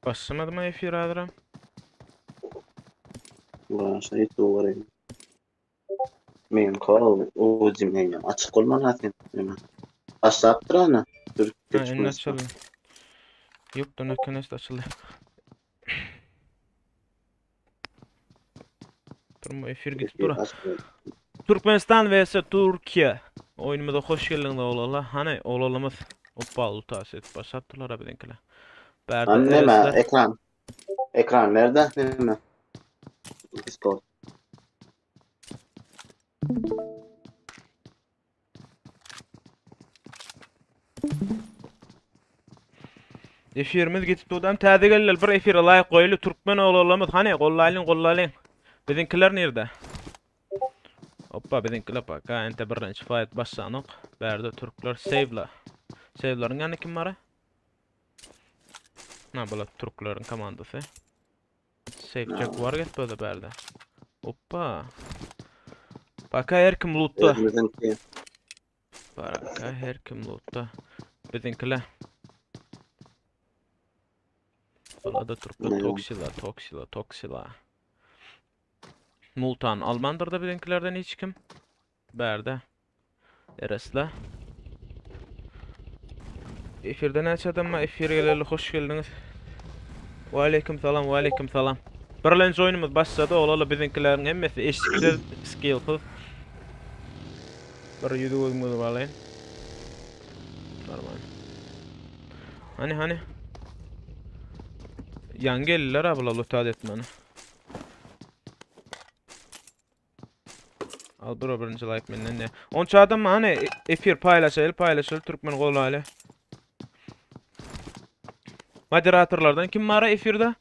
Başlamadymy efir hazyrem? Başa ýetip göreyim. Men kol o diýmeýän açyk bolman ha sen. Başlapdyr ana. Dur. Ha, indi açyldy. Ýok, dönek açyldy. Durma efir gidip dur. Türkmenistan vs Türkiye. Oýunymyza hoş geldiňiz oglanlar. Hany oglanymyz Oppa ultas edip başlapdyrlar biziňkiler. Bärde Näme ekran? Ekran nerede? Näme? Discord. Efirimiz gitip dudam täze geldiler bir efire laýk goýaly türkmen oglanlarymyz hany gollaýlyň gollaýlyň. Biziňkiler nirde? Hoppa biziňkiler paka ente birinji fight başlanok. Bärde türkler save-la. Save-laryň ýany kim bar? Na bular türkleriň komandasy. Save jack war getmedi bärde. Hoppa. Paka her kim lootda. Paka her kim lootda. Biziňkiler. Bular da türkler toksila, toksila, toksila. Multan almandyr da biziňkilerden hiç kim. Bärde. Eresle. Efirde näçe adam bar? Efire geleli hoş geldiňiz. Ve aleyküm salam, ve aleyküm salam. Birlenji oýnumyz başlady. Oglanlar biziňkileriň hemmesi eşiksiz, skillsiz. Bir ýüzi gözüm gözüm alaýyn. Normal. Hani hani. Ýaňy geldiler ha bular lutat etmäne. Al bro birinji like menden de. Onça adam hani efir paýlaşaýly paýlaşaýly türkmen golaýly. Moderatorlardan kim bar efirde?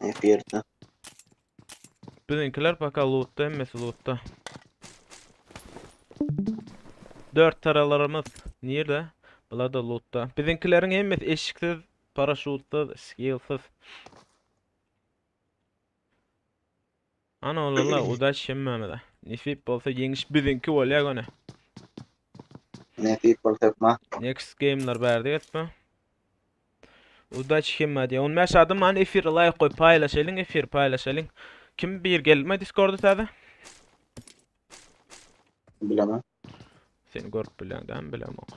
Efirde. Biziňkiler paka lootda hemmesi lootda. Dört taralarymyz nirde? Bular da lootda. Biziňkileriň hemmesi eşiksiz, paraşutsyz, skillsiz. Ana olanlar udaç hemmämize. Nesip bolsa ýeňiş biziňki bolýar göne. Nesip bolsa hökman. Next game'ler bärde etme. Udaç hemmä diýýär. 15 adam hany efire laýk goýup paýlaşalyň, efir paýlaşalyň. Kim bir gelme Discord'a täze? Bilemem. Seni görüp bilýän dämi bilemok.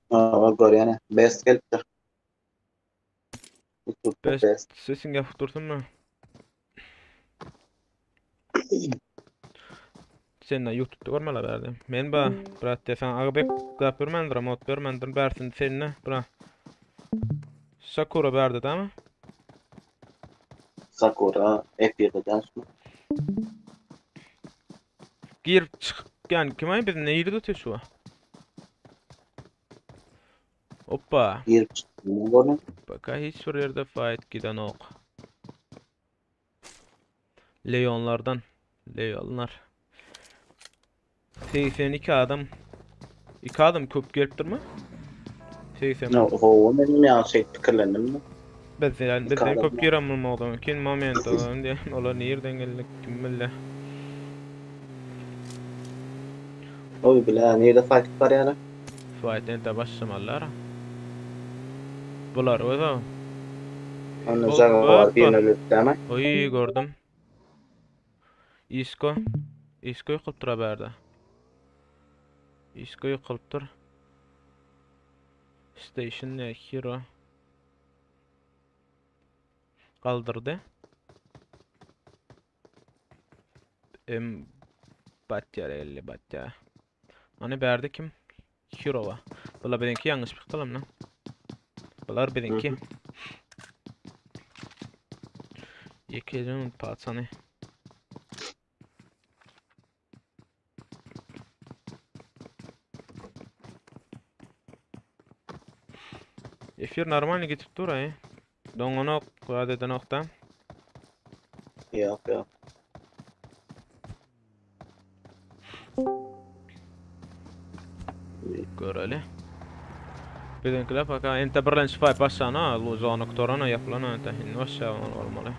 Aa, görýän. Best gelipdir. Best. Sesiň ýapyk dursunmy? Sen de YouTube'da görmeler herhalde. Men ba, brat de sen aga bek gap bermändir, mod bermändir, bersin sen bra. Sakura berdi değil mi? Sakura F1'de ders mi? Gir çık yani kim ay biz ne yeri tutuyor şu an? Hoppa. Girip çıktım. Gördüm. Baka hiç bir yerde fight giden ok. Leonlardan. Leonlar. 82 adam. 2 adam köp gelipdir mi? 80. No, ho, benim ya şey pikirlendim mi? Biz yani bizden köp giren bolmagy mümkin moment olam diýen olar nirden geldi kim bildi. Oy bile nirde fight barýar? Fight ente başlamalylar. Bular özü. Onu jaga birini öldürdü ama. Oy gördüm. Isko. Isko ýykylyp dur bärde. Isko ýykylyp dur. Station ne hero. Kaldırdy. M batýar elli batýar. Hani bärde kim? Hero Bular biziňki ýalňyş çykdylar lan. Bular biziňki. Ýekeje paçany. Efir normalny gidip dur ay. Doňanok, zat edenok da. Yok yok. Göreli. Biziňkiler paka ente birlenji fight başlana, zona kutarana yapılana ente indi başlayan olmaly.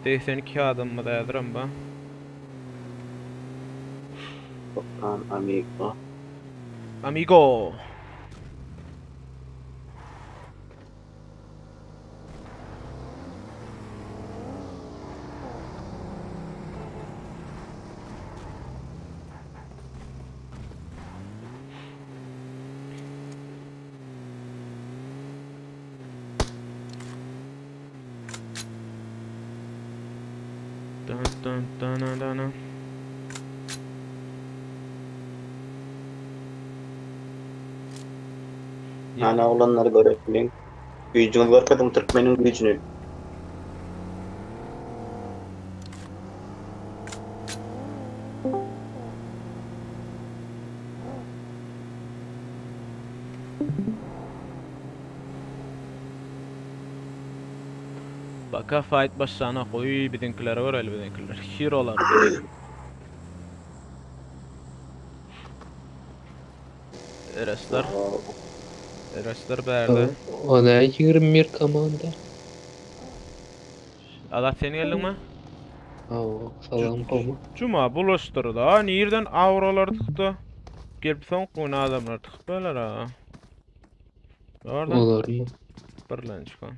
82 adamymyz häzirem ba. Toplan amigo. Amigo. Dun dun dun dun dun. Ana oglanlary göreliň. Güýjüňizi görkeziň türkmeniň güýjüni. Baka fight başlanok. Oý biziňkilere göreli biziňkiler. Herolar. Eresler. Eresler bärde. O ne 21 komanda? Azat sen geldiňmi? Hawa, salam gowmy? Cuma bulaşdyrdy a nirden auralar çykdy. Gelip soň gün adamlar çykyp ha. Oradan Olarmy? birlen çykan.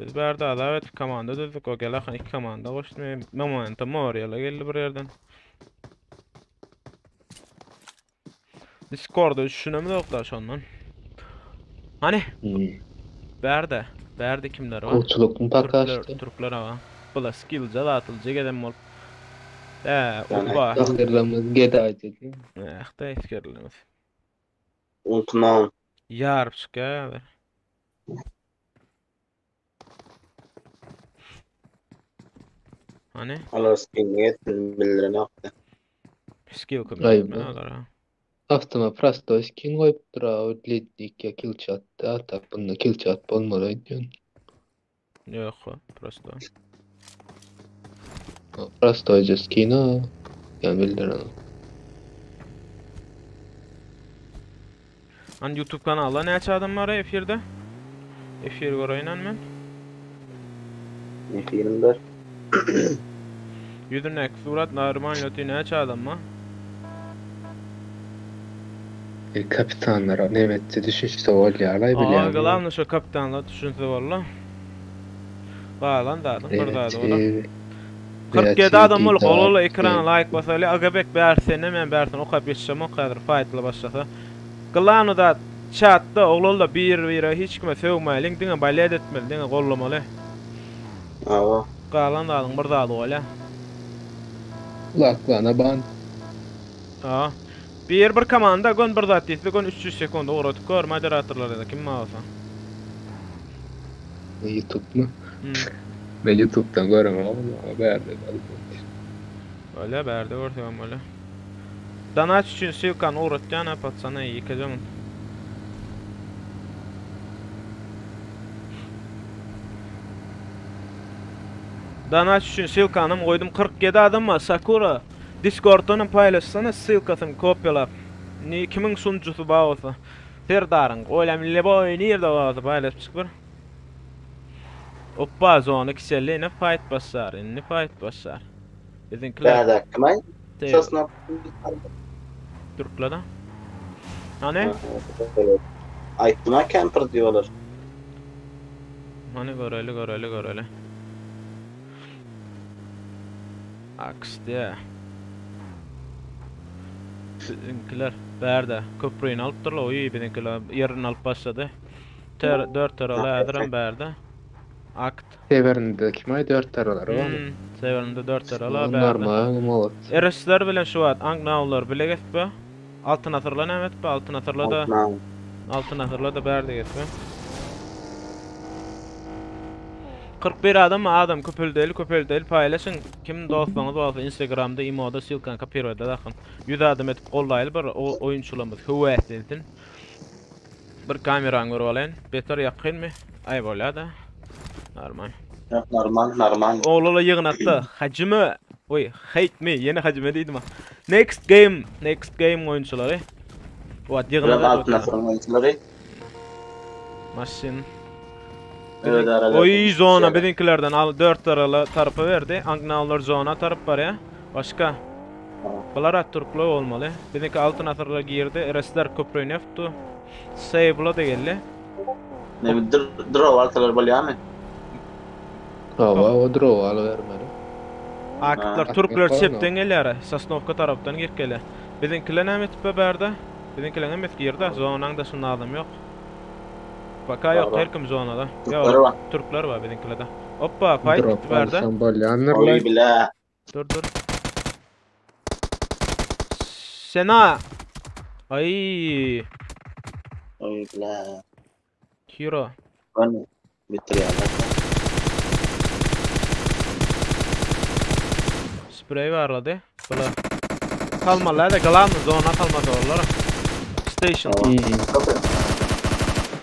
Biz bärde azap etdik komanda düzdük. O gel iki komanda goşdy. Momento Moriala geldi bir yerden. Discord'a düşünemiz yok da şondan. Hani Hmm. bärde? Bärde kimler var? Gowçulykmy Türkler, pakaşdy? Türkler ama. Bula skillca da atılca geden bol. Eee, Yani- opa. Takdirlerimiz gedaý dedi. Eh, da iskerlerimiz. Unutmam. Yarıp çıkıyor. Hani Alar skinini etsin bildiren akty. skill Aý kömek be. alar ha. Awtoma prostoý skin goýupdyr a, o lednik ýa killshot a tak bunda killshot bolmaly öýdýän. Yok prosto. Prostoýja skin a. Ýa bildiren. Hani YouTube kanalda näçe adam var efirde? Efir göreyinen men. Efirinde. Yüzündeki surat normal ötü näçe adam var? E, kapitanlara nemetçe düşünse bolýarlar Aa, bilýän. glavno şu kapitanlar düşünse valla. Galan da bir da ola. 47 adam ol golola ekrana like basaly agabek bersen men bersen okap geçsem o kadar fightla başlasa. Glavno da chatda oglolla bir bire hiç kime sögmäliň diňe balet etmeli diňe gollamaly. Awa. Galan da bir da ola. Kulaklarına ban. Aa. Bir bir komanda gön bir zat diýse gön 300 sekund ugratyp gör moderatorlar da kim bolsa. YouTube mu? Hmm. Ben YouTube'dan göremem ama bärde. Öyle bärde görsem öyle. Danaç üçin ssylkany ugratýan ha patsana ýykyjam. Danaç üçin ssylkanym goýdum 47 adam var Sakura. Discord'dan paýlaşsana ssylkasyny kopýalap. Ni kimin sunucusy bar bolsa. Serdaryň oýlam leboý nirde bolsa paýlaşyp çyk bir. Oppa zona kiselli ne fight basar, ne fight basar. Biziňkiler Bärde kimay? te- Sosna. Türkler ha. Hani? Aýtdyma camper diyorlar. Hani göreli göreli göreli. Aks diye. Bizimkiler bärde köprüyini alyp durlar. Oy bizimkiler yerini alyp başladı. Ter, 4 teralı ädiren bärde. Akt. Severinde kim ay 4 taralar var mı? Hmm, severinde 4 teralı bärde. Normal molot. Eresler bilen şu at Angnavlar bile geçpe. Altın asırla ne etme? Altın asırla da Altına. altın asırla da bärde geçme. 41 adam adam köpüldeli köpüldeli paylaşın. Kim dostlarınız bolsa Instagramda, Imo'da ссылканы kopýarda dakın. 100 adam etip gollaýly bir o oýunçularymyz höwäslensin. Bir kamerany görüp alayyn. Beter ýakynmy? Aý bolýar da. Normal. Normal, normal. Oğlula ýygnatdy. Hacime. Oý, hate me. Ýene hacime diýdim. ha. Next game, next game oýunçulary. What Biraz ýygnat. altına sormancıları. Maşyn. Evet, aralar. Oy zona bizinkilerden al 4 taralı tarafı verdi. Angnavlar zona taraf var ya. Başka. Bular türkler bolmaly. Biziňki Altyn asyrlara girdi. RSler köprüni ýapdy. Sable da geldi. Ne drop alsalar bolýarmy? Hawa, o drop alybermeli. Akitler türkler çepden gelýär. Sosnowka tarapdan girip gelýär. Biziňkiler näme etip be bärde? Biziňkiler hemmesi girdi. Zonanyň daşynda adam ýok. Paka ýok, her kim zonada. Türkler bar. Türkler bar biziňkilerde. Hoppa, fight Drop bärde. alsam bolýandyr Oý lan. bile. Dur dur. Sena. Ay. Oý bile. Hero. Ben bitirýärler. Sprey barlady. Bula. Kalmaly da galan zona kalmadı onlar. Station. Tamam.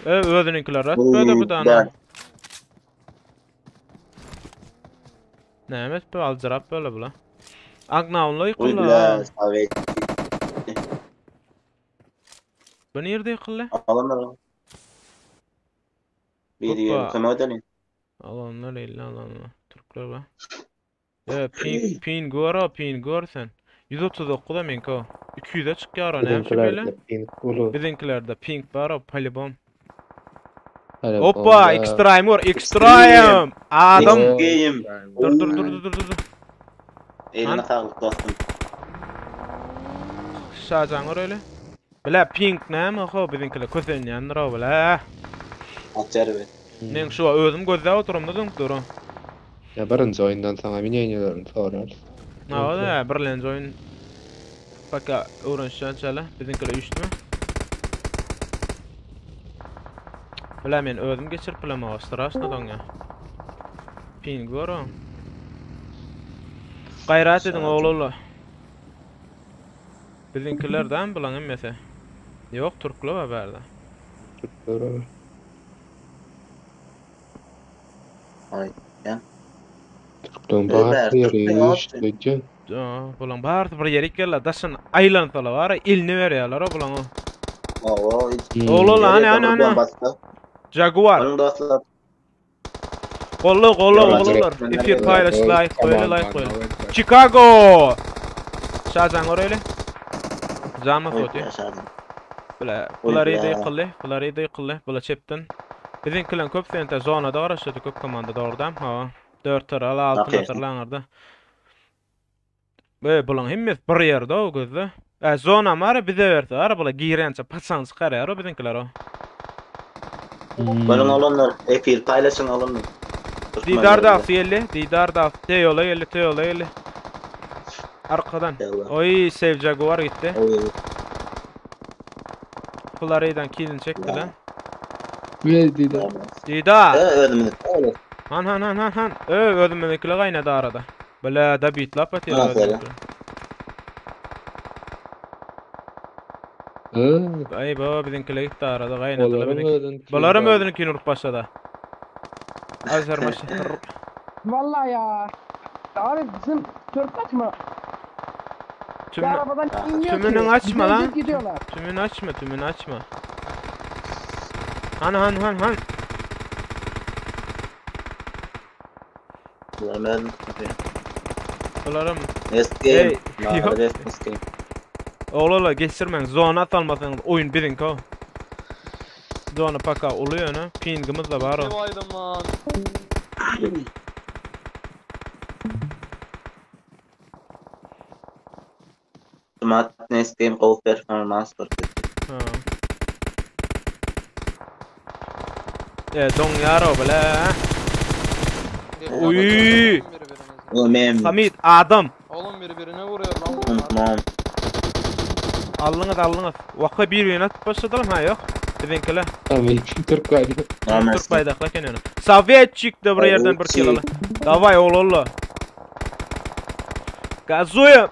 Ö özüniňkiler at böyle bu da ana. Näme bu aljyrap böyle bula. Agnawnla Oý ýykyldy. bile. Savet. Bu nirde ýykyldy? Alanlar. Bir Hoppa. kömek edelim. Alanlar illa alanlar. Türkler bar. E, pin pin gör o, pin gör sen. 139 da menki o. 200'e çykýar o näme şu böyle? Biziňkilerde pink ulu. Biziňkilerde pink bar o, polibom. Hadi Hoppa, bomba. extreme gör, extreme. Adam. Oo, Game. Dur dur dur dur dur dur. Eline sağlık dostum. Şajan gör öyle. Bile pink näme ho biziňkiler kösenýändir o bile. Açar be. Men şu özüm gözläp oturamda dönüp dur. Ya birinji oýundan sana minýänlerini sorar. Ha o da birlenji oýun. Paka öwrenişýän çala biziňkiler üýşdümi? Bile men özüm geçirip bilemok, страшно doňýa. Ping gör o. Gaýrat ediň oglanlar. Biziňkilerden bulan hemmesi. Ýok, türkler bar bärde. Türkler var. Ay. Türklerin E, bar ber, ýeri Türkmen üýşdi. Aa, Bulan bar bir ýere geldi. Daşyn aýlansalar bar, elini berýärler o bulan. Oo, hiç. Oglanlar, hani hani hani. Jaguar. Onun dostlar. Gollu gollu Yola oglanlar. çekmenler Efir geldi. paylaş, like goýly, like goýly. Chicago. Şajan gör öyle. Zama foti. Yaşadım. Bula, Oy Florida bile. ýykyldy, Florida ýykyldy. Bula çepden. Biziňkileň köp sente zonada garaşdy, köp komanda dogrudan. Ha. 4 taraly, 6 Okey. atarlaňarda. Be, bulaň hemmesi bir ýerde o gözde. E, zona mara bize berse, ara bula girençe paçan çykarýar o biziňkiler o. Bunun olanlar efir paylaşın olanlar. Didar da geldi, Didar da Teyola geldi, Teyola geldi. Arkadan. Oy, Save Jaguar gitti. Oy. Florida'dan killini çekti lan. Ve dedi. Didar. Özümüz. Öyle. Han han han han han. Ö özümüzdekiler gaýnady arada. Bile da bitlap atýar. Ha, böyle. özümüzdekiler. Ha, Ay baba biziňkiler gitti arada gaýnadylar Olaryň biziňki. özüni Bularam özüninkini urup başlady. Azer maşy. Vallahi ya. Abi bizim Türk açma. Tümünü, Arabadan inmiyor ki. tümünün açma lan. Gidiyor, Gidiyorlar. Tümünü açma, tümünü açma. Han han han han. Bunların özümüz. Bularam Eski. Ey, yok. Eski. Oğlala geçirmäň. Zona atalmasaňyz oyun biziňki o. Zona paka oluyor ne? Pingimiz de bar o. Ne baydım lan. Mat Nestim Go performans görkezdi. Ha. E doňýar o bile. Birbirine Oy! vuruyor birbirinize. O mem. Hamid adam. Oğlum birbirine vuruyor lan bunlar. Unutmam. Allyňyz allyňyz. Waka bir ýöne atyp başladylar ha ýok. Biziňkiler. Abi Türk var. Türk baýdaklar eken ýöne. Sovetçik de bir ýerden bir kill ala. Daway oglanlar. Gazuýa.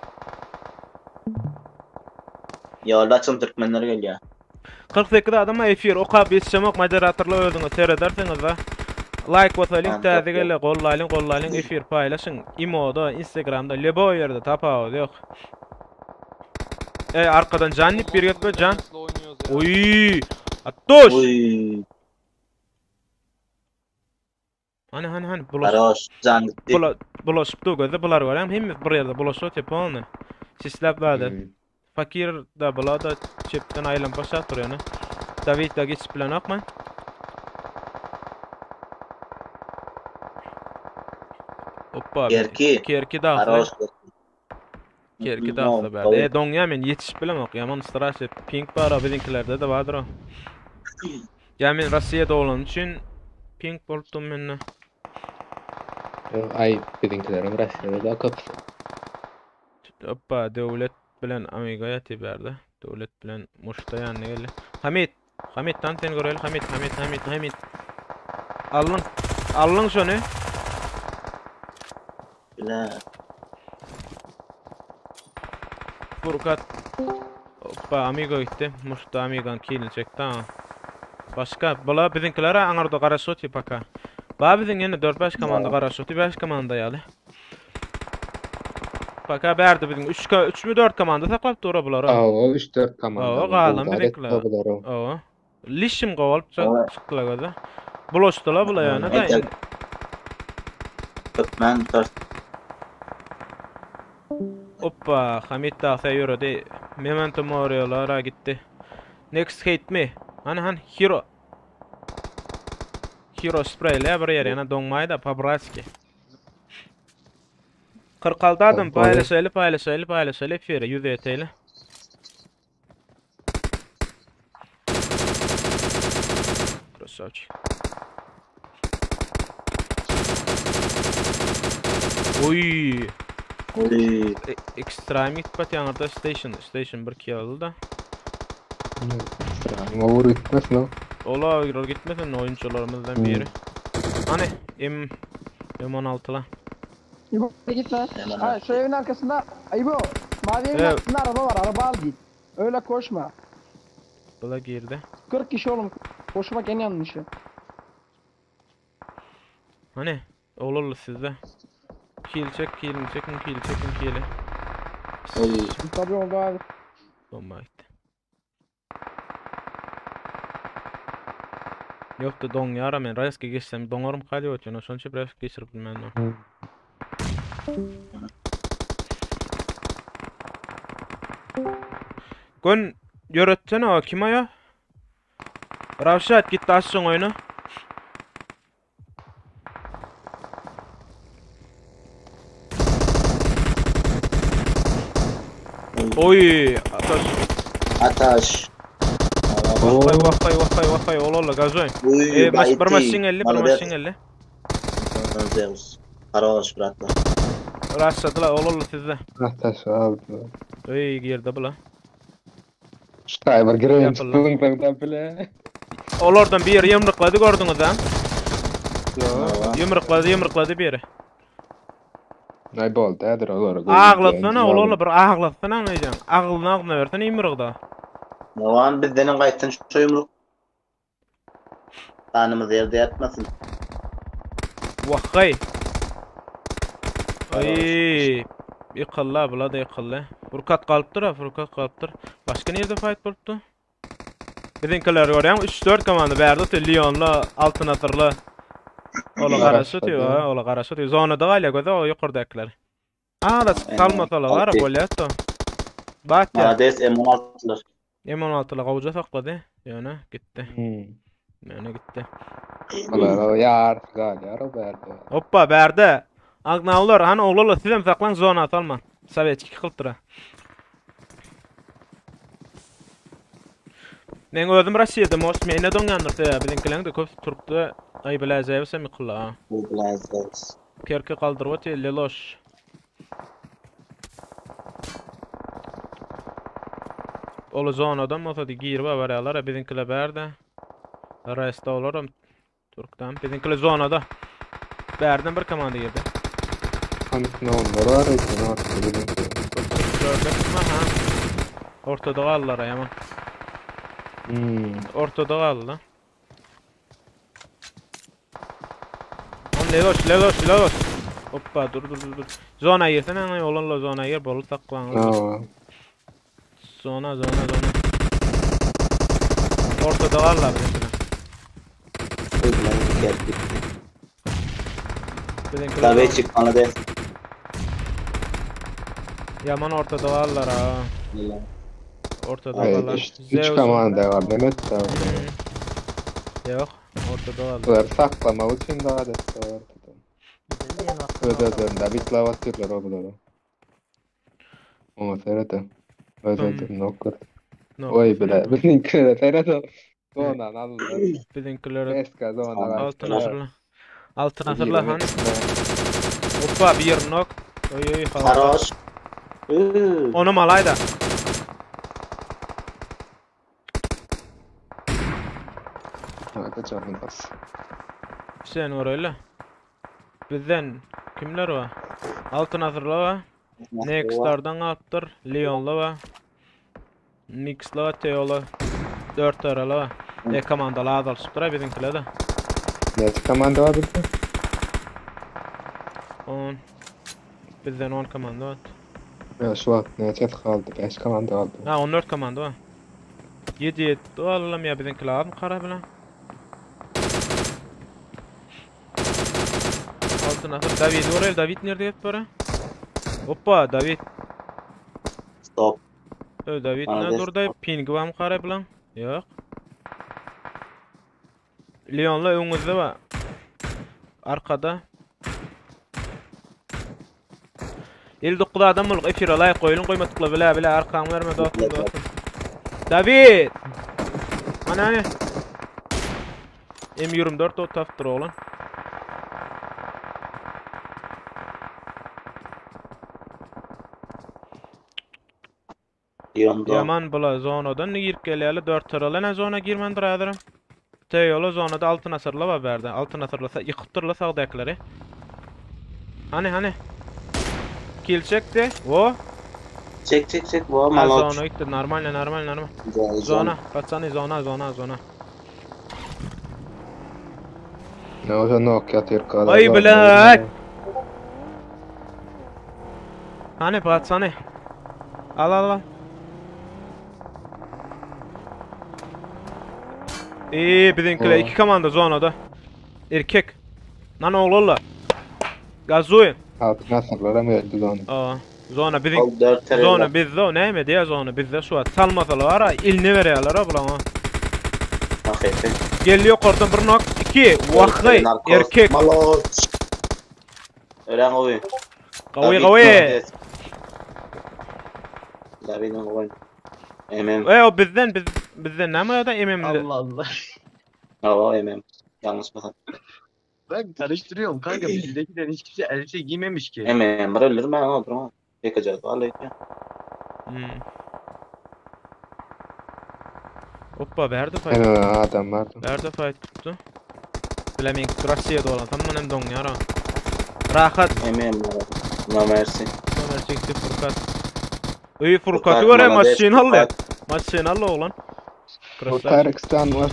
Ýolda çyn türkmenler gelýär. 48 adama efir okap ýetişemok moderatorlar özüňe seredersiňiz da. Like basalyň Tamam, täze tapýar. gele gollalyň gollalyň efir paýlaşyň. Imoda, Instagramda, lebo ýerde tapawut ýok. E arkadan can dip bir gitme can. Nasıl oynuyoruz ya? Oy! Attoş! Uy, Hani hani hani bulaş Baroş, can gitti. bula bulaşyp dur gözde bular görýän hemme bir ýerde bulaşyp tepony. Sisläp bady. Hmm. Fakir da bula da çepden aýlanyp başlap dur ýöne. Dawid da geçip bilenokmy? Hoppa. Kerki. Kerki da. Haroş. Kerki da bärde. E doňýa men ýetişip bilemok. Ýaman straşly. Pink bar o biziňkilerde de bardyr o. Ýa men Rossiýada bolany üçin pink bolupdym mende. Aý biziňkileriň Rossiýada da köpüsi. Hoppa Döwlet bilen Amigo ýatyr bärde. Döwlet bilen Muşda ýanyna geldi. Hamit, Hamit tan seni göreli Hamit, Hamit, Hamit, Hamit. Aldyň. Aldyň şony. Bile. Furkat. Hoppa Amigo gitdi. Muşda Amigo'nun kilini çekdi ha. Başka bula biziňkiler aňarda garaşyp otyr paka. Ba biziň ýene 4-5 komanda garaşyp otyr, 5 komanda ýaly. Paka bärde biziň 3 3 mi 4 komanda saklap dur bular. Awa 3-4 komanda. Awa galan biziňkiler. Awa. Lişim gowalyp çykdylar göze. Bulaşdylar bular ýöne da. Türkmen ters. Hoppa, Hamit dagsa ýöredi. Memento Mori'lara gitdi. Next hate me. Hany han Hero. Hero spreyle bir ýere ýene doňmaý da po-bratski. 46 adam paýlaşaýly paýlaşaýly paýlaşaýly efire 100 eteýli. Красавчик. Oy. Oy. Extreme gitip batýanlarda station, station 1 kill aldy da. Extreme over gitmesin o. Ola rol gitmesin oýunçylarymyzdan Hmm. biri. Hani M M16 la. İbo gitme. Hemen Ha, şu evin arkasında İbo mavi evin Evet. arkasında araba var araba al git. Öyle koşma. Bula girdi. 40 kişi oğlum. Koşmak en yanlışı. Hani olurlu sizde. Kill çek, killini çekin, kill çekin, kill'i. Oy. Tabii oldu abi. Bomba gitti. Ýokdy doňýar men reski geçsem doňarym galýar ötün. Şonuň üçin reski geçirip bilmän. Hmm. Gön ýöretsene o kim o ya? Ravşat git açsın oyunu. Oy, ataş. Ataş. Vay vay vay vay vay ol ol gazoy. Oy. E, maş, bir maşyn geldi, bir maşyn geldi. Zeus. Haroş bratlar. Raşladılar, ol ol sizde. Ataş aldı. Oy girdi bula. Ştaýber gireýin Yapyl lan. tutduň bile. Olardan bir ýeri ýumruklady gördüňiz ha? Yo. Ýumruklady, ýumruklady bir ýeri. Ay boldy häzir olara. Aglatsana ol ol bir aglatsana aňlaýjaň. Aglyny agzyna bersene ýumrukda. Novan bizdenem gaýtdan şu ýumruk. Ganymyz ýerde ýatmasyn. Wahhay. Ay, ýykyldy bula da ýykyldy. Furkat galypdyr ha, Furkat galypdyr. Başga nirde fight bolupdy? Biziňkiler görýäň 3-4 komanda bärde otyr Lyonla, Altyn Asyrly. Ola garaşy Garaşy diýär, ha, ola garaşy diýär. Zonada galýar göze o ýokardakylar. Aa, da salmasalar var Altı. bolýar da. Batýar. Malades M16'lar. M16'la gowja saklady. Ýöne gitdi. Hmm. Ýöne gitdi. Olara ýar galýar o bärde. Hoppa bärde. Agnawlar, hany oglanlar sizem saklaň zona salma. Sovetçi kylypdyr. ha. Men özüm Rossiýada most meni doňýandyr sebäbi biziňkileň de köp türkde ay biläjäbi mi kylla. ha. Bu Blazers. Kerki kaldyryp otyr Leloş. Ola zonadan bolsa di girip barýarlar, biziňkiler bärde. Resta olaram Türkden. Biziňkiler zonada. Bärden bir komanda girdi. Hanysyn onlar var eken ortada biziňki. Gördük mü? Ha. Ortada galdylar yaman. Hmm. Ortada galdy lan. Lan Leloş, Leloş, Leloş. Hoppa dur dur dur dur. Zona girsene ana olanla zona gir bolu saklan. Aa. Zona zona zona. Ortada galdylar bizimkiler. Bu Blazers. Bizimkiler Tabii çık Malades. Yaman ortada galdylar ha. Ortada Hayır, galdylar. üç Zeus'un- komanda var Mehmet de. Hmm. Yok, ortada galdylar. Bular saklamak üçin de adetde var. Gidelim diyen vakti Öz aldı. özlerinde bitla batırlar o bulara. Ona serete. Öz Hmm. özlerinde okur. No. Oy bile. Bizimkilere serete. Zondan aldılar. Bizimkilere Eska zondan altın aldılar. asırlar. Altın asırlar hani. Hoppa bir nok. Oy oy hava. Haroş. Üü. Onu malayda. Hadi canım bas. Sen var öyle. Bizden kimler var? Altın asırlar var. Next'lardan alıptır. Leon'la var. Mix'la var, Teo'la. 4 aralı var. E komandalar azalışıpdyr ha bizimkiler de. Neçe komanda var bizde? 10. Bizden 10 komanda var. Ya şu wagt neçe kaldı? 5 komanda kaldı. Ha 14 komanda var. 7 7 alalım ya bizimkiler abi kara bilen. Altın asır. David oraya David nerede hep bara? Hoppa David. Stop. Ö David ne Maalesef. durda? Ping var mı kara bilen? Yok. Leon'la önünüzde var. Arkada. 59 adam bolup efire like goýulyň goýmadykla bile bile arkaň berme dostum dostum. David! Ana ana. M24 o tapdyr oglan. Yonda. Yaman bula zonadan ne girip gelýärler 4 taraly ne zona girmendir häzirem. Teýola zonada altın asyrla var bärde. Altın asyrlasa ýykypdyrla sagdakyları. Hani hani. Kill çekdi. O. Çek çek çek. Bu Ha, maloç. zona gitti. Normal normal normal. Zona. Zona. Patsany zona zona zona. Ne olsa Nokia Türk Ay bilek. Hani patsany. Al al al. İyi bizimkiler Oo. iki komanda zonada. Erkek. Lan oğlulla. Gazuy. Altın asırlara mı öldü zona? Aa, zona bizim Al 4 tane. zona bizde o näme diye zona bizde şu at salmasalar ara ilni berýärler ha bulan. Hakikaten. Geldi yukarıdan bir nok 2 vahhy Narkoz. erkek Maloç. Ölen oy. gawy gawy. David'in oy. MM. E o bizden biz bizden näme da MM Allah Allah. Aa MM. Yanlış mı? Ben karıştırıyorum kanka. Bizdekilerin hiç kimse elbise giymemiş ki. MM. Ölür ben odur ama. Yakacağız vallahi. Hmm. Hoppa berdi fight. Hemen adam vardı. Berdi fight tuttu. Bilemeyin Russia'da olan tamam hem doňýar ha. Rahat. MM. No mercy. Soner çekti Furkat. Öý Furkat'ı göre Malades, maşyn aldy. Furkat. Maşyn aldy oglan. Krasavçik. Tarıkstan var.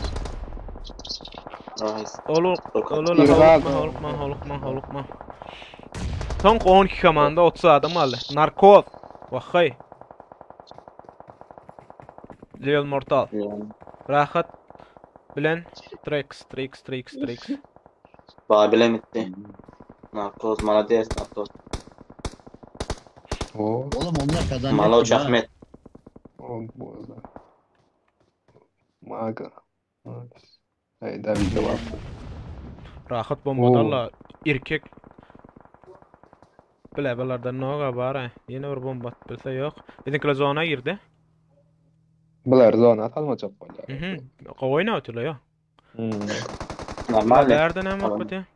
Nice. Olu Furkat. olu Bir holukma kaldı. holukma holukma holukma. Son 12 komanda 30 adam aldy. Narkoz. Vahhay. Leon Mortal. Yani, Rahat bilen Trex Trex Trex Trex. Babil'e gitti. Narkoz, Malades, Narkoz. Oo. Oğlum onlar kazanacak Maloç gibi ha. Ahmet. O bu da. Maga. Hey David var. Rahat Oo. bomba erkek. Bile bulardan noga bar ha. Ýene bir bomba atyp bilse ýok. Bizimkiler zona girdi. Bular zona salmacak bolýar. Mhm. Gowy oýnaýarlar ýa. Hmm. Normal. Bärde näme Tamam. muhabbeti?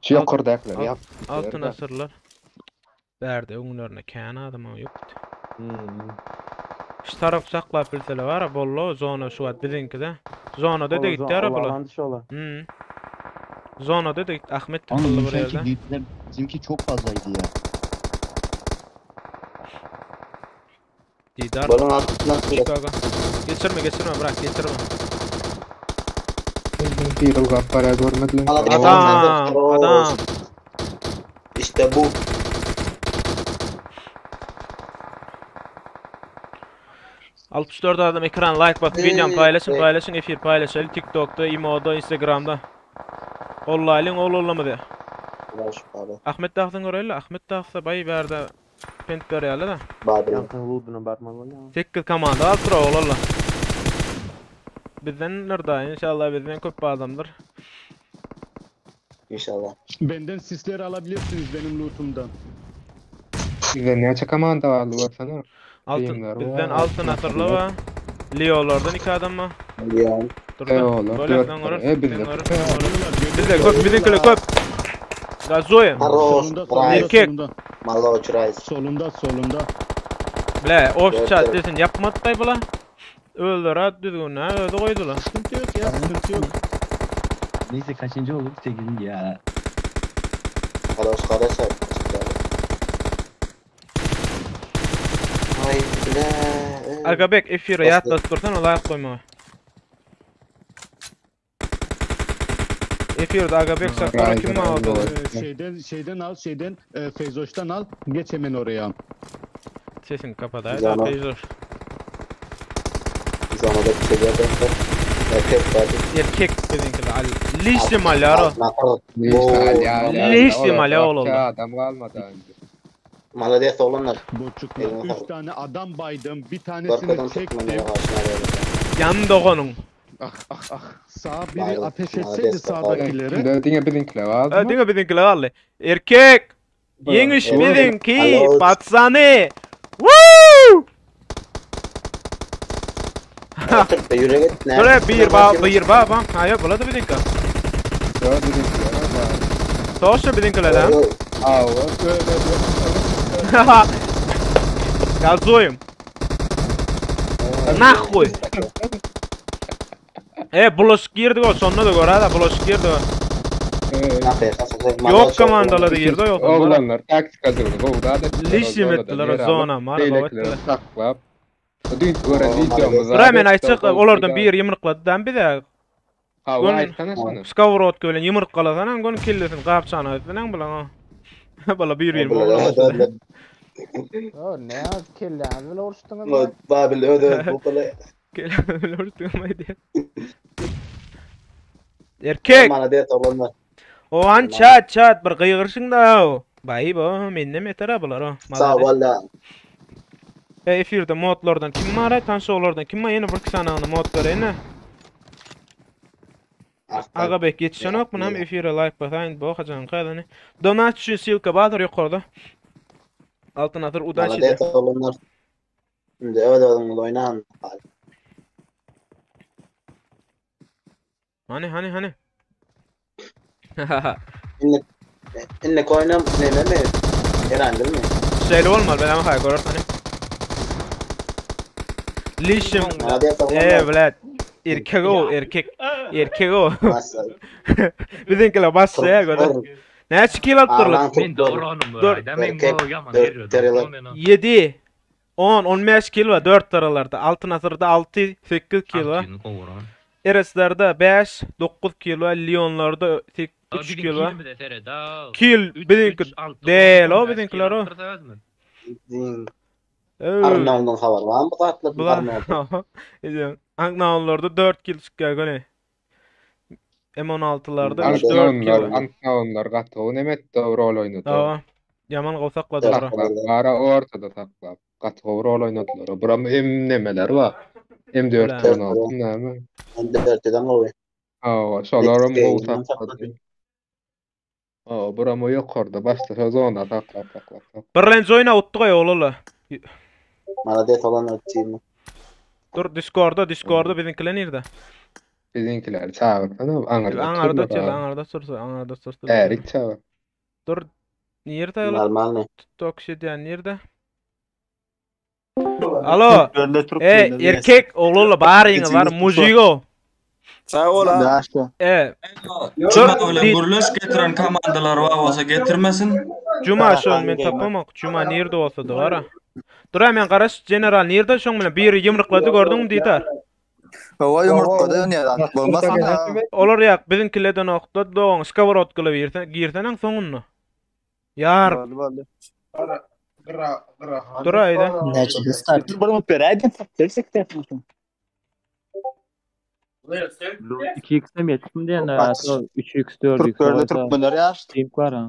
Şu yukarıdakiler Alt- yap. Altın asyrlar. Bärde öňlerine kän adam ýokdy. Hmm. Şu taraf saklap bilseler var ya, bollo zona şu at biziňkide. Zonada da gitdi ara bular. Alan dışı ola. Hmm. Zonada da gitti. Ahmet Oğlum tıkıldı bir bizimki, yerde. bizimki, bizimki çok fazlaydı ya. Didar. Balon altından Chicago. Geçirme geçirme bırak geçirme. Bir yıl para görmediler. Adam. Oo. Adam adam. İşte bu. 64 adam ekran like bak videom Ee, paylaşın evet. paylaşın efir paylaşın TikTok'ta, Imo'da, Instagram'da. Ollaýlyň ol ollamady. Ulan şu abi. Ahmet dagsyň göreýli. Ahmet dagsa bay bärde pent berýärler da. Badyr. Ýaňkyň luduna barmaly bolýar. 8 komanda galypdyr oglanlar. Bizdendir da inşallah bizden köp adamdyr. İnşallah. Benden sisler alabilirsiniz benim lootumdan. Bizden näçe komanda bardy baksana. Altın Teamler bizden var, altın asyrly var. Leo'lardan 2 adam var. Leon. Dur E da. oğlum, Böyle dört sen tane. görürsün, E, bizde sen köp. görürsün, sen görürsün. Bizde köp, bizimkiler köp. Gazoyum. Haros. Solunda solunda Erkek. solunda. Maloç Rice. Solunda solunda. Ble, off Dört chat dört. desin yapmadı bula. Öldür ha düzgün ha öldü koydular. Sıkıntı yok ya sıkıntı yok. Neyse kaçıncı olduk? Sekizinci ya. Haros Karaçay. Ay bile. Agabek efire ýatladyp dursan like goýma. Efirde Agabek Sakura kim aldı? Ee, şeyden şeyden al şeyden e, Feyzoş'tan al. Geç hemen oraya. Sesini kapat ay. Zaman. Teyzor. Zamada bir şey yaptı. Erkek vardı. Erkek bizimkiler. Al. Lişim alaro. Lişim ala oğlum. Adam galmady indi. Malades olanlar. Boçuklar. Eyvallah. Üç tane adam baydım. Bir tanesini Arkadan çektim. tutmanlara karşı Yan doğonun. Ah ah ah. Sağ biri Bayıldım. ateş etseydi Malades sağdakilere. Indi diňe biziňkiler bardy. Diňe bizimkiler aldy. Erkek. Ýeňiş Evet. biziňki. Alo. Patsany. Woo! Türk be yürü git. Ne? Dur bir ba bir ba ba. Ha yok bula da bizimki. Dört biziňkiler bardy. Toşa bizimkiler ha. Awa, öyle Gazoyum. Nahhuy. E bulaşık girdi o sonuna da göre da bulaşık girdi o. Yok komandaları girdi yok. Oglanlar taktika durdy. Gowda da. Lişim etdiler o zona mar Beýlekileri saklap. Dün gören videomuz Dur hemen aytsak olardan bir ýumrukladı dan bir de. Ha, Gön- aýtsana şunu. Skavrot gölen ýumruk galasan gön kellesin gapçana etsen bulan. Bala bir bir. O ne kelläňiz bile uruşdyňyz lan. Babil öde bu kadar. Erkek. Malades olanlar. O an çat çat bir gygyryşyň da o. Baý bu menden beter ha bular o. Sağ ol valla. E efirde modlardan kim var? Tanış olardan kim var? Ýene bir iki sany mod bereýin. Aga bek ýetişenok munam efire like basaýyn bu hajan kadany. Donat üçin ссылка bardyr ýokarda. Altyn atyr udaçi. Malades olanlar. Şimdi öde öde oynan. Hani hani hani. Şimdi şimdi koynam ne ne mi? Eren değil mi? Şeýle bolmaly ben ama hay görür hani. Lişim. Malades E olanlar. bilet. Erkek o erkek. Erkek o. Nasıl? Biziňkiler başlaýa göre. Näçe kilo alyp durlar? Alan Men doğru onun Dur. böyle. Men Erkek, bu yaman dört eriyor. teralar. 7 10 15 kilo 4 taralarda. Altyn asyrda 6 8 kilo. Ereslerde 5 9 kilo, Lyonlarda 3 kilo. Kil biziňki del o biziňkiler o. Öö. Arnavut'un haber var mı? Tatlı Bular. Arnavut. Aknaonlarda 4 kilo çykýar göne. M16'larda 3 4 Antnaonlar, kilo. antnaonlar gaty nemet rol oýnady. Tamam. Yaman gowsakladylar. Saklap, ara ortada saklap. Gaty gowy rol oýnadylar. Buram M nemeler bar. M4 16 näme? M4'den gowy. Hawa, şolaram XG gowy 'den saklady. Hawa, buram o ýokarda başda şo zona saklap saklap. saklap. Birinji oýna utdy goý oglanlar. Malades olanlar team. Dur Discord'da Discord'da biziňkiler nirde? Biziňkileri çagyrsana, aňyrda Aňarda oturlar oturlar, ha. aňarda otursa, aňarda otursa. Ärik çagyr. Dur. Nirde olar? Normal ne? TikTok şey diýen nirde? Alo. E, erkek oglanlar baryňyz bar, mujigo. Sağ ol ha. E. Cuma bilen gürleş getiren komandalar var bolsa getirmesin. Cuma şol men tapamak. Cuma nirde bolsa da var ha. Dur hemen garaş general nirde şoň bilen biri ýumruklady gördüňmi diýdar. Ova yumurtladı ya bolmaz. Olar ýak biziňkilerden okda doň skovorodkaly birsen girseniň soňunda. Ýar. Dur aýda. Näçe start? Bir minut beräýdin. Gerçekten. 2x hem ýetdim diýende, 3x, 4x. Türklerle türkmenler ýaşdy. Kim bar ha?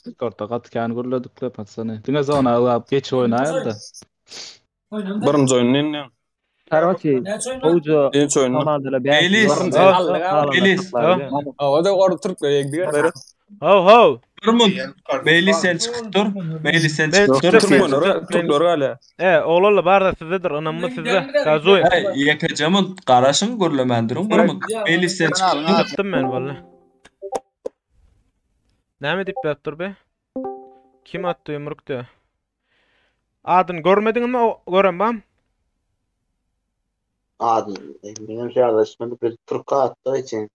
Discordda gaty kän gürledik le patsany. Diňe zona alyp geçip oýnaýardy. Birinji oýun indi. Karoçi, gowja Birinji oýun. komandalar Meýlis. Meýlis. O da orada Türkler ýeňdi. Ho ho. Bir mun. Meýlis sen çykyp dur. Meýlis sen Men çykyp dur. çykyp Türkler galýar. E, oglanlar barda sizdedir, ynamly sizde. Gazuý. Hey, ýekeje mun garaşyň gürlemän duruň bir mun. Meýlis sen çykyp dur. Çyktym men walla. Näme diýip ýatyr be? Kim atdy ýumruk diýär. Adyny görmediňmi? Gören bam? Adyny menem şäherleşmedi bir türk atdy içi.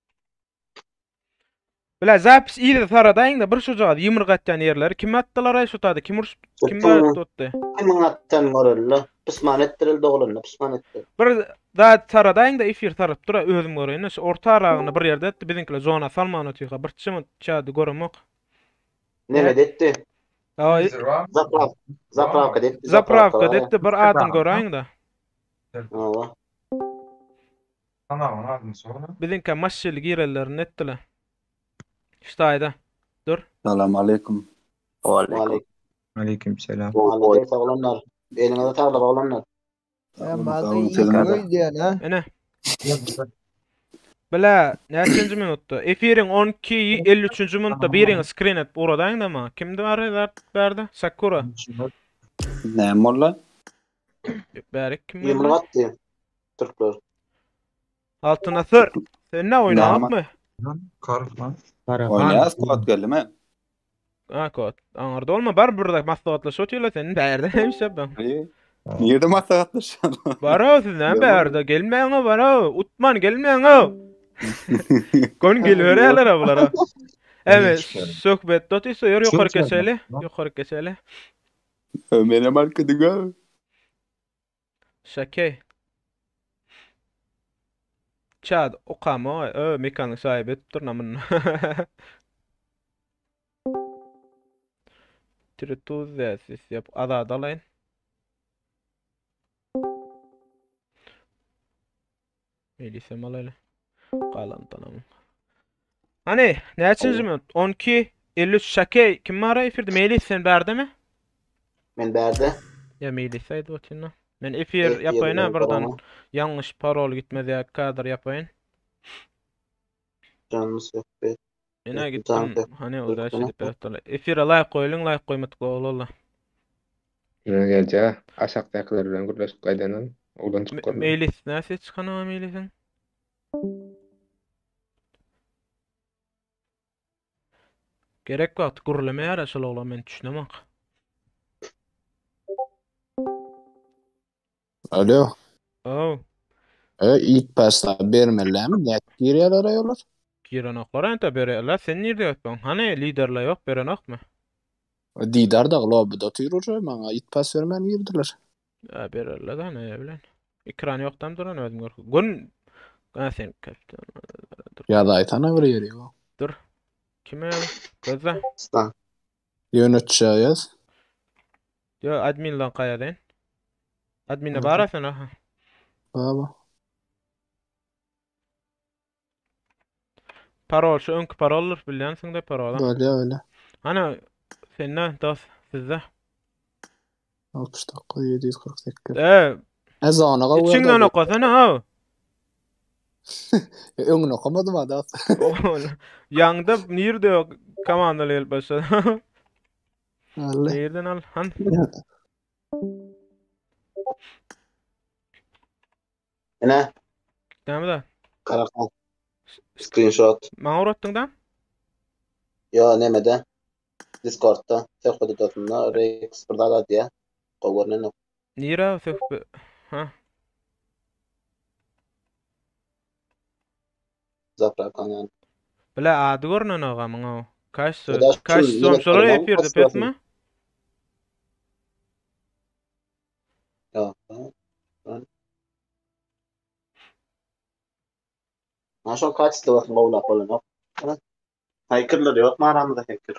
Bile zapis ýeri saradaýyň-da bir şujagaz ýumruk atýan ýerleri kim atdylar aý şu taýda kim uruş kim tutdy? Kimiň atdan görelde. Pysman etdirildi oglanyna pysman etdi. Bir zat saradaýyň-da efir saryp dur özüm göreýin. Şu orta aragynda bir ýerde etdi biziňkiler zona salman otyka bir çymy çady göremok. Neme etdi? Zaprav zapravka etdi. Zapravka etdi bir adyny göräýiň-de. Hawa. Kanalyň adyny sorma. Biziňkä maşşeli girellerini etdiler. Şu taýda. Dur. Salam aleýkum. Aleyküm. Aleyküm selam. Aleyküm oglanlar. Eliňize saglyk oglanlar. Ene. Bile näçenji minutda? Efiriň 12:53-nji minutda biriňi skrin edip ugradaýyň-da maňa. Kimdi bar bärde? Sakura. Näme boldy? Bärik kim Ýumruk atdy. Türkler. Altyn asyr. Sen ne oýnapmy? Karfman. Oýnaýas kod geldimi? Ha kod. Aňarda olma bar burada maslahatlaşyp otyrlar sen bärde hemşe ben. Nirde maslahatlaşýan? Baro siz näme bärde gelmäňe baro. Utman gelmäňe. Gon geliberýärler bulara. Evet, söhbet dotisa ýör ýokary geçeli. Ýokary geçeli. Menem arkadyga. Şakey. Çad okama, ö mekanyň sahibi etipdir namyn. Trituz ses yap azad alaýyn. Melisem alaýly. Galan tanamyn. Hani näçinji minut? 12 53 Şakey kim bar efirde? Melis sen bärdemi? Men bärde. Ya Melis aýdyp otyryn. Men efir ýapaýyn ha birden. Ýalňyş parol gitmez ýa kadr ýapaýyn. Canly söhbet. Ene gitdim. Hani o da şeýdip ýatdylar. Efire like goýulyň, like goýmadyk oglanlar. Ýöne gelje aşakdakylar bilen gürleşip gaýdanam oglanjyk görmedim. Melis näse çykana Melisiň? Gerek wagt gürlemeýär şol oglan men düşünemok. Alo. Oh. E, ilk başta bermelilermi? Ne girýärler aýolar? Girenoklar ente bererler. Sen nirde ýatdyň? Hany liderler ýok, berenokmy? Didar da lobbyda otyr uje, maňa it pas bermän girdiler. Ya bererler da ne bilen. Ekran ýokdan duran özüm gör. Gün Ha sen kapitan. Dur. Ýazaýsana bir ýeri ýok. Dur. Kime gözle? Stan. Ýönetçä ýaz. Yo admin lan kaýaden. Admine bara sen aha. Baba. Parol şu öňki paroldyr bilýänsiň de parola. Bolýa öyle. Hany sende dost sizde. 69 748. E E zona gowy. İçiňden okasana ha. Öňüni okamadym ha da. Ýaňda nirde yok komandaly gelip başlady. Allah. Nirden al? Han. Ene Näme da? Karakan. Screenshot. Maňa uratdyň da? Yo nemede? Discord'da. Söhbet odasynda Rex bir zat diýä. Gowy görnenok. Nira söhbet. Ha. Zapravkan yani. Bile ady görnenok amyň o. Kaç Ya da şu kaç yine şolar kırmam, efirde kaç pesmi? Ya. Ha şu kaç lira gowlap bolanok. Hackerlar yok mu aramızda hacker?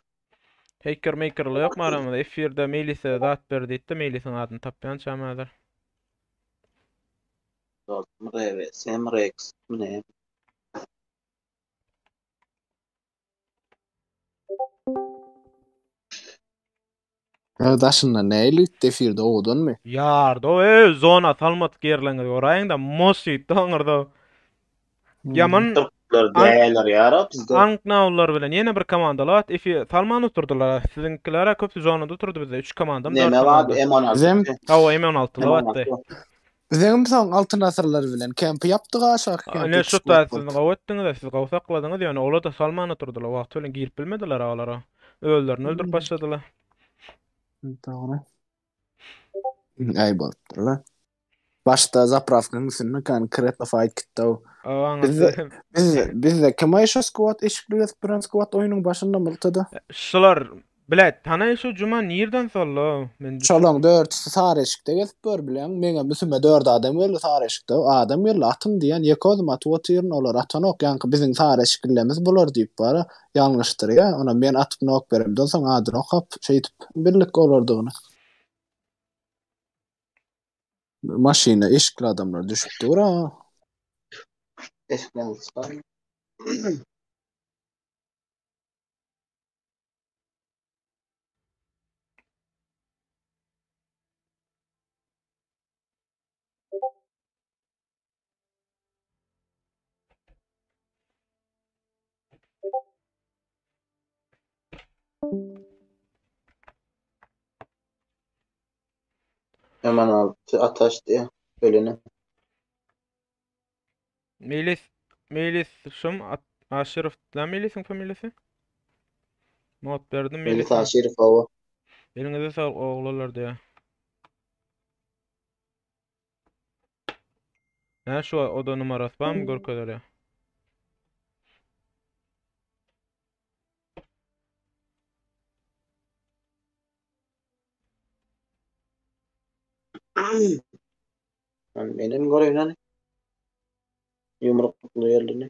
Hacker makerlar yok mu aramızda? Efirde Melis'e zat ber diýdi. Melis'iň adyny tapýan çamadyr. RVS, MRX, ne? Ya daşyndan näli ütdi efirde owadanmy? Ýarda e zona salmadyk ýerleriňizi göräýiň-de mosytda aňyrda. Ýaman Türkler däler ýara bizde. Aňknawlar bilen ýene bir komanda lat efi salman oturdylar. Siziňkiler köpüsi zonada oturdy bizde 3 komandam 4 Neme komanda. bardy M16. Bizem Hawa M16 latdy. Bizeňem soň Altyn asyrlar bilen kempi ýapdyk aşaky kempi Ne şu taý siz gowy etdiňiz, siz gowy sakladyňyz, ýöne olar da salman oturdylar. Wagty bilen girip bilmediler olara. Özlerini öldürip başladylar. Dogry. Aý bolupdyr la. Başda zapravkanyň üstünde konkretno fight gitdi. Bizde bizde bizde kim aý şu squad eşikli gezip duran squad oýnuň başynda multada. Şular bilet tanaý şu Juma nirden saldy? Men Şolaň dörtüsi sary eşikde gezip gör bileň. Meňem üstüme dört adam geldi sary eşikde. Adam geldi atyň diýen ýeke özüm atyp otyryn olar atanok ýaňky biziň sary eşiklilemiz bular diýip bara ýalňyşdyrýa. Ona men atyp nok beremden soň adyny okap şeýdip bildik olardygyny. Maşyna eşikli adamlar düşüp dur ha. Eşikli adamlar. Hemen altı ataş diye ölene. Melis Melis şum Aşirow la Melisiň familiýasy? Not berdim Melis Melis'e. Aşirow hawa. Eliňize saglyk oglanlar diýä. Nä şu oda numarasy barmy görkezer ýa? Ben benim göreyim hani. Yumruklu yerlerini.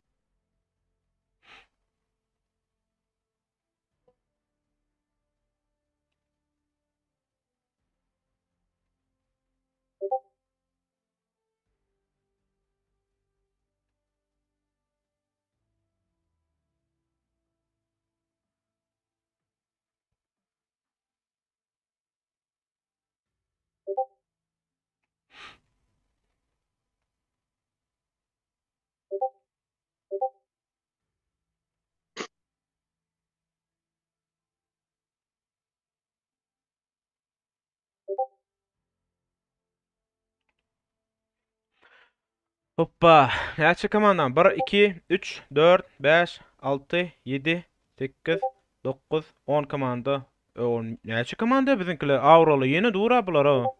Hoppa. Näçe komandan? 1 2 3 4 5 6 7 8 9 10 komanda. 10 näçe komanda biziňkiler? Auraly ýene dur bular o.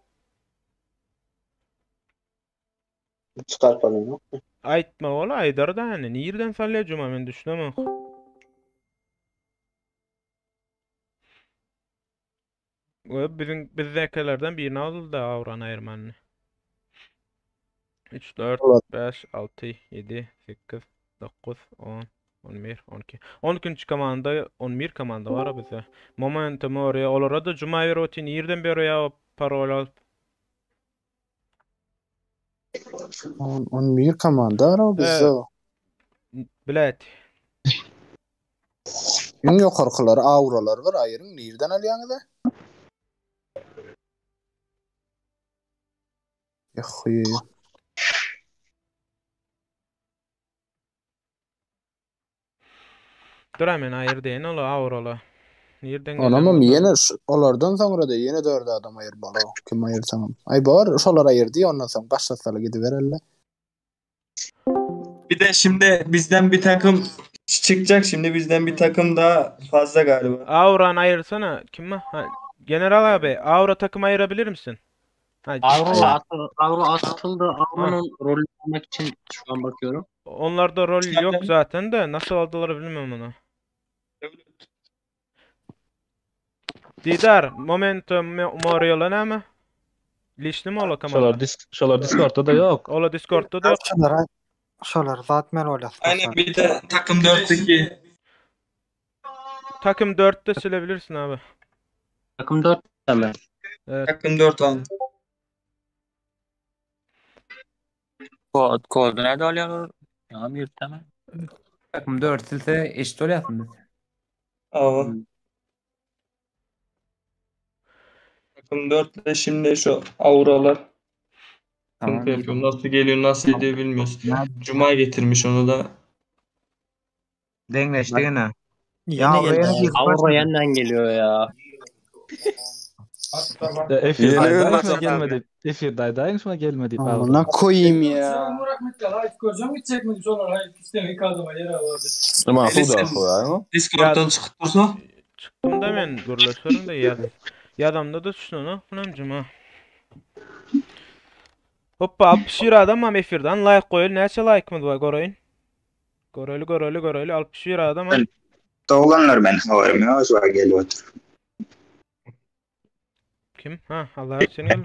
Çıkartalım yok mu? Aýtma ola aýdar da ýani. Nirden salýar Juma men düşünemok. We biziň bizdekilerden birini aldy da Aurany aýyrmanyny. 3 4 5 6 7 8 9 10 11 12. 12-nji komanda 11 komanda bar bizde. Momentum oraya olara da Juma berip otyr. Nirden berýär o parol alyp? 10 11 komanda bar bizde. Bilet. Iň ýokarkylary auralar bar aýryň nirden alýaňyz? Ýahy. Dur hemen aýyr diýen ola aurala. Nirden Onamam ýene olardan soňra da ýene 4 adam aýyrmaly. Kim aýyrsaňam. Aý bar, şolar aýyrdy, ondan soň başlasaly gidiberelle. Bir de şimdi bizden bir takım çıkacak şimdi bizden bir takım daha fazla galiba. Aura'nı ayırsana. Kim Ha, General abi, Aura takım ayırabilir misin? Ha, Avro atıldı, Avro atıldı. Avro'nun rolünü almak için şu an bakıyorum. Onlarda rol yok zaten de nasıl aldılar bilmiyorum onu. Didar, Momentum Moriola näme? Lişli mi ola komanda? Şolar disk şolar Discord'da da yok. Ola Discord'da da yok. Şolar, şolar zat men olasın. Aynen bir de takım 4'teki Takım 4'te silebilirsin abi. Takım 4 mi? Evet. Takım 4 aldım. Kod, kody näde alýarlar? Ýaňam giripdimi? Takım 4 silse eşit bolýarsyň biz. Awa. Takım 4 ile şimdi şu auralar. Tamam. Sıkıntı yapıyorum. Nasıl geliyor nasıl ediyor bilmiyoruz. Cuma getirmiş onu da. Deňleşdi ýene. Yine geldi. Avro yeniden geliyor ya. Efir Yeni daýdaýyň bir şuna gelmedi. Efir daýdaýyň şuna gelmedi. Amına koyayım ya. Discord'dan çıkıp dursa. Çykdym da men gürleşerin de ýaz. Ýazamda da düşünen bunam cuma. Hoppa 61 adam am efirden like goýul. Näçe like'ymyz bar göreýin. Göreli göreli göreli 61 adam am. Doğulanlar ben haberim yok. Şu an geliyor. Kim? Ha Allah seni gel.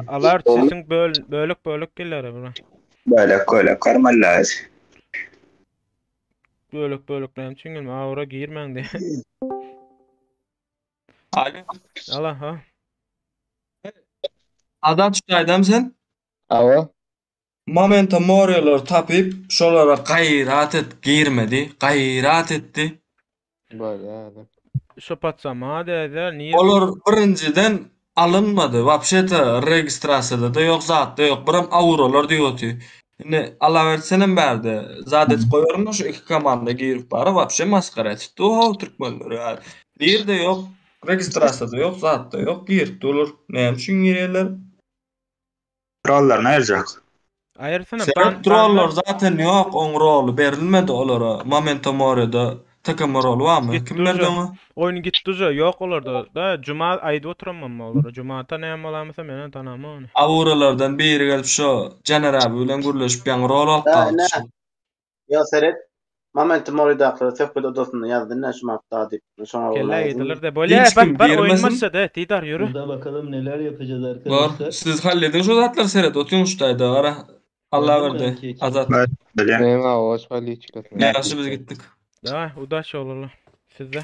Allah sesin böl bölük bölük geller buna. Böyle böyle karmallar. Bölük bölük näme üçin gelme? Awra girmäň diye. Alo. Allah ha. Adam çıkaydam sen. Awa. Momento Morio'ları tapıp şolara gayrat et girmedi. Gayrat etti. Bolýar. Şu patsama diýer. Niye? Olar birinciden alınmadı. Vapşeta registrasiýada da yok, zatda yok. Biram auralar diýip otyr. Indi Allah versenem bärde. Zat et goýaryn da şu iki komanda girip bara vapşe maskara etdi. Oho türkmenler ya. Nirde yok, registrasiýada yok, zatda yok, girip durur. Näme üçin girýärler? Trollar ne yazacak? Aýyrsana. Sebäp trollar zaten yok, oň roly berilmedi olara. Momento Morio'da takım roly barmy? Kim berdi oňa? Oyun gitdi uje, yok olarda. Da cuma aýdyp oturamam men olara. Cumata näme bolamysa men tanamam ony. Auralardan biri gelip şu Caner abi bilen gürleşip ýaňy rol alyp Da galdy. ne? Ya seret. Momentum Mori'dakiler söhbet odasında yazdı ne şu mapta deyip. Şoňa Kelle bolan aýdylar da bolýa. Hiç Bak kim bar oyun girmesin. başlady. Didar ýürü. Burada bakalım neler yapacağız Var. arkadaşlar. Siz halledin şu zatları seret. Otuň şu taýda ara. Allah Gördün mü verdi. erkek? Azat. Näme awa şaly çykarsyn. Ýagşy biz gitdik. Davay, udaç olalım. Sizde.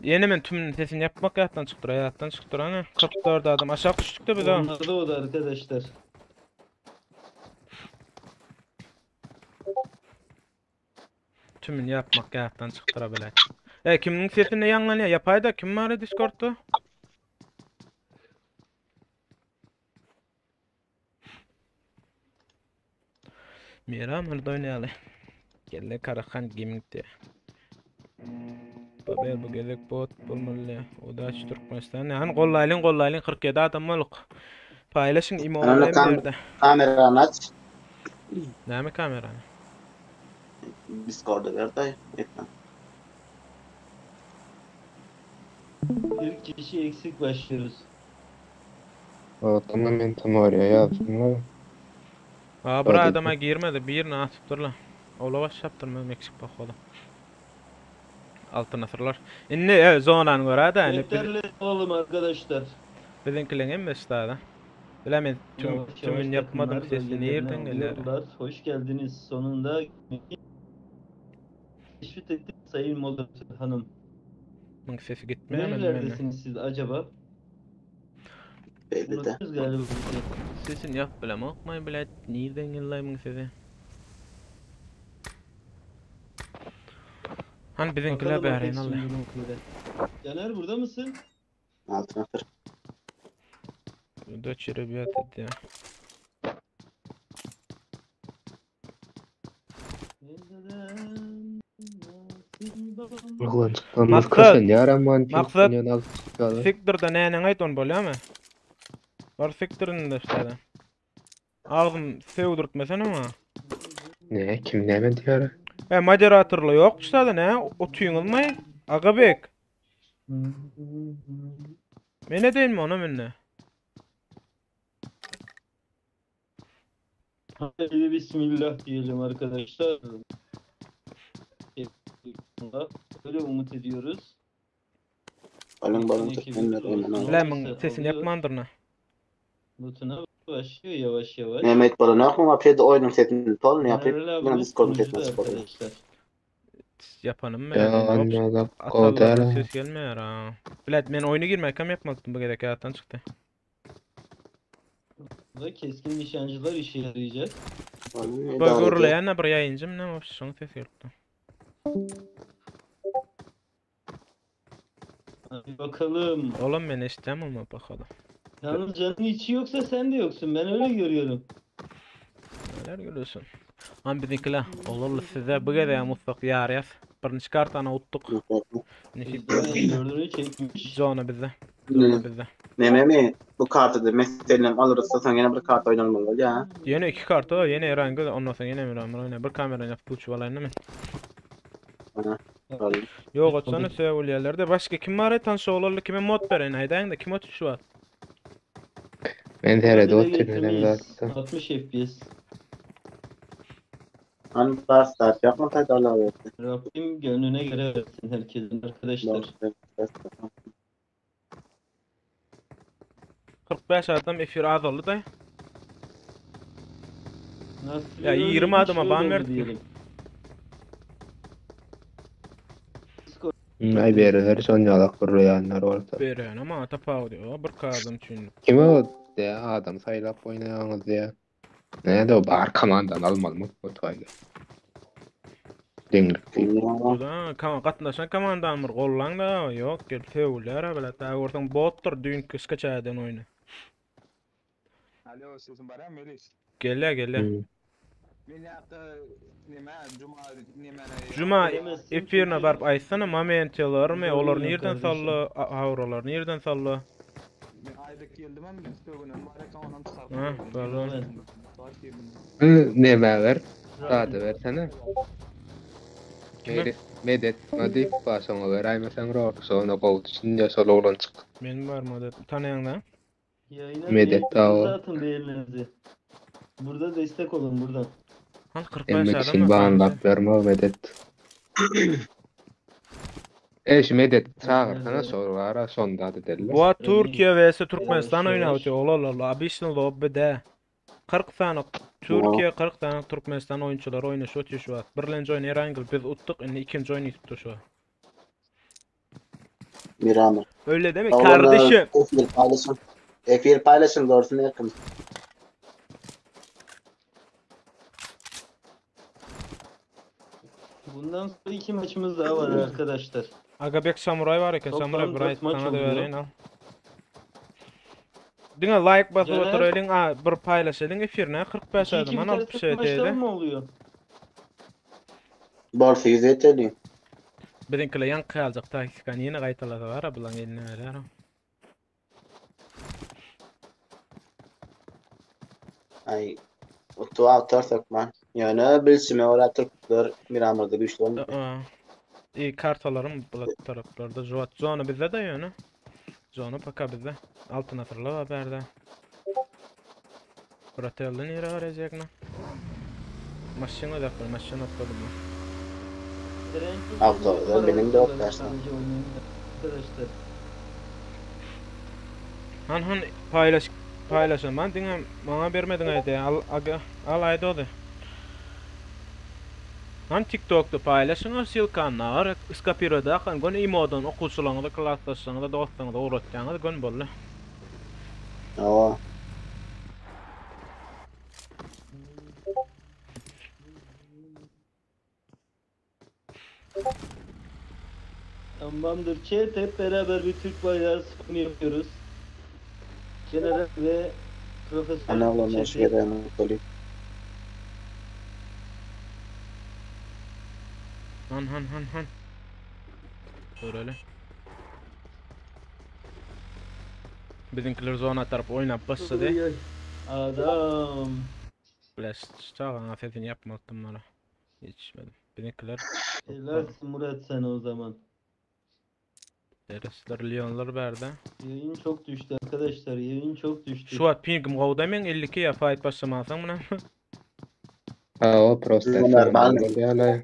Ýene men tümün sesini yapmak ýatdan çykdyr, ýatdan çykdyr ana. 44 adam aşak düşdük de biz ha. Onlarda o da arkadaşlar. Tümün yapmak ýatdan çykdyr bile. E kimin sesini ýaňlanýar? Ýapaý da kim bar Discordda? Miram hırda oýnaýaly. Gelle Karahan Gaming diye. Babel bu gezek bot bolmaly. Udaç Türkmenistan. Yani gollaýlyň gollaýlyň 47 adam bolduk. Paýlaşyň imo Ana hem kam berde. kamerany aç. Näme kamerany? Discord'a ver dayı. Ekran. Bir kişi eksik başlıyoruz. O Momentum Moria ýazsyn. Aa bir adama girmedi. Birini atypdyrlar. Ola başlapdyr men Meksik pohoda. Altın asyrlar. Indi e, zonany görä da indi biz Yeterli olalım arkadaşlar. biziňkileň hemmesi da. Bilemen tüm Yavaş yavaş tümün yapmadım takımlar sesini bölgelerini yerden gelýär. alıyorlar. Hoş geldiniz. Sonunda teşvik ettik Sayın Moderatör Hanım. Muň sesi gitmeýär mende. Nerelerdesiniz siz acaba? Belli de. Unuttunuz galiba bizi. Sesini ýap bilemok, maý bilet. Nirden gelýär muň sesi? Han biziňkiler Bakalım bäri Apex aldy. şimdi noktada. Caner burada mısın? Altın asır. Udaç rебят edýär. Ulan çykdan Maksat. kaşan ýaraman Maksat. alyp çykaly. Siktir de näne aýt on bolýarmy? Bar siktirin de şeýle. Agzym söwdürtmesen ama. Ne kim näme diýär? E moderatorlar ýok şeýle ne? Otuýuňyzmy? Agabek. Mene deýin ona menne. Haydi bismillah diyelim arkadaşlar. Öyle umut ediyoruz. Balın balın Ekibi Türkmenler oynanan. Bilen muň sesini ýapmandyrna. Lootuna başlıyor yavaş yavaş. Mehmet Balın yok mu? Apşede oyunun sesini tolunu yapıp. Caner Yine abimiz Discord'un sunucuda sesini açıp oluyor. arkadaşlar. Yapanym Ya men. anne Atallardan kodara. ses gelmeýär ha. Bilet men oýny girmekam ýapmadym bu gezek ýatdan çykdy. Da keskin nişancılar işe yarayacak. Bu gürleýän bir ýaýynjym näme şoň ses gelipdi. Hadi bakalım. Oğlum men eşitýän ama bakalım. Yalnız canın içi yoksa sen de yoksun. Ben öyle görüyorum. Neler görüyorsun? Am biziňkiler olarly size bu gezegem mutlak ýarýas. Birinji kartany utduk. Nesip Dördünü çekmiş. Zona bizde. Zona bizde. Neme mi? Bu kartı da meselem alırsa sen yine bir kart oynanmalı ya. Ýene iki karta, ýene Erangel, ondan soň ýene Miramar oýna. Bir kamera oýnap tuçup alaýyn men. Ýok, otsana söwülýärler-de. Başga kim bar tanşy olarly kime mod bereýin aýdaýyň da kim otyr şu wagt? Men serede Dile otyryn edem getirmeyiz. zatda. 60 FPS. Hani daha start yapma tadı Allah versin. Rabbim gönlüne göre versin herkesin arkadaşlar. 45 adam efir azaldy da. Nasıl Ya 20 adama ban verdi verdik. diyelim. Ay bereler şon ýalak gürleýänler bolsa. Berýän ama tapawudy ýok. Bir adam üçin. Kime o diýä adam saýlap oýnaýaňyz diýä. Näde o bar komandany almalymy bu taýda. Deňlik diýip. Da, kam gatnaşan komandan bir gollaň da ýok, gelip söwülýär bile. Ta görseň botdur düýnki skaçaýdan oýny. Alo sesim barýar Melis. Gelýär, gelýär. Men ýa-da neme cuma nemene Cuma Bilemezsin efirine çünkü baryp aýtsana momentelermi, Zorun olar yok nirden kardeşim. sally, auralar nirden sally. Men aýdyk geldim hem sögünen baraka onam çıkarıp Ha, pardon. Saat girdim. Hı, Neme ver? Zady versene. Kime? Meri- Medet ma diýip ba soňa ver aýmasaň rol. Soňra gowdy içinde şol oglan çyk. Men bar modet. Tanaýaň da. Yayına Medet beğeninizi dağ. atın beğenilerinizi. Burada destek olun buradan. Han 45 Emmek adam için banlap berme medet. E şu medet çağırsana şol bara şonda da derler. Bu Türkiye vs Türkmenistan Yavaş oýnawy yavaş. olar olar. Abişni lobbyde. 40 sany Türkiye 40 sany Türkmenistan oýunçylary oýnaşyp otyr şu wagt. Birinji oýun Erangel biz utduk, indi ikinji oýun ýitip şu wagt. Miramar. Öyle değil mi Oğlanlar kardeşim? Efir paylaşın. Efir paylaşın görsün yakın. Bundan sonra iki maçımız daha var arkadaşlar. Agabek Samuray var eken, Toplam Samuray dört Bright maç sana da oluyor. bereýin al. Diňe like basyp Caner. oturyň, a bir paýlaşalyň efirine 45 2-2 adam biterse 67 maçlar edi. mı oluyor? Bolsa 170. Biziňkiler ýaňky aljak taktikany ýene gaýtalasa bar, bulaň eline berer. Ay Otu atar sökman. Yani bilsime ora Türkler Miramar'da güçlü olmadı. Aa. İyi kartalarım bu taraflarda. Juat zona bizde de ýöne. Zona paka bizde. Altın asyrlar var berde. Bratelli nere arayacak na? Maşyn da maşyn atladım. Avtorlar benim de yok dersen. Sadece oynayın Arkadaşlar. Han han paylaş paylaşan diňe maňa bermediň aýdy. Al aga al aýdy ody. Han TikTokda paýlaşyň o silkany ar skopirada han gön imodan okuwçylaryňyza, klasdaşlaryňyza, dostlaryňyza uğratýaňyz gön boldy. Aa. Tamamdır. Chat hep beraber bir Türk bayrağı spamı yapıyoruz. General ve Profesör Ana oğlan hoş chat'i. geldin. Han han han han. Dur öyle. Biziňkiler zona tarap oýnap başlady. Oy, oy. Adam. Flash çagaň sesini yapmaktım bana. Yetişmedim. Biziňkiler Helalsin Murat sen o zaman. Deresler Lyonlar bärde. Yayın çok düştü arkadaşlar. Yayın çok düştü. Şu at pingim gowda men 52 ya fight başlamasaň muna. Ha o prosta Bunlar ben- bolýarlar.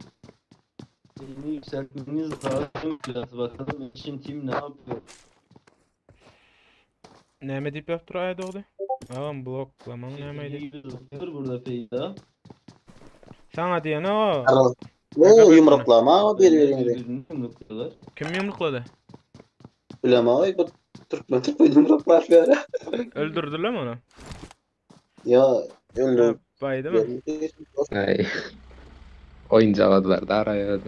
Yayını yükseltmeniz lazım biraz. Bakalım için team ne yapıyor? Näme diýip ýapdyr aýda oldy? Agam bloklamaň näme diýip. Dur burada Feyza. Sana diýene o. Ne yumruklama o birbirini. Birbirini yumrukluyorlar. Kim yumrukladı? Bileme o bu Türkmen Türkmen yumruklar böyle. Öldürdüler mi onu? Ýa öldü. Baýdymy? Aý. Oýunjagazlar da araýa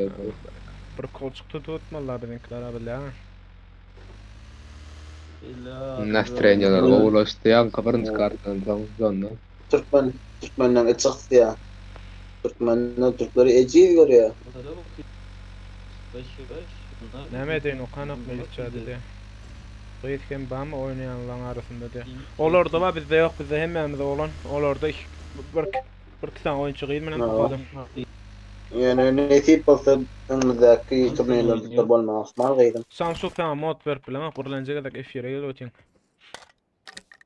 Bir kolçuk tutup utmalylar biziňkiler ha bilýäňmi? Nastroýeniýalar gowulaşdy ýaňky birinji kartdan soň zonda. Türkmen türkmenden içi gysýa. Türkmenler türkleri ejiz görýä. Näme edeýin okanok Melisça diýdi. Gyz hem bamy oýnaýanlaň arasynda diýä. Olarda bar bizde ýok bizde hemmämiz oglan. Olarda iki bir bir iki sany oýunçy gyz bilen okadym. Ýöne nesip bolsa öňümizdäki turnirlerde bolmagy ahmal gyzyň. Samsung saňa mod berip bilemok birlenje gezek efire gelip otyň.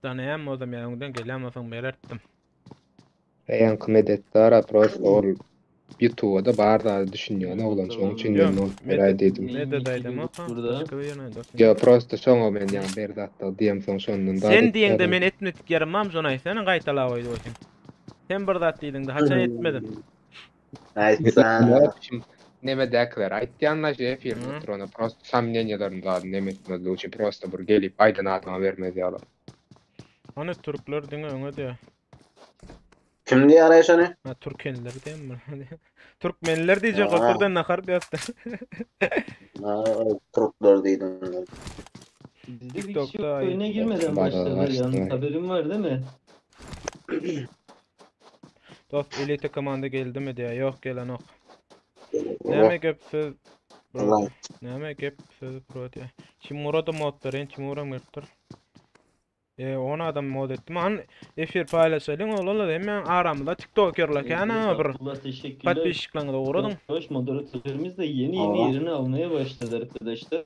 Tanaýan bolsam ýa öňden gelýän bolsaň bererdim. Ýaňky medet dara prosto ol ýutuba-da bar zady düşünýän oglan şoň üçin men mod beräý diýdim. Medet aýdamok ha. Başga bir ýerine aýdarsyň. Ýo prosto şoňa men ýaňy ber zatda diýemsoň şondan zat Sen diýeňde men etmedik ýerim barmy şony aýtsana gaýtalap aýdyp otyň. Sen bir zat diýdiňde haçan etmedim. Aýtsana. Nemedäkiler aýtýanlar şu efirde oturana prosto somneniýalaryny zady neme etmezlik üçin prosto bir gelip aýdan adama bermez ýaly. Hany türkler diňe öňe diýä. Kim diýýär şony? Ha türkenler diýen Türkmenler diýjek ol birden nahar berdi. Ha, türkler diýdim. Bizde bir kişi TikTok'ta oyuna ayıp. girmeden başladı. Yalnız haberin var değil mi? Dost elite komanda geldimi diýä. Ýok gelenok. Näme gep söz bro. Näme gep söz bro diýä. Timura da mod bereýin. Timuram gelipdir. E, 10 adam mod etdim. An efir paýlaşalyň oglanlar. Hemme aramyzda TikTokerler kän ama bir Abdullah teşekkürler. podpisçikleriňizi ugradyň. Hoş moderatörlerimiz de yeni yeni Aa. yerini almaya başladı arkadaşlar.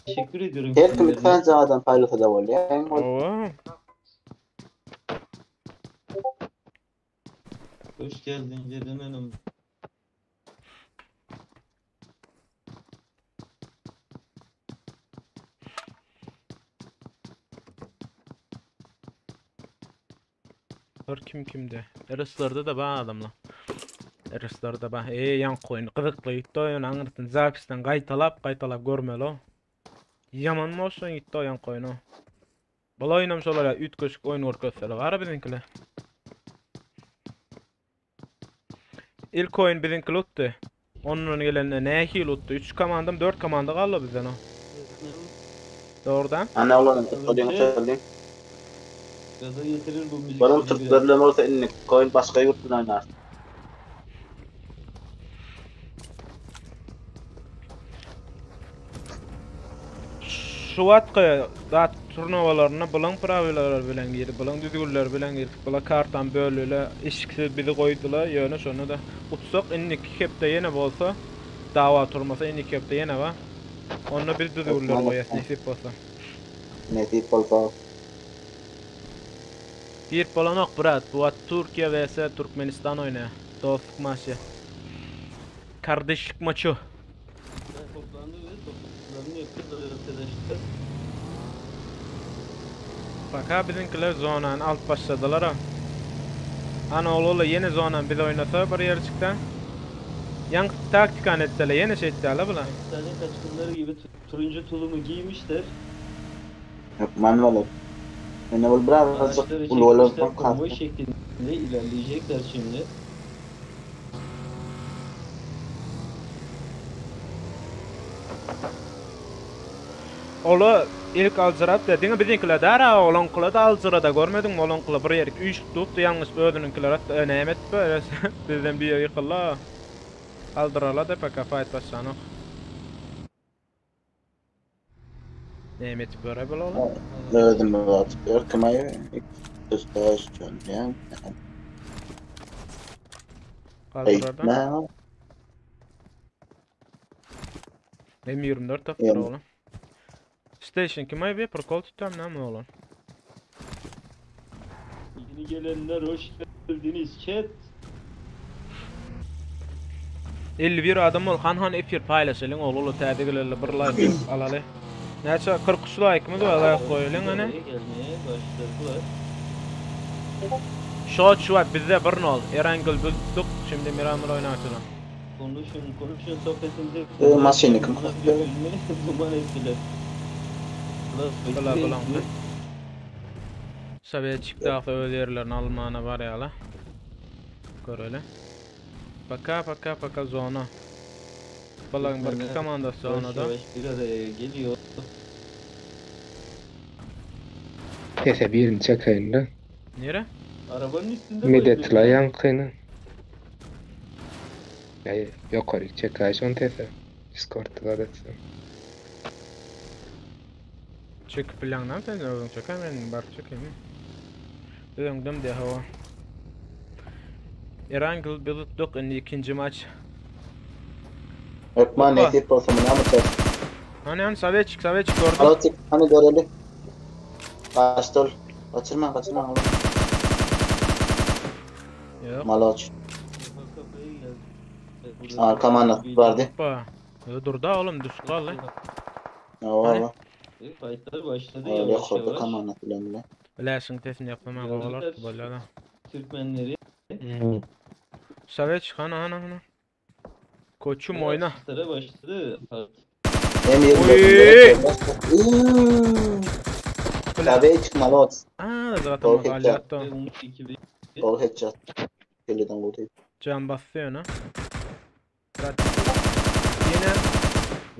Teşekkür ediyorum Her kim iki kendilerine. sany adam paýlaşsa da bolýar. Owa. Hoş geldin Ceren Hanım. Her kim kimde. Eraslarda da ba adamlar. Eraslarda ba. E yan koyun gyzykly gitdi oýun aňyrtyn zapisden gaýtalap gaýtalap görmeli o. Ýaman bolsun gitdi oýun koýun o. Bul oýunam şolara üýtgeşik oýun görkezseler gara biziňkiler. İlk oýun biziňkiler utdy. Ondan gelende nähili utdy? 3 komandam 4 komanda galdy bizden o. Dogrudan. Ana oglanım tutmadyň söyledi. Gaza getirir bu müzik Oğlum sizi Türkler biraz. bilen bolsa indi koyun başga ýurt bilen oýnar. Şu wagtky dat turnuvalaryna bulan prawilalar bilen girdi, bulan düzgünler bilen girdik. Bula kartan bölüle, işiksiz bizi goýdular. Ýöne şonu da utsak indiki hepde ýene bolsa dawa turmasa indiki hepde ýene ba. Onda biz düzgünler goýas nesip bolsa. Nesip bolsa. Girip bolanok brat. Bu wagt Türkiye vs Türkmenistan oýnaýar. Dostluk maçy. Kardeşlik maçy. Toplandı ve toplantılarını yapıyorlar arkadaşlar. Baka bizimkiler zonany alyp başladylar ha. Ana oğlu ýene zonany biz oýnasa bir ýer çykda. Ýaňky taktikany etseler ýene şeýtýärler bular. Hapishane kaçkınları gibi tu- turuncu tulumu giymişler. Hökman bolar. Ýöne bul birazajyk Araçları uly bolar çekmişler. Konvoy şeklinde ilerleyecekler şimdi. Ola ilk aljyrap da diňe biziňkiler däl ha olaňkylar da aljyrada görmediňmi olaňkylar bir ýerik üýşüp durupdy ýalňyş özüniňkiler atdy e näme etdi böyle bizden bir ýer ýykyldy aldyrala da paka fight başlanok. Näme etip ýör bul oglan? Özüm atyp ýör kim aý? Üstü çönýän. Galdyrada. Eýtme. M24 tapdyr Ýa. oglan. Station kim aý bir prokol tutam näme oglan? Yeni gelenler hoş geldiniz chat. 51 adam ol han han efir paýlaşalyň ogul täze gelenler bir like alaly. Näçe 43 like'ymyz bar like goýalyň ana. Buraya gelmeye başladılar. Şot şu wagt bizde 1-0. Erangel bulduk. Şimdi Miramar oýnatylar. Konuşun konuşun sohbetinizi. E, maşyny kim Bunlar birbirini duman ettiler. Bula bula. Sowetçik dagsa öz ýerlerini almana barýarlar. Göreli. Paka paka paka zona. Balagyň bir Türkmenler komandasy yavaş zonada. yavaş bir araya geliyor. Sese birini çekeýin-de. Nire? Arabanın üstünde Medetla bayılıyor. ýaňkyny. Ýa ýokaryk çekäý şony sese. Discordda zat etsin. Çekip bilýäňmi sen özüň çekä men baryp çekeyim. Öňdem de hawa. Erangel biz utduk indi ikinji maç. Hökman Hoppa. nesip bolsa muny alacak. Hani hani Sowetçik Sowetçik gördüm. Alacak hani göreli. Kaçtı ol. Kaçırma kaçırma oğlum. Yok. Maloç. Kafa kafaya geldi. Burada Arka manat vardı. Hoppa. E, Dur da oğlum düş kal lan. Ne var? E, Fightlar başladı Öyle yavaş korktu yavaş. kamanat bilen bile. Bilersin tesini yapmam Gördüler olar böyle da. Türkmenleri. Sowetçik hani hani hani. Koçum oyna. Atışlara başladı artık. Hem Oy! Tabii çıkmalı ot. Aa zaten Doğru bak headshot. Alyatta. Ve Umut ekibi Doğru headshot. Keliden vurdu. Can basıyor ha. Bırak. Yine.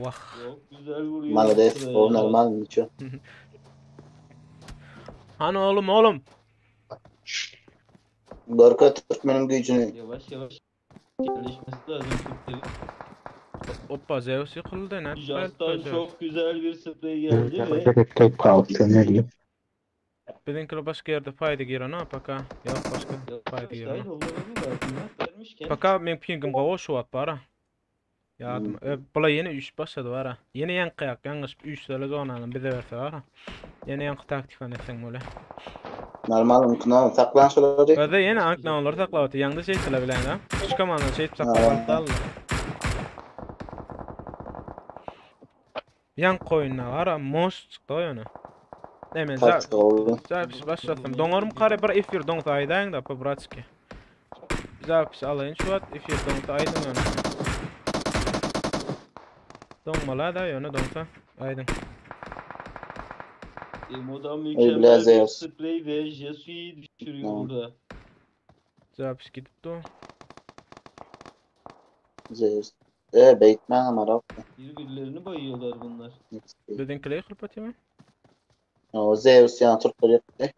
Vah. çok güzel vuruyor. Malades. Buraya. O normal mi? Hani oğlum oğlum. Gorka Türkmenin gücünü. Yavaş yavaş yerleşmesi lazım Türklerin. Hoppa Zeus yıkıldı ne? Just'tan çok güzel bir sprey geldi ve Bizimkiler başka yerde fayda giren ha paka. Yok başka fayda dahil giren. olmaları lazım. Vermişken Paka men pingim gowy şu at bara. Ýadym. E, bula ýene 3 başlady bara. Ýene ýaňky ýak, ýalňyş 3 tane zonany bize berse bara. Ýene ýaňky taktikany etseň bole. Normal mümkün Saklan şoları. Özde ýene aňkna onlary saklap Ýaňda şeýtdiler bilen ha. Üç komanda şeýtip saklap aldy. Ýaňky oýunda bara most çykdy oýuna. Hemen Taktik oldu. Zapis başlatsam. Doňarym kare bir efir doňsa aýdaýyň da po-bratски. Zapis alaýyn şu wagt efir doňsa aýdyň ýöne. Doňmala da ýöne doňsa aýdyň. Emo'dan Ey, mükemmel bir Blazer. sprey ve Jesu'yu düşürüyor Tamam. burada. Zapis gidip do. Zeus. E beytmen ama rap. Birbirlerini bayıyorlar bunlar. Biziňkiler ýykylyp atýarmy? O Zeus yani Türkler yaptı.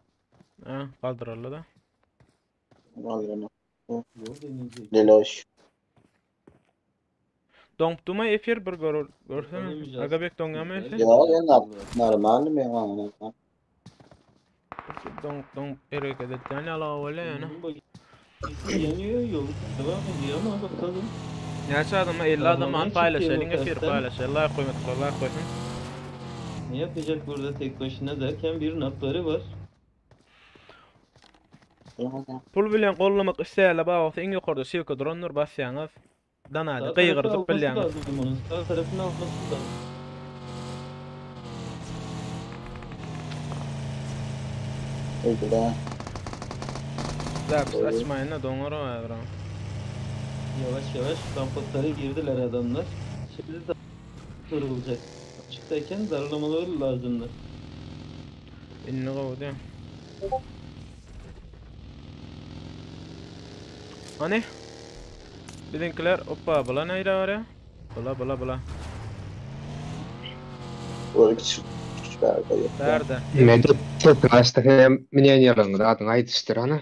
Ha, kaldırarlar da. Vallahi. Yol deneyecek. Leloş. Doňup durma efir bir gör görsene. Oynayacağız. Agabek doňýarmy efir? Ya ya normal mi? Normal. Doňup doňup hereket etýän ýaly bolýar ýöne. Bunun bayısı yanıyor yol devam ediyor ama bakalım. Näçe adama 50 adam Tamam, han ne çıktı paýlaşalyň bu efir tersten? paýlaşaly. Like goýmadyk, like goýsun. Ne yapacak burada tek başına derken bir nakları var. Pul bilen gollamak isleýärler bagsa iň ýokarda silka durandyr basýaňyz. Danady Sağ tarafı gyýgyrdyp alması bilýäňiz. lazım onun. Sağ tarafını alması lazım. Öyle. Zapis açmaýyn da doňar o äbra. Yavaş yavaş rampotlara girdiler adamlar. Şimdi de sorulacak. Açıktayken darlamaları lazımdı. Indi gowdy. Hani? Biziňkiler hoppa bula näde bar ya? Bula bula bula. Oraya küçük küçük yok. Bärde. Medet sesini açdy hem minýanýalaryňyzy adyňy aýdyşdyr ana.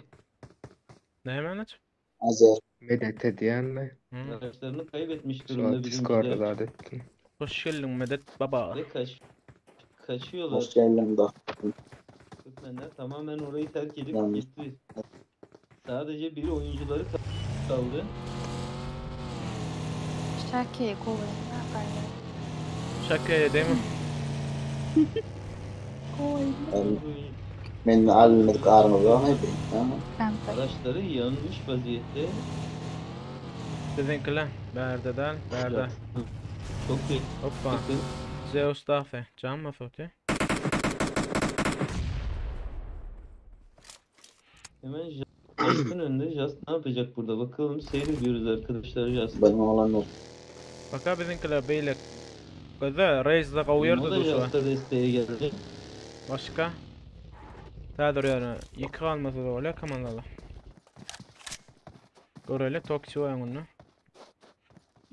Näme aç? Azer. Medet edýänmi? Araçlarını kaybetmiş Şu durumda an Discord'da bizimkiler. zat etdim. Hoş geldin Medet baba. Ve kaç kaçıyorlar. Hoş geldin da. Türkmenler tamamen orayı terk edip Yanlış. gitti. Sadece bir oyuncuları kaldı. Şakeye gowy. Ne yaparlar? Şaka değil mi? Gowy. Men almadık armı var mı? Tamam. Araçları yanmış vaziyette. Biziňkiler bärde däl, bärde. Çok iyi. Hoppa. Bakın. Zeus dafe. Can mı soty? Hemen Just'ın önünde. Just ne yapacak burada? Bakalım seyrediyoruz arkadaşlar Just'ı. Benim oğlan Baka biziňkiler beýle Göze reis da O gowy ýerde da dursa. Just'a desteğe geldi. Başka? Häzir ýöne ýeke galmasa da bolýar komandalar. Göreli Toksi oýunynda.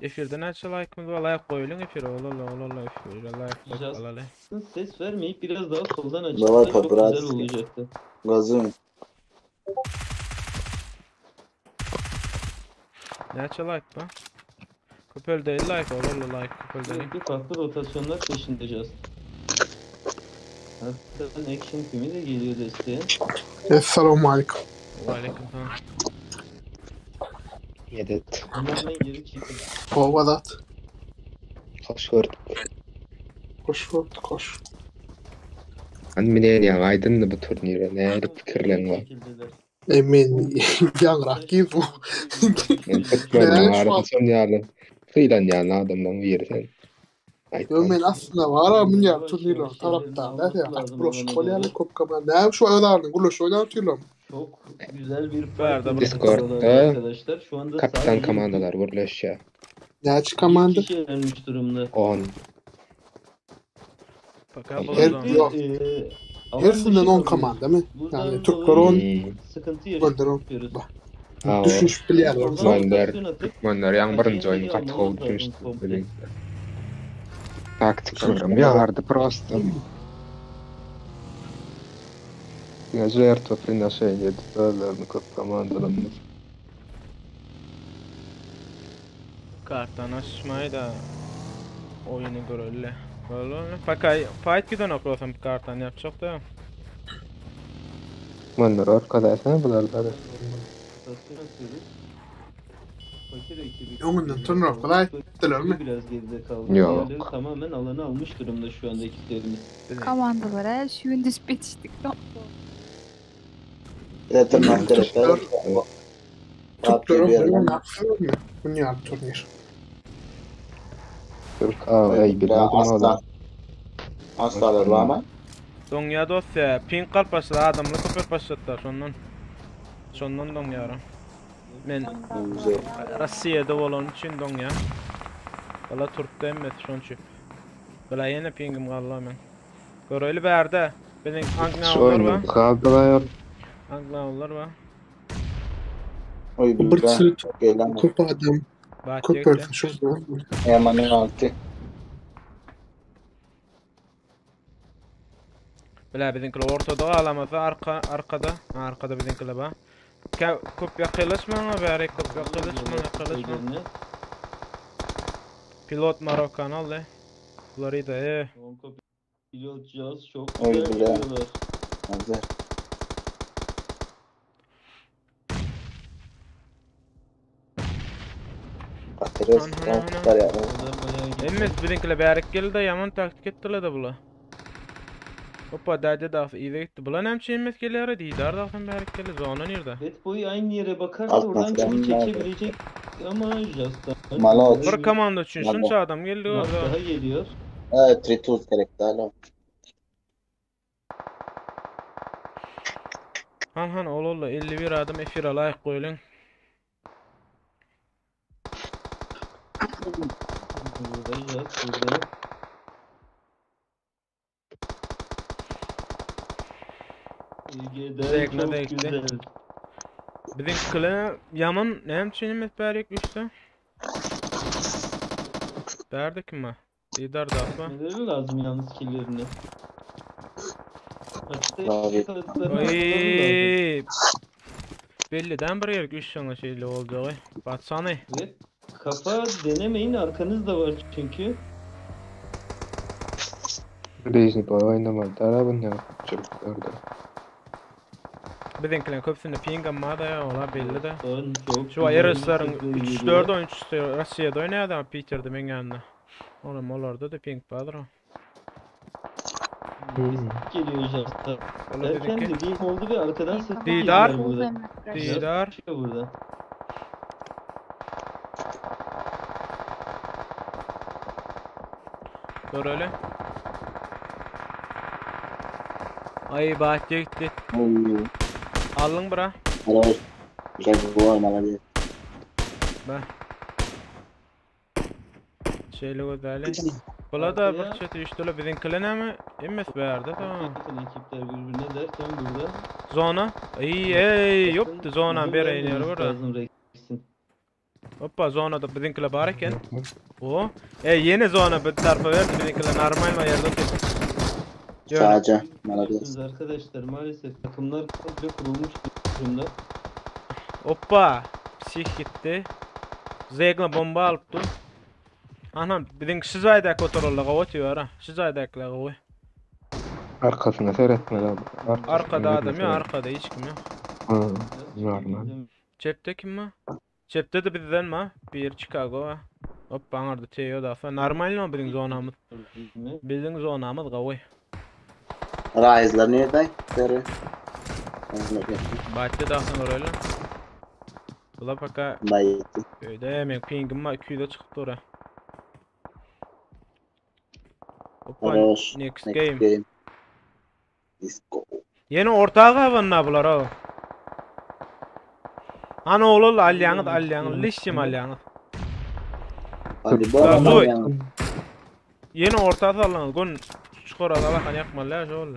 Efirde näçe laýkymyz bar? Laýk goýulyň efire. Olala olala efire laýk goýup alaly. Justin ses vermeyip biraz daha soldan Давай açılsa çok güzel по-братски. olacaktı. Газуем. Näçe laýk bar? Köpel değil laýk, olala laýk köpel değil. Sürekli farklı rotasyonlar peşinde Justin. Hatta action filmi de geliyor desteğe. Esselamu aleyküm. Waleýkim salam. Medet. Tamamen geri çekildi. Gowy zat. Hoş gördük. Hoş gördük, hoş. Hani men ýaňy aýdyndy bu turnire nähili pikirleň bar? E men ýaňrak girdim. Men türkmenleň Näme şu arasynda şon ýaly sylanýan adamlaryň biri sen. Yo men aslynda bar mun ýaly turnirleriň tarapdary däl ýa. Gaty bulaşyk bolýarlar köp komanda. Näme şu özarly gurluş oýnap otyrlar. Çok güzel bir fight Bärde oldu Discord'da buralarda arkadaşlar. Şu anda kapitan sadece komandalar birleşýär. Näçe bir komanda? kişi elenmiş durumda. 10. Paka Her bolazon. yok. Ee, alan Hersinden dışı 10 kalıyoruz. komanda mı? Buradan Yani Türkler 10, dolayı Hmm. sıkıntı Türkler 10. yaşıyoruz. Bak. Ha, o Düşünüş bilýärler. Soldan Türkmenler, rotasyon atıp Türkmenler ýaňy birinji Kaçıncıyı oýun gaty almamız gowy lazım komple. düşünişdi. Taktikalaram ýardy prosto. Diňe žertwa prinošenje edip özlerini köp komandalarymyz. Kartdan açmayı da oyunu göreli. Böyle Paka fight giden okrosam kartdan yapacak da. Türkmenler arkadaşlar bularlar. Rotasyon atıyoruz. Fakir ekibi Öňünden turnir kolay etdilermi? biraz geride kaldı. Yok. Diğerleri tamamen alanı almış durumda şu anda ekiplerimiz. Komandalara şu gün düşüp yetiştik. Zaten Türkler Türkler bir oýnap yerden. otyrmy? Mun ýaly turnir. Türk aa ey bilmedim Asla. ola. Aslalar var mı? Doňýa dost ya. Pink kalp başladı adamly köpek başladylar şondan. Şondan doňýaram. Men Güzel. Rossiýada bolan üçin doňýa. Bala Türkde emmes şon üçin. Bala ýene pingim galdy men. Göreli bärde. Biziň Şu Angnawlar oýunu bar. kaldylar. Angnawlar bar. Oy Bir billah. sürü Gelen. köp adam Bat köp ýekde. ölsün şu Hemen altı. Bile biziňkiler ortada galamasa arka arkada. Ha, arkada biziňkiler bar. Ka köp ýakynlaşmaň bäri köp ýakynlaşmaň ýakynlaşmaň. Üzerine. Pilot Marokkan aldy. Florida e. Onko pilot Jazz çok Oy güzel billah. gidiyorlar. Hazır. Atırız. Han han han. Tutar ya. Onlar bayağı gitti. Emmes biziňkiler bärik geldi ýaman taktik etdiler de bula. Hoppa däde da iýe gitti. Bula näme üçin emmes gelýär didar da bärik geldi. Zona nirde? Bad Boy aynı yere bakarsa Alt oradan maçtan kimi nerede? çekebilecek ama Just'tan Malot. güzel Bir bir komanda üçin Malot. şunça adam geldi knock orada. daha geliyor. Evet, Trituz gerekti alo. Han han ol ol 51 adam efire laýyk goýulyň. Burada Just burada. Ege'den Zevkine çok de gitti. güzel. Biziňkiler ýaman näme üçin emmes bärik düşdi? Bärde kim bar? Didar da bar. Neleri lazım yalnız killerini. Açıkta Abi. yakaladıklarını atmaları lazım. Oy. Belliden bir ýer güýçli şeýle boljagy. Batsany. Ve kafa denemeyin arkanız da var çünkü. Bližnji boý oýnamaly tarabyn ýa çürüklerde. Biziňkiler köpsünde ping amma da ya ola belli de. Son çok Şu güzel bir Aerosların tekrar 3 geliyor. 4 oyuncusu Russiýada oýnaýar ama Peter'de men ýanynda. Olam olarda da ping bardyr. o. Geliyor Just'tan. Ola Derken biziňki. dediğim oldu ve arkadan ses Didar. geliyor burada. Just Didar. çıkıyor burada. Dur öyle. Ay bahçe gitti. Oy. Alın bura. Helal. Güzel bu var malade. Bak. Şeýle gözeli. Bula da bir Arkaya çeti üýşdüler. Biziňkiler näme? Hemmesi bärde tamam. yakın ekipler birbirine derken burada Zona. Ey ey bakın yoktu zona izin bereýin ýeri vermemesi burada. lazım Rex'in. Hoppa zonada biziňkiler bar eken. O. E ýene zona bir tarpa berdi biziňkiler normal ma ýerde otyr. Ýöne Sadece malades. Biliyorsunuz arkadaşlar maalesef takımlar komple kurulmuş durumda. Hoppa. Psih gitdi. Zegla bomba alyp dur. Anam biziň şu jaýdaky oturarlar gowy otyr ha. Şu jaýdakylar gowy. Arkasyna seyretmeli abi. Arkasına Arkada birine adam ýok, seyret. arkada hiç kim ýok. Ha, normal. Çepde kim mi? Çepde de bizden mi? Bir Chicago ha. Hoppa aňarda Teo da. Normal mi biziň zonamyz? Biziň zonamyz gowy. Rise'lar nerede? Deri. Batya dagsyny görelim. Bula paka Bayıttı. öýde men pingim var 200'e çykyp dur. ha. Hoppa Roş. next Next game. game. Let's go. Ýene ortaga gabanna bular o. Ana oğlul alýaňyz alýaňyz lişim alýaňyz. Hadi bu adam Zoy. yani. Ýene orta sallaňyz gün çukur ala bakan ýakmaly ya şol.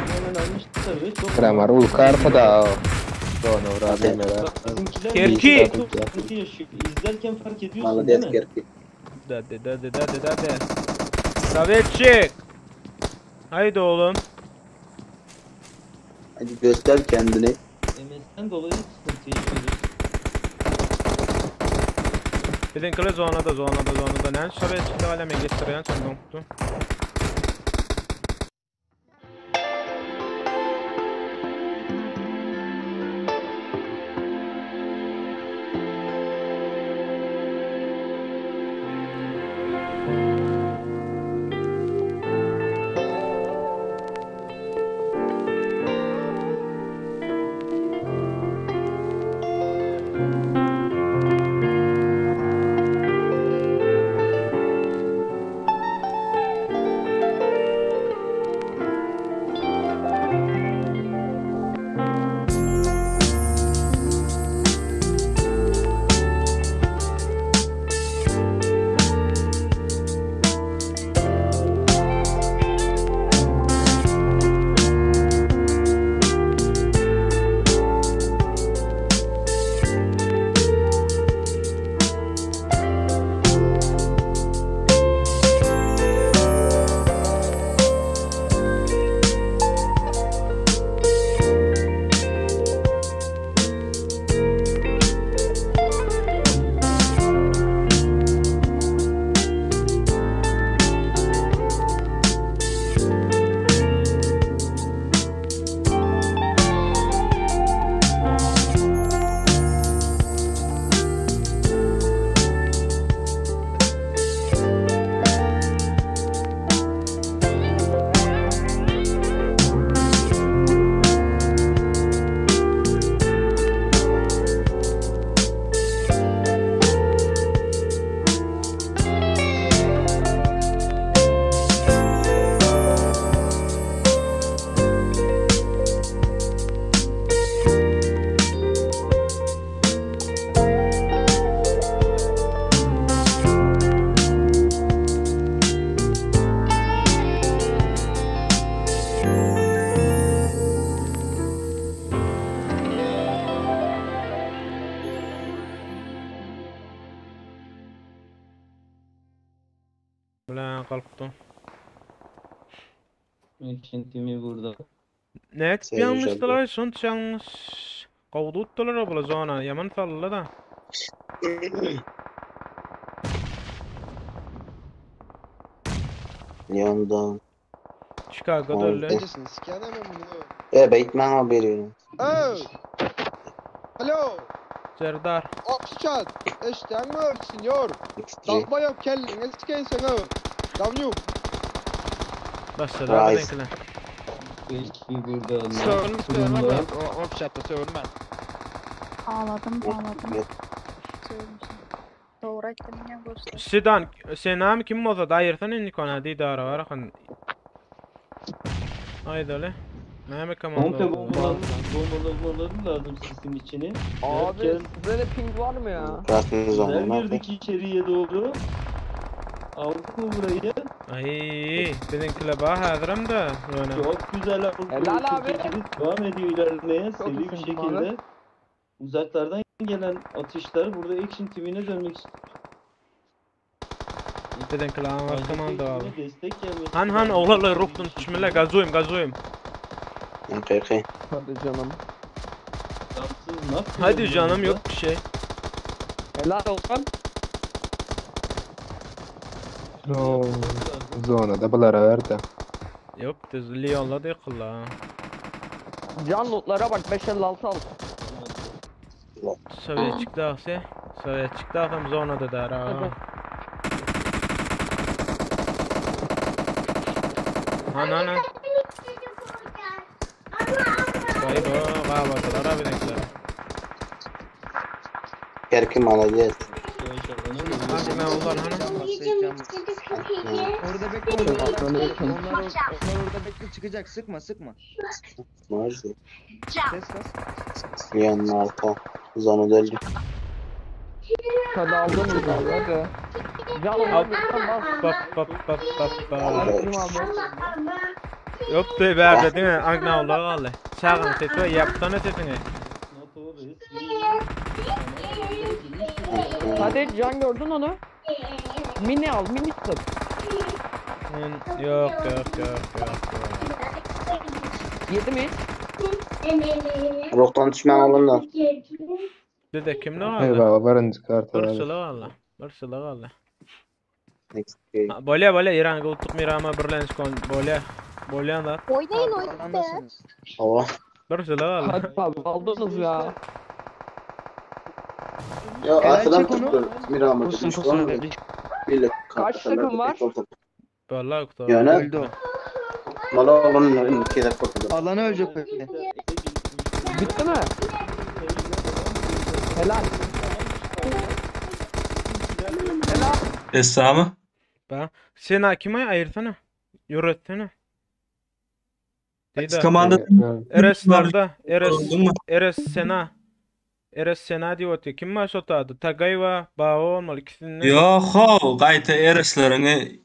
Tamamen almışlar ve çok Kramar ulka arkada. Zona uğradı yemeler. Bak bizimkiler Kerki. çok sıkıntı yaşıyor. İzlerken fark ediyorsun Malades değil mi? kerki. Dade dade dade dade. Sovetçik. Haydi oğlum. Hadi göster kendini. MS'den dolayı sıkıntı yaşıyoruz. Biziňkiler zonada zonada zonada. Näme Sovetçikde galýan men getirýän sen unutdum. Bilen kalktım. Action Team'i burada. Ne Seyirci yanlıştılar, şun yanlış. Kovduttular bula zona. Yaman salla da. Yandan. Chicago'da öyle. Ecesini siken hemen bunu. E beytmen haberi. Oh. Alo. Serdar. Opşat. Eşten mi senyor? X3. Takma yap kellini siken sen o. Davnyuk. Başladı Rice. biziňkiler. Belki burada Sövünme sövünme durumda. bak. O opşatda sövünme. Ağladım ağladım. Söylmüşüm. Doğru ettim ya göster. Sidan, sen kim bolsa da aýyrsan indi kona didara var akın. Haydi öyle. Näme komanda Komple oldu? bombalan, bombalamaları lazım sisin içini. Abi Derken sizde de ping var mı ya? Krasny güzel zona. girdik içeriye doğru. Aldı mı burayı? Ay, biziňkiler bar häzirem de ýöne. Çok güzel aldı. Helal Türk abi. ekibi devam ediyor ilerlemeye. Çok Seri bir iyisin şekilde. abi. Uzaklardan gelen atışlar burada Action Team'ine dönmek istiyor. Biziňkiler aňar ACP komanda abi. ekibine destek gelmesi Han han lazım. oglanlar Seri bir rukdan şekilde. düşmeli gazuýum gazuýum. Okey okey. Hadi canım. Gamsız nak Hadi görüyorum canım burada. yok bir şey. Helal olsun. No. Zona da bulara verdi. Yok düz Lyon'la da yıkıldı ha. Can lootlara bak 556 al. Sovyetçik dağısı. Sovyetçik dağım zonada da ha. Hadi. Han han han. Vay be, gabadylar ha biziňkiler. Her kim alacağız? Hadi ne olar hani? Orada bekle onlar orada onlar, onlar orada bekle çıkacak sıkma sıkma. Marzi. Ses kas. Leon Marco. Zona öldü. Hadi aldınız abi hadi. Can Hop onlar lütfen bas. bap bap bap bap bap. Erkim abi. Yok be bärde diňe agnawlar galdy. Çagyň sesi we ýapsana sesini. NATO resmi kanal yoluna girmiş durumda. Hadi can gördün onu. Mini al mini sık. Men yok yok yok yok. yok. Yedi mi? Roktan düşmän olanlar. Bizde kim ne galdy? Eyvallah birinci karta Bir verdi. şyla galdy. Bir şyla galdy. Next Ha, Bolýa bolýa İran gultuk mirama birlenç kon bolýa. Bolýan zat. Oynayın oynayın. Alandasınız. Hava. Bir şyla galdy. Hadi abi aldınız ya. Ya Helal arkadan çek onu. tuttu. Miram'a Pusun tutmuş pusun lan. dedi. Birle Kaç takım var? Vallahi kutu. Yani Öldü o. mala olanlar iki de kurtuldu. Alanı ölecek öyle. Bitti mi? Helal. Helal. Esra mı? Ba. Sen kime ayırsana? Yürütsene. Dida. Komanda RS-larda RS Oldu mu? RS Sena. RS Sena diýip otyr. Kim var şo tadı? Tagaýwa, Bao olmaly ikisinden. Yok ho, gaýta ereslerini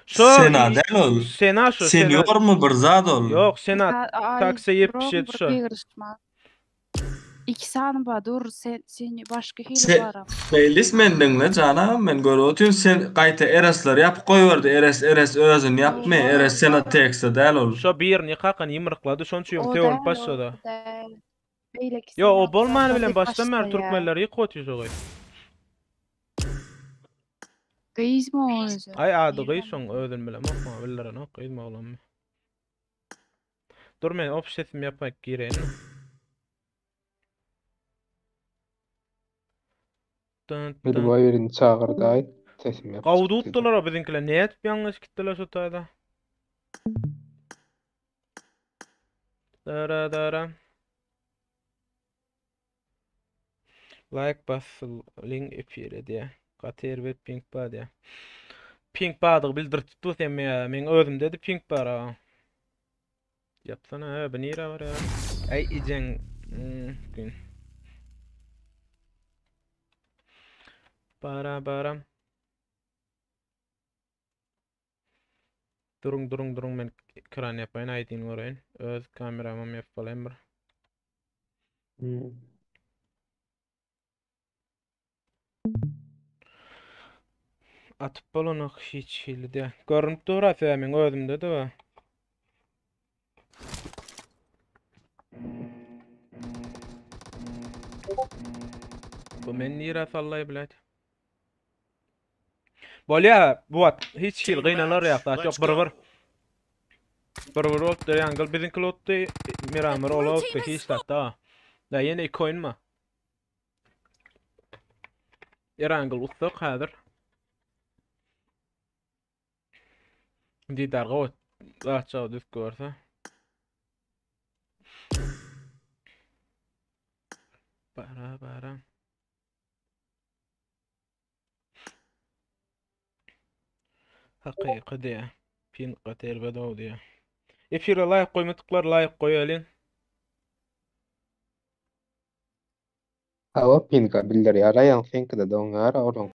Şo Sena däl ol. Sena şo Sena. Senior mu bir zat ol. Yok Sena Ay, taksi 77 bir şo. gygryşma. İki sany bar dur sen sen başka hili Se baram. Playlist men diňle jana men görüp otyryn sen gaýta eresleri ýapyp goýberdi RS RS özüni ýapmy RS Sena tekste däl ol. Şo birini kakan ýumruklady şoň üçin O sögünip däl, o başlady. däl. Beýleki Yo o Sena bolmany bilen dek başdan bäri başlaýar. türkmenleri ýykyp otyr şogy. Gyzmy o özü? Ay ady gyz şoň özün bilemok maňa bildirenok gyzmy oglanmy. Dur men op sesimi ýapaýyp gireýin. Dın Bir dın. boy birini çağırdı ay. Sesim yapacak Gawdy dedi. utdular o biziňkiler. Ne etip ýalňyş gitdiler şu taýda. Dara dara. Like basylyň efire diýe. Gaty erbet pink bar diýe. Pink bardygy bildirip dur sen ya. Men özümde de pink bar ha. Yapsana ha, bu nire var ya. Ay ijen hmm, gün. Bara bara. Durun durun durun men ekran ýapaýyn aýdyn göreýin. Öz kameramam ýapyp alayım bir. Hmm. Atyp bolanok hiç hili de. Görünüp dur ha men özümde de var. Bu men nire sallay bilet. Bolýa bu at hiç hil gynalar ýa yok bir bir. Bir bir oldu ýangıl biziňki oldu. Miramir ola oldu hiç da. Da ýene iki oýun mu? Erangıl ussak häzir. Didar gowy. Zatça düz görse. Bara bara. Hakyky diýe. Pin gater bedow diýe. Efire like goýmadyklar like goýalyň. Hava pinka bildirýär. Aýaň seňkide doňýar, onuň.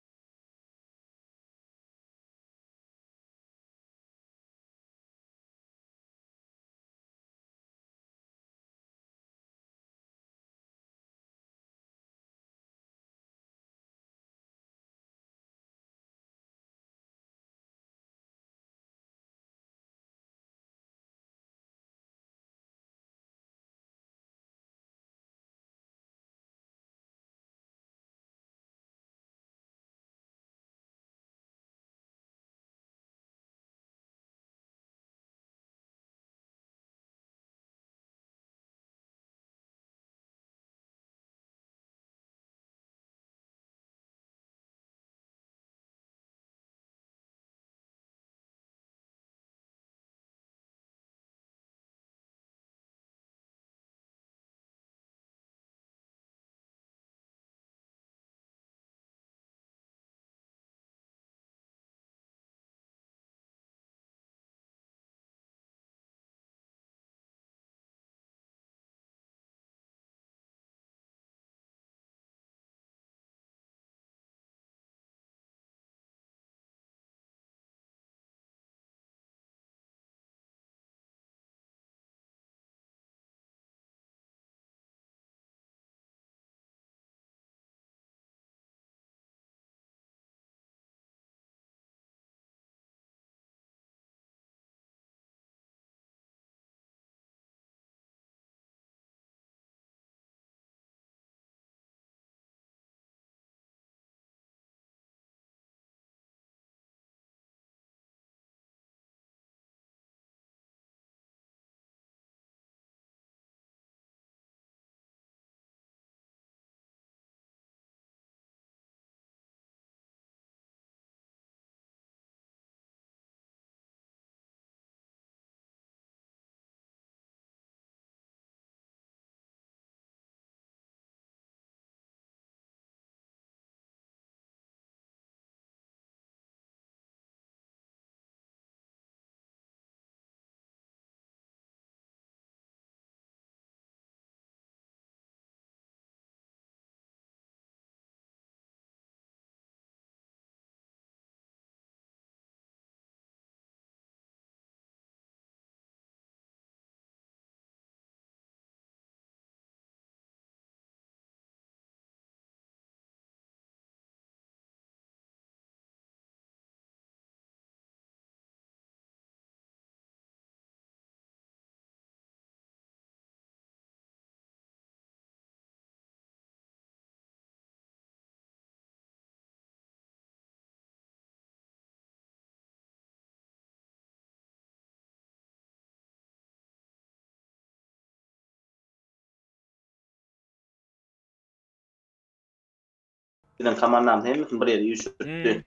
Biziň komandamyz hemmesini bir ýere üýşürtdi. Hmm.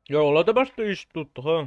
Ýok, olar-da başda üýşüp durupdy, ha.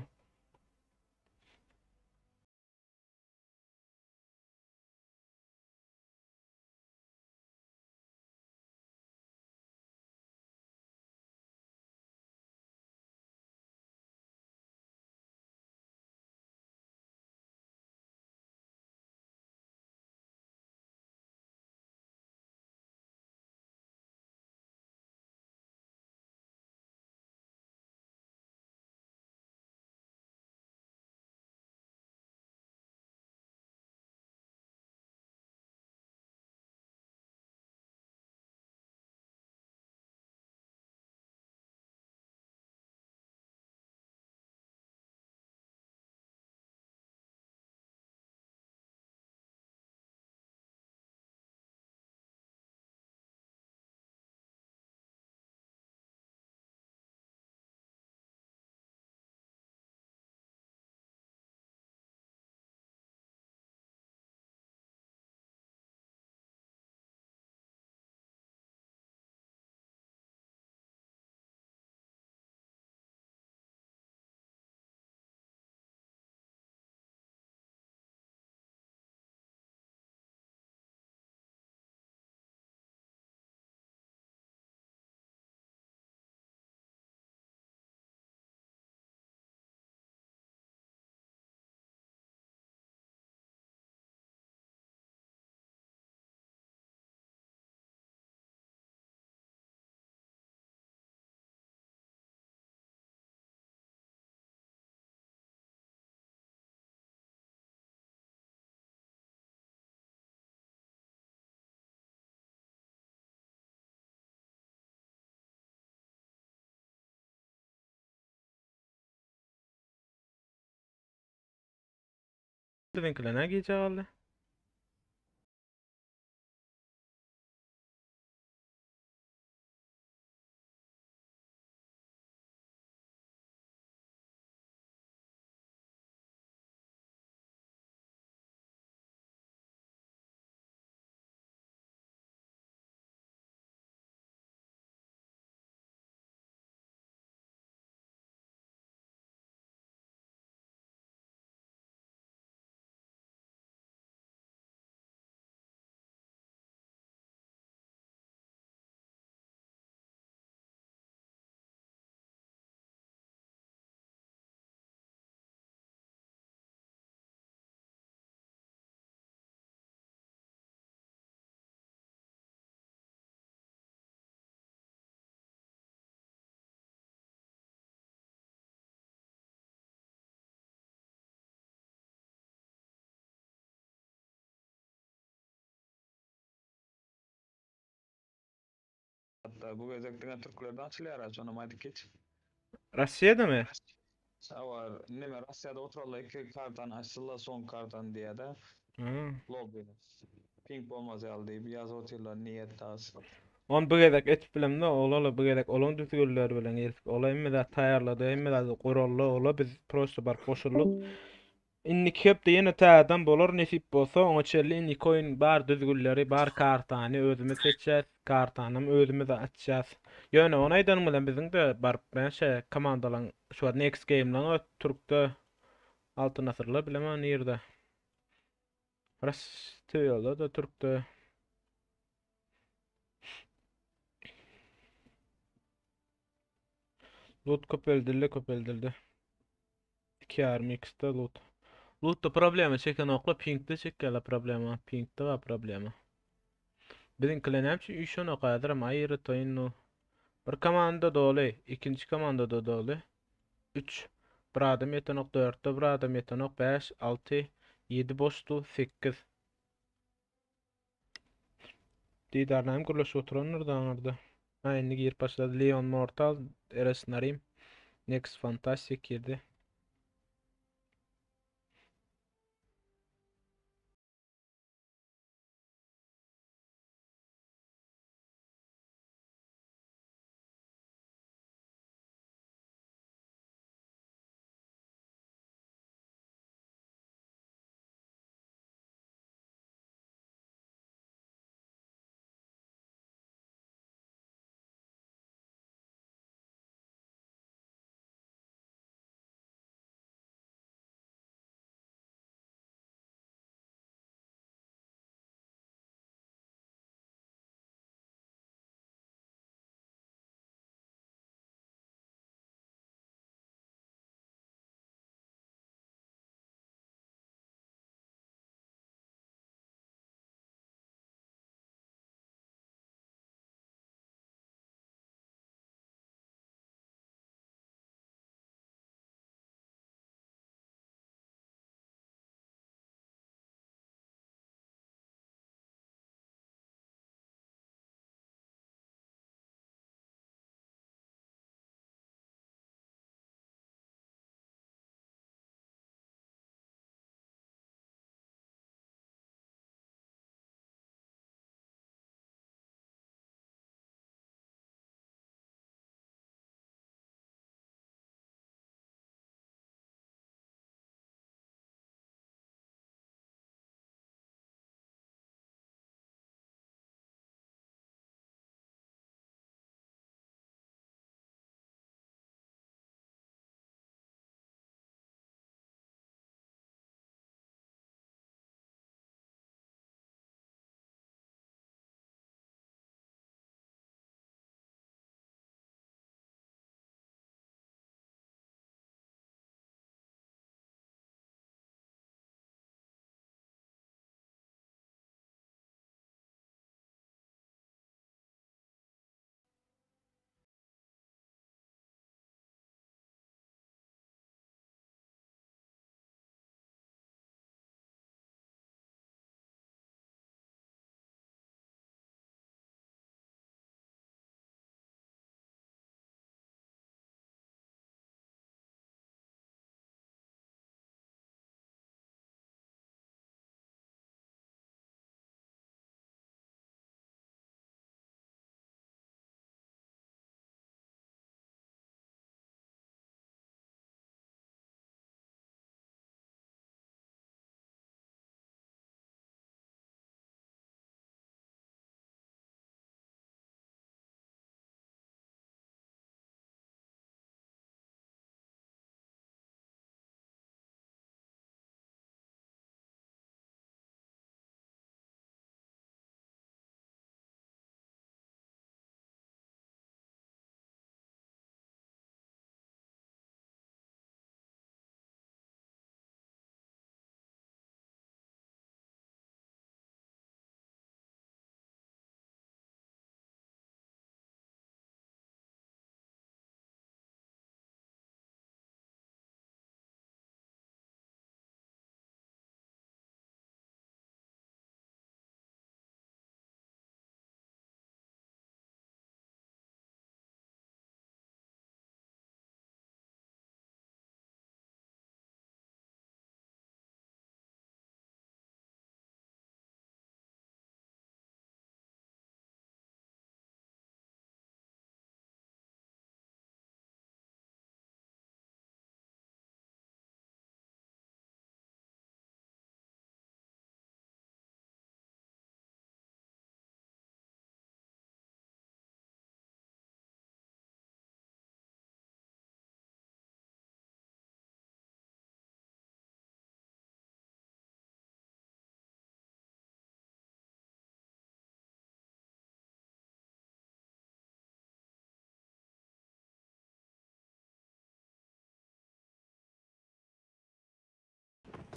Biziňkiler nä gijä galdy? Hatda bu gezek diňe türklerde açylýar ha, şonam aýdyp geç. Rossiýadamy? Hawa, neme Rossiýada oturarlar iki kartany açsynlar soň kartany diýýärde. Hmm. Lobbyny. Ping bolmaz ýaly diýip ýazyp otyrlar niýet das. Ony bir gezek etip bilemde oglala bir gezek olaň düzgünleri bilen girdik. Ola hemme zat taýýarlady, hemme zady guraldy. Ola biz prosta baryp goşuldyk. Indiki hepde ýene täzeden bolar nesip bolsa. Oňa çenli indiki oýun bar düzgünleri, bar kartany özümiz seçýäs, kartanam özümiz açýas. Ýöne ony aýdanym bilen biziň-de baryp näçe komandalaň şu wagt Next Game-laň türkde Altyn asyrlar bilemän nirde. Rossiýada-da türkde. Loot köpeldildi, köpeldildi. 2,5 x-de loot. Lootda problema çekenokla, pingde çekýärler problema. Pingde bar problema. Biziňkiler näme üçin üýşenok häzirem aýry toýunlu. Bir komanda doly, ikinji komanda da doly. 3 bir adam ýetenok, 4-de bir adam ýetenok, 5, 6, 7 boşdu, 8. Didar näme gürleşip oturandyr da aňyrda. Ha indi girip başlady. Leon Mortal, Eres Narim, Next Fantastic girdi.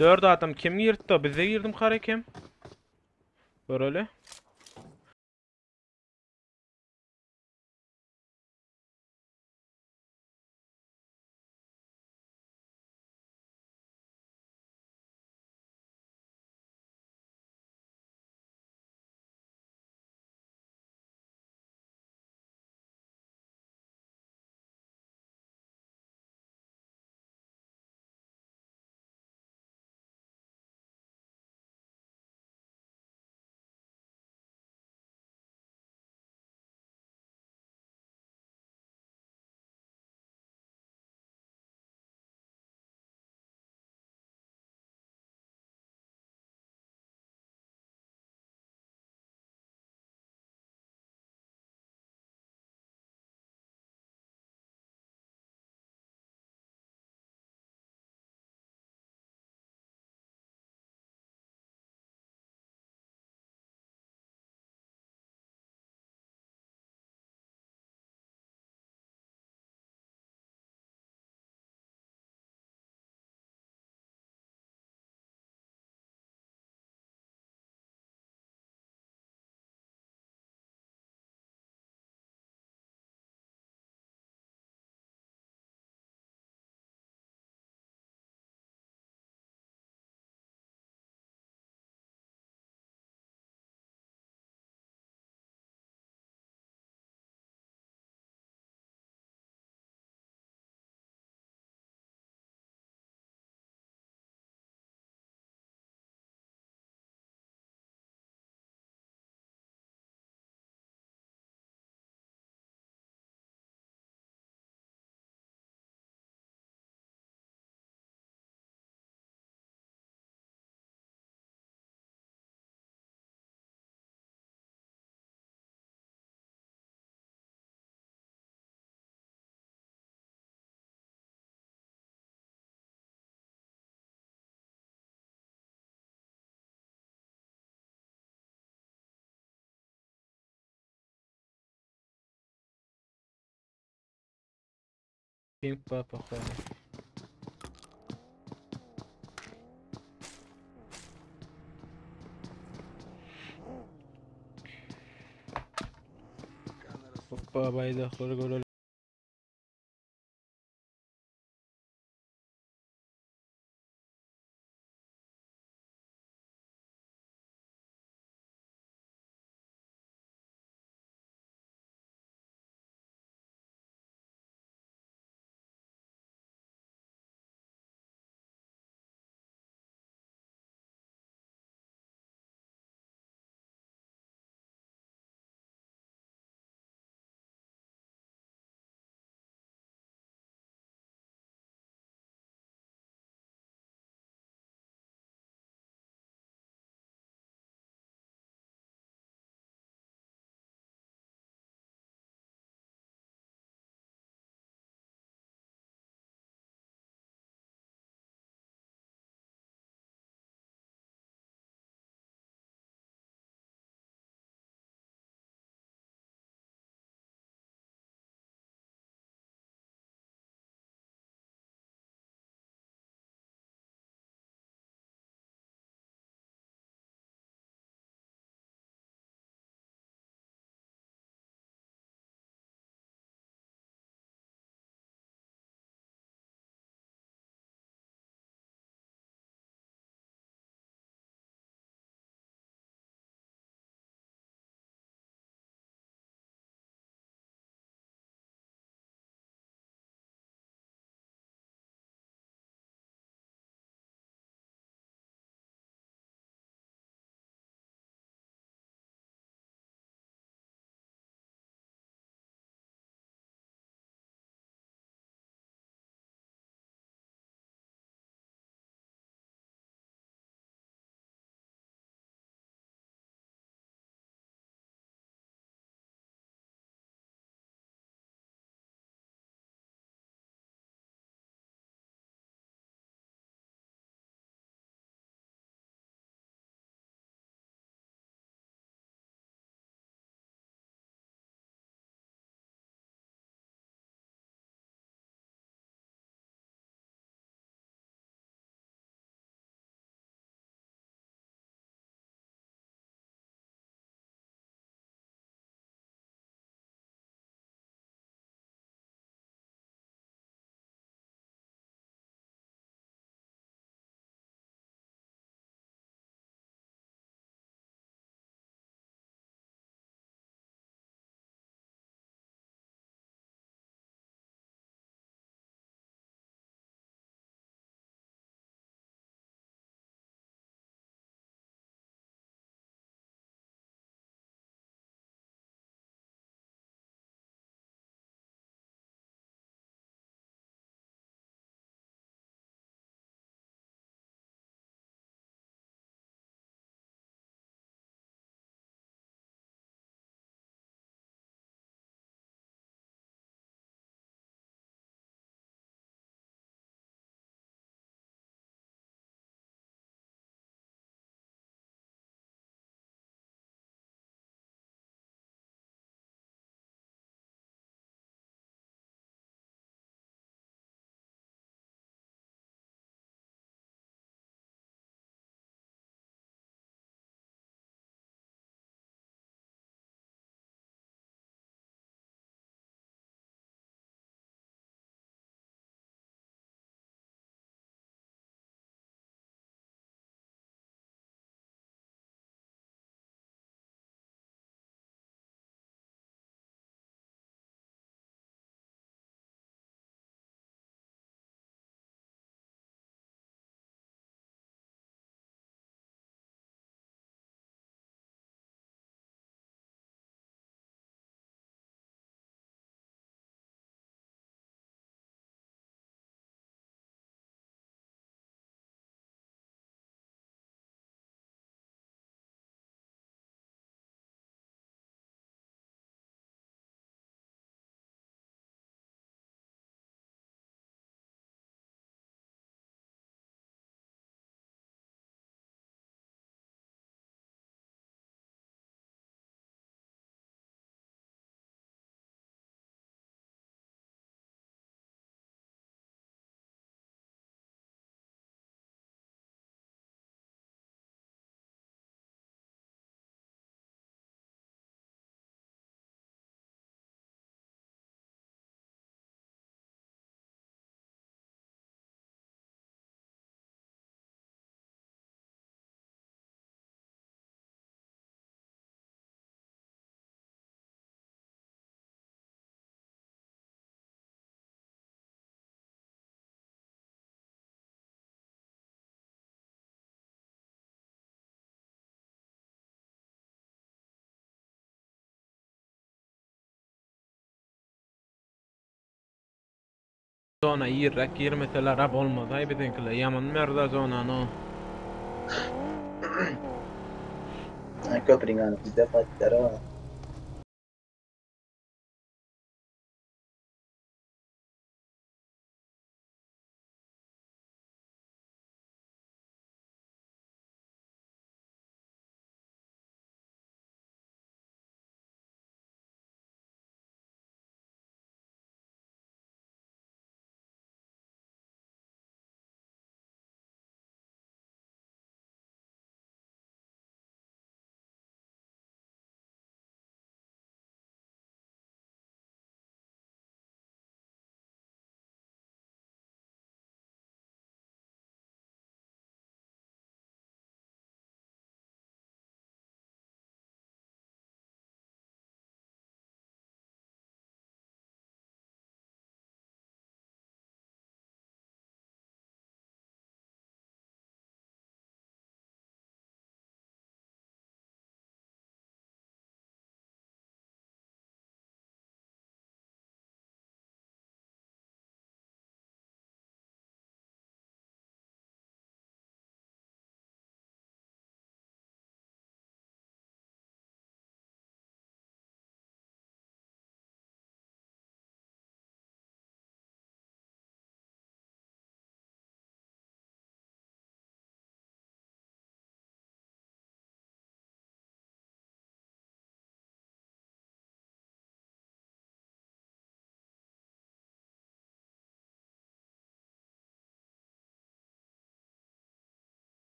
4 adam kim girdi? Bizde girdim kare kim? Göreli. Pink papa. Hoppa bayrakları görelim. Zona irräk girmeseler-ä bolmaz-aý biziňkiler. Ýaman merda zonany o. Köprüň ýany bizde gaýtdylar.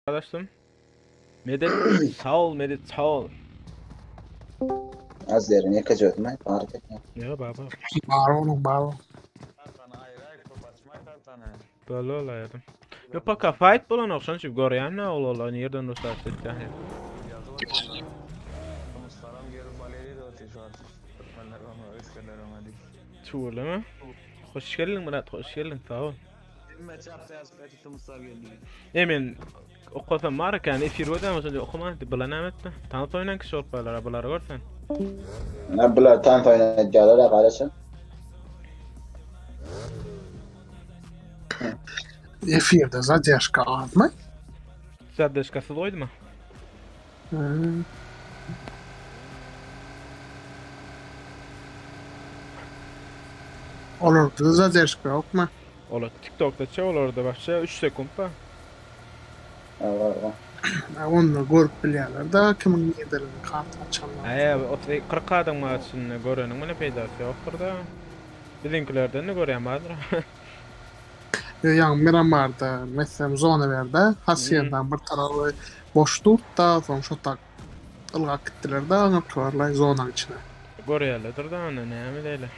Arkadaşım. Medet sağ ol Medet sağ ol. Az yerini yakacıyordum ben. Fark etme. Ya baba. Bar onuň bar. Böyle olaydım. Yo paka fight bolan okşan şu görýän ne ol ola nereden dostlar etýän. Çuwurlama. Hoş geldin Murat, hoş geldin. Sağ ol. E men okasam bar eken, efir gördüm şonda okuma, bular näme etdi? Tans oýnan kişi bolup barlar, bulary görsen. Ne bular tans oynayacaklar kardeşim. Efirde zadержka azmy? Zadержkasy goýdumy? Hmm. Olarda zadержka ýokmy? Olar TikTokda çe olarda başça 3 sekund ba. Ha, Onda görüp bilýärler da kimiň nirdeligini karta açanlar. Aý, 30 40 adam bar içinde göreniň bile peýdasy ýokdur da. Biziňkilerden de görýän bardyr. Ýa Miramarda meselem zona berde, Hasyýadan bir tarapy boş durdy-da, soň şo tak ylgap gitdiler-de, aňyrkylarlaý zonanyň içine. Görýärlerdir da onda näme diýeli.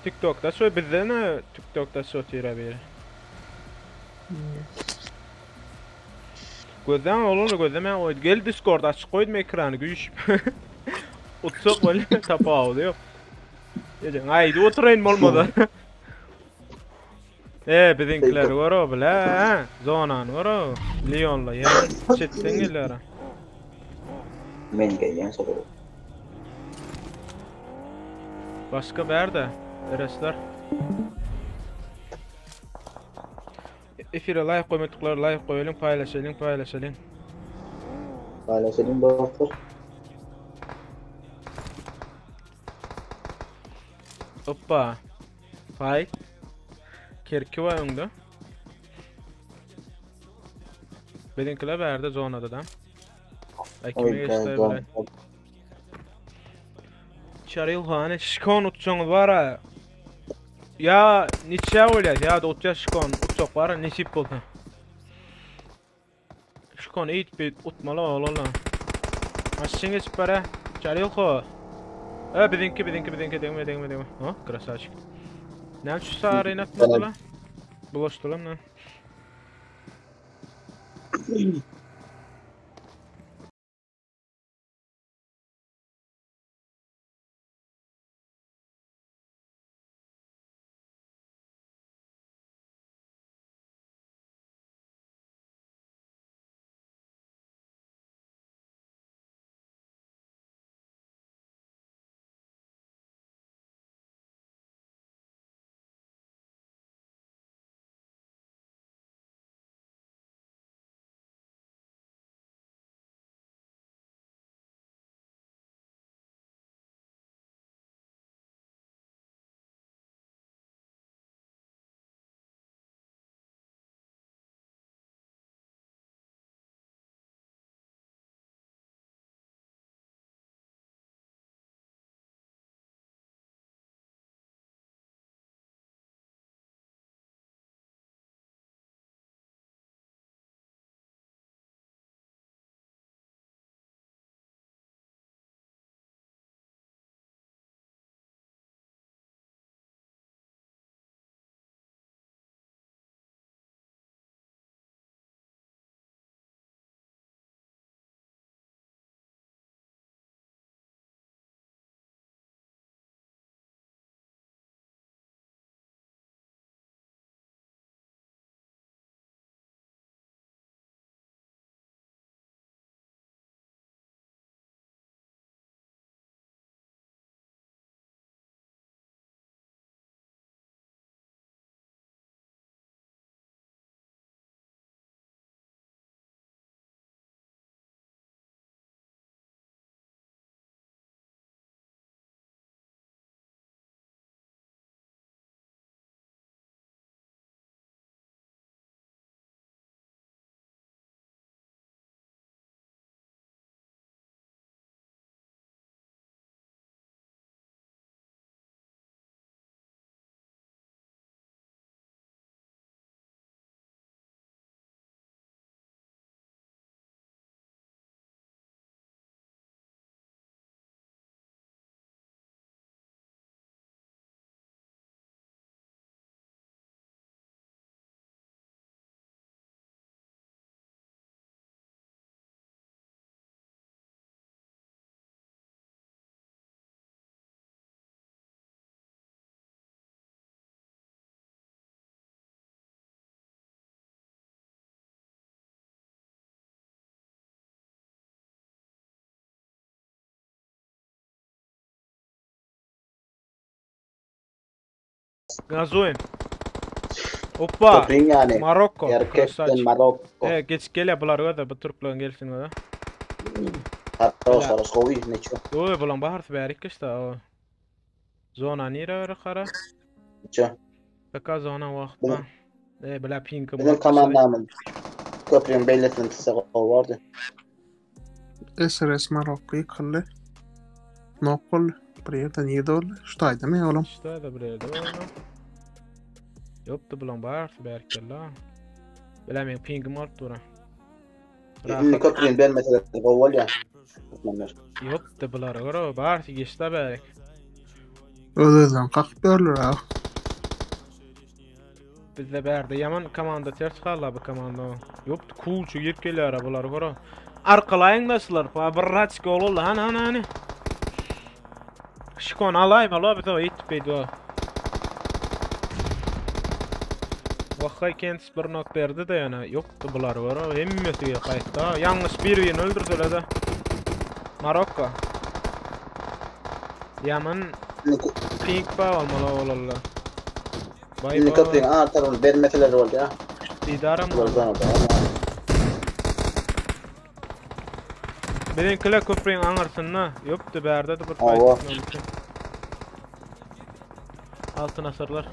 TikTokda şo bizde ne TikTokda şo otyra biri. Gözlän oglany gözlemän goýdy. Gel Discord açyk goýdum ekrany güýçip. Utsak bolýar tapawudy ýok. Ejeň aýdy oturaýyn bolmasa. E biziňkileri gör o bile. Zonany gör o. Leonla ýa çetden gelýär. Men gelýän soru. Başga bärde Eresler. Efire like goýmadyklar like goýalyň, paýlaşalyň, paýlaşalyň. Paylaşalım dostlar. Hoppa. Fight. Kerki var öňde. Biziňkiler bärde zonada da. Ay kime geçdi bile. Çaril hany şikon utsaňyz bara. Ya niçe bolýar ya da utýa şikon utsak bara nesip bolsa. Şikon eýt bir utmaly oglana. Maşyn geçip bara. Çaril ho. E biziňki biziňki biziňki degme degme degme. Ha krasavçik. Näme şu saryny atmadylar? Bulaşdylar mı? Gazuim. Hoppa. Köprüň ýany. Marokko. Erkekden Krasavçik. Marokko. E, geç gele bular göze bu türkleriň gelsin göze. Haroş haroş gowy neçe. Oy bulan baharsy bärik geçdi o. Zona nire öyle kara? Neçe. Peka zona wagt Biziň ba. E, bile pinki biziň komandamyz köprüň beýlesini tutsa gowy bardy. SRS Marokko ýykyldy. Nok boldy. Bir ýerde nirde boldy? Şu taýdamy oğlum? Şu da bir ýerde boldy. Ýokdy bulan baharsy bärik geldi. ha. Bile men pingim alyp duran. Indi köprüni bermeseler gowy bolýar. Türkmenler. Ýokdy bulara göre baharsy geçdi bärik. Öz özlerini kakyp börler ha. Bizde bärde ýaman komanda ters galdy bu komanda. Ýokdy kulçu girip gelýär bular göre. Arkalaýyň da şular. Pa bir raçka gol oldu. Hany hany hany. Şikon alaýma la bize itip beýdi. Wahay kents bir nok berdi de ýana. Ýokdy bular göre. Hemmesi gaýtdy. Ýalňyş bir-birini öldürdiler de. Marokko. Ýaman pink ba olmaly olarlar. Bay Indi bay. köprüň ar tarafyny bermeseler bolýar. Didaram Bular zonada. Biziňkiler köprüň aňyrsynda. Ýokdy bärde de bir Hawa. fight. Altın asırlar.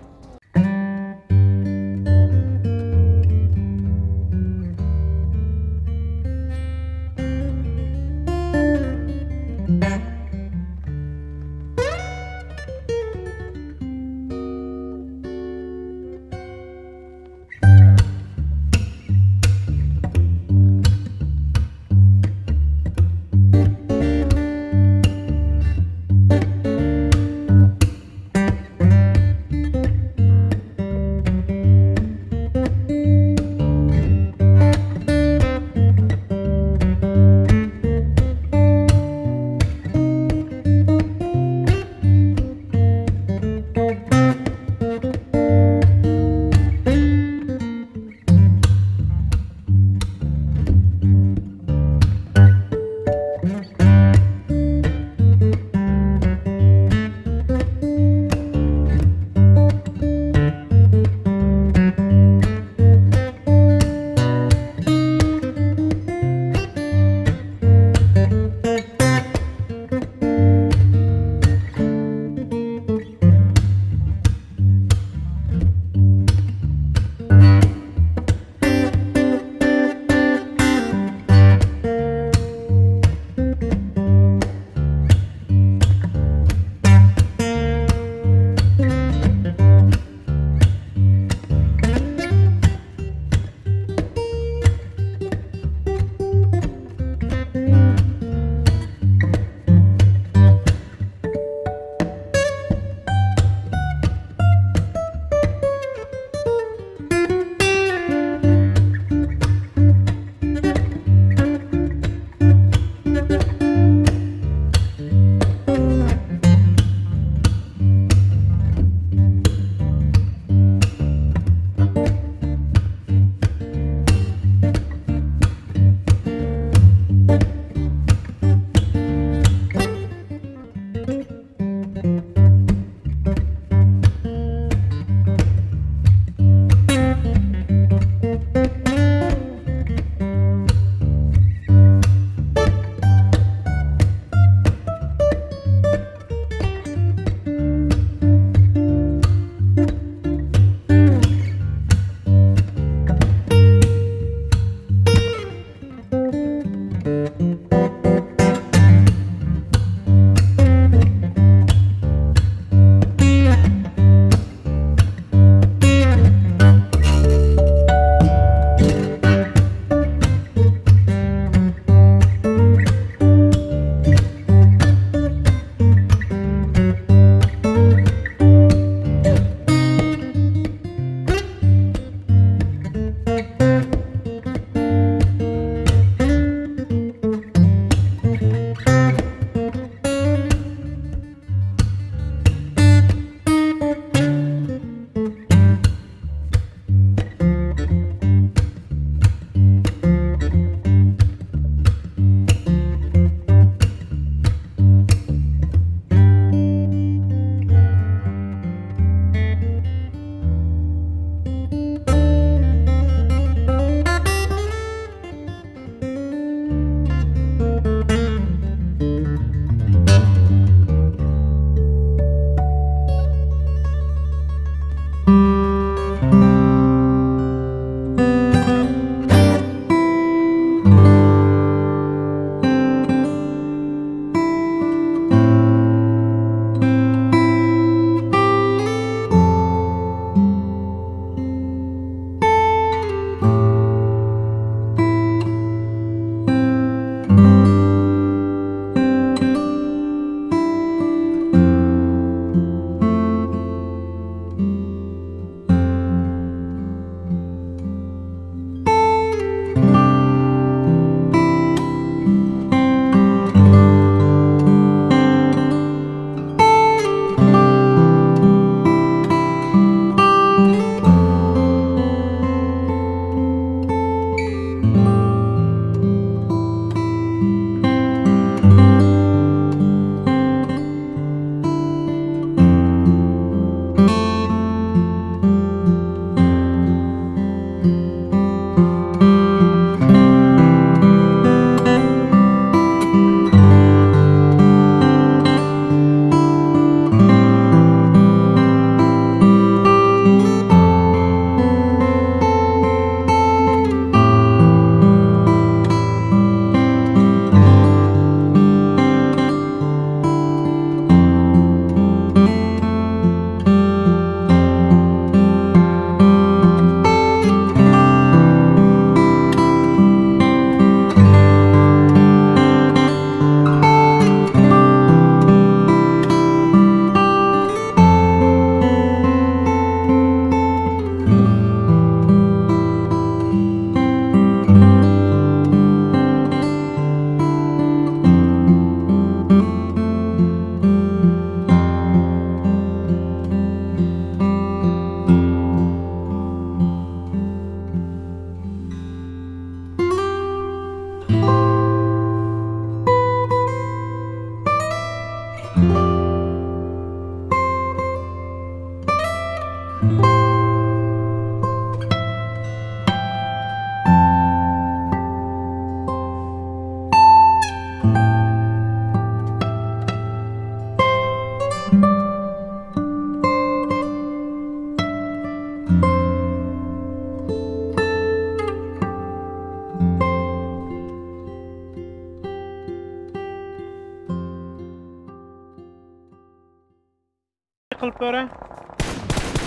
ýykylyp ýöre?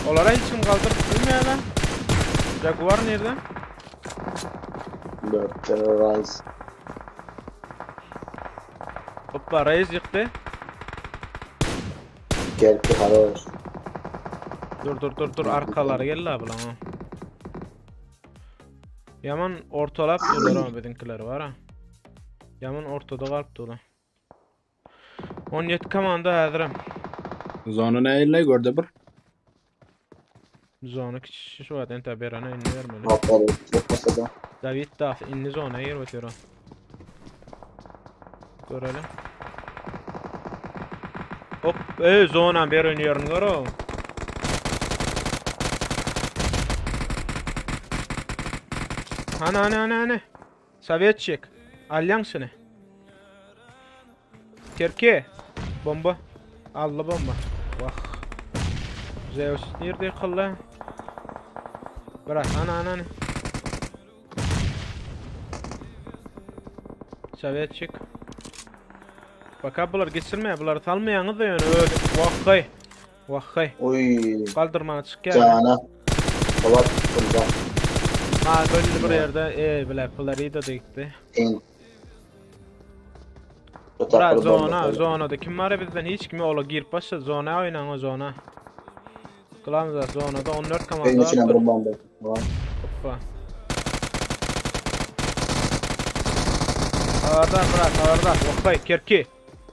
Olara hiç kim galdyryp bilmeýär-de. Jaguar nirde? Dörtde Rise. Hoppa, Reis ýykdy. Geldi haroş. Dur dur dur dur arkalary geldi ha bulaň. Ýaman ortalap durlar ama biziňkiler bar ha. Ýaman ortada galyp durlar. 17 komanda häzirem. Zona nähili görde bir? Zona kiçi şu wagt ente berene indi bermeli. Hoppa, çok da. David da indi zona girip otyr. Görelim. Hop, ey zona beren ýerini gör o. Hany hany hany hany. Sovetçik. Alýaň şuny. Kerki. Bomba. Aldy bomba. Wah. Zeus nirde ýykyldy? Bırak ana ana ana. Sovetçik. Baka bular geçirmeýär, bulary salmaýaňyz da ýöne öz wahhaý. Wahhaý. Oý. Galdyrmaga çykýar. Jana. Gabat bunda. Ha, belli bir ýerde, e, bile Florida gitdi. En. Bura zona, zonada kim var bizden hiç kim ola girip başla zona oýnaň o zona. Glamza zonada 14 komanda Benim içine var. bir bomba. Hoppa. Ağırda bırak, ağırda. Okkay, kerki.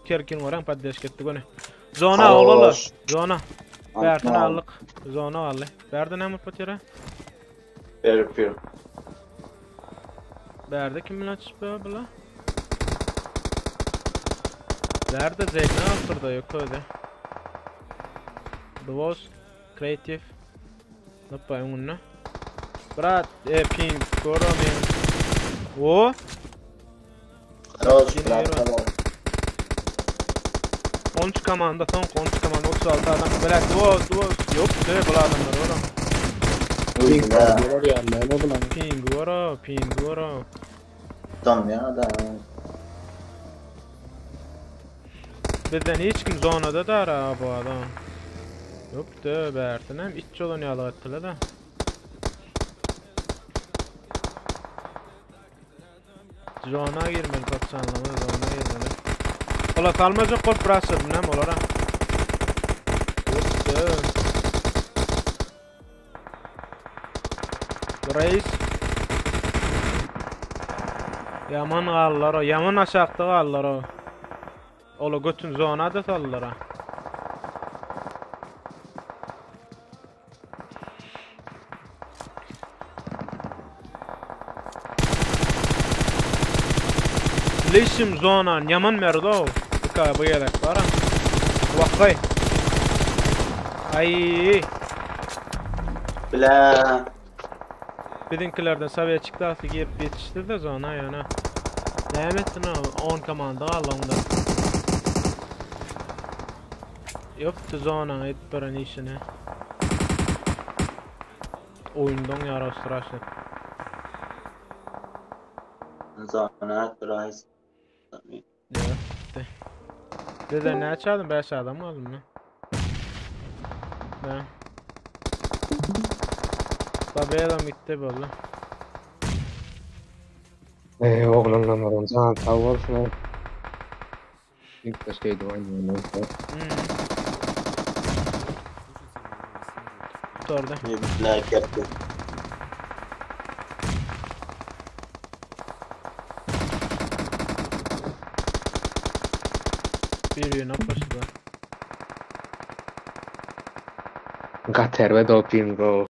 Kerkin oran paddeş ketdi göni. Zona oglanlar, zona. Berden aldyk. Zona aldy. Berden näme patyra? Berip bir. Berde kim bilen açyp bula? Berde Zeynep alpyrda yok öyle. Dvoz Creative. Hoppa öňünde. Brat, e, ping, goro men. O. Haroş, brat, 13 komanda, son 13 komanda 36 adam. Brat, dvoz, dvoz. Yok, de bula adamlar oğlum. Ping goro, ping goro. Tam ya da. Bizden hiç kim zonada da ara bu adam. Yok de bertin hem iç olan yalı ettiler de. Zona girmeli patsanlama zona girmeli. Ola salmacak kol prasır nem olara. Yok de. Reis. Yaman gallar o, yaman aşakda gallar o. Ola götün zona da sallar ha. Leşim zona yaman merdo. Dika bu gerek var ha. Vakay. Ay. Bile. Bizimkilerden seviye çıktı aslı girip yetişti de zona yana. Näme ettin o? 10 komanda galdy onda. Ýokdy zona et birin işini. Oýundan ýara straşny. Zona Rise. Ýokdy. Bizde näçe adam? 5 adam galdy mı? Ne? Babaya gitti boldy. Ey oglanlarym jan sag bolsun. İlk şeydi oynayalım. Hmm. Torda. Bile kerki. Bir yöne başladı. Gater ve doping go.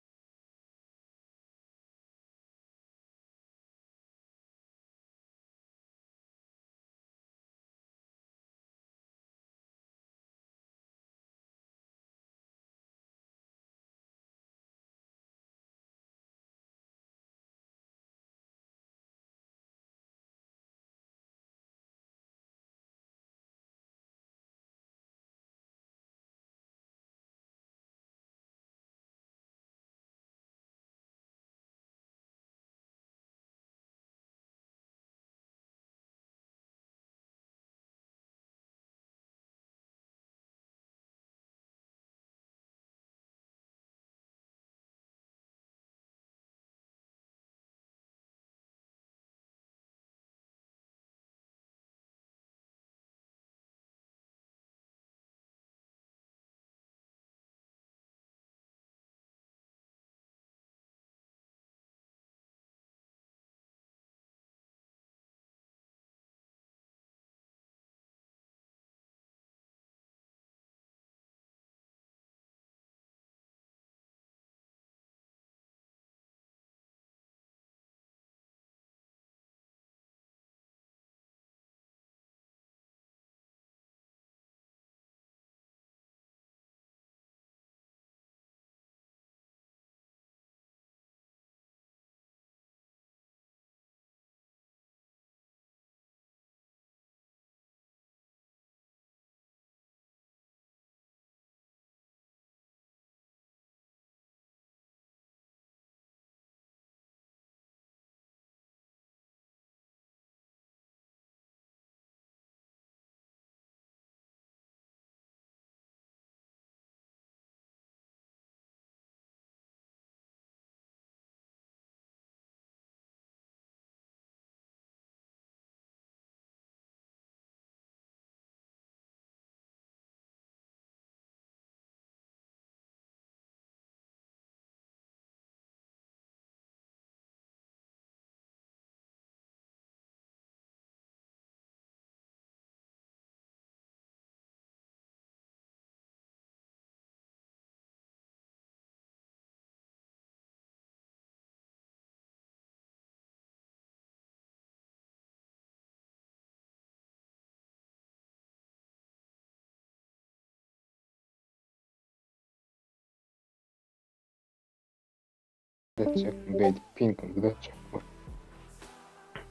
Etjekmi beýdip pinkini düzetjekmi?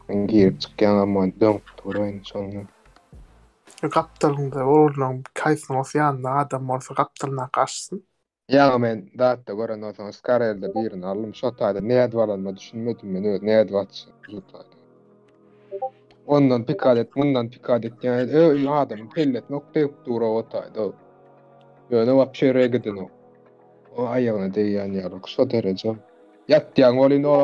Men girip çykýan amma dönüp dur oýun şonda. Gapdalynda oglanlaryň haýsynyň bolsa ýanynda adam bolsa gapdalyndaky açsyn. Ýaňy men zatda gören bolsaň Skarelde birini aldym şo taýda nädip alanyma düşünmedim men öz nädip atyşyny şo taýda. Ondan pikat et mundan pikat et ýa öý adamyň kellesine ok degip dur o taýda. Ýöne wapşe reg edenok. O aýagyna degýän ýaly şo dereje. Ýatýaň welin o.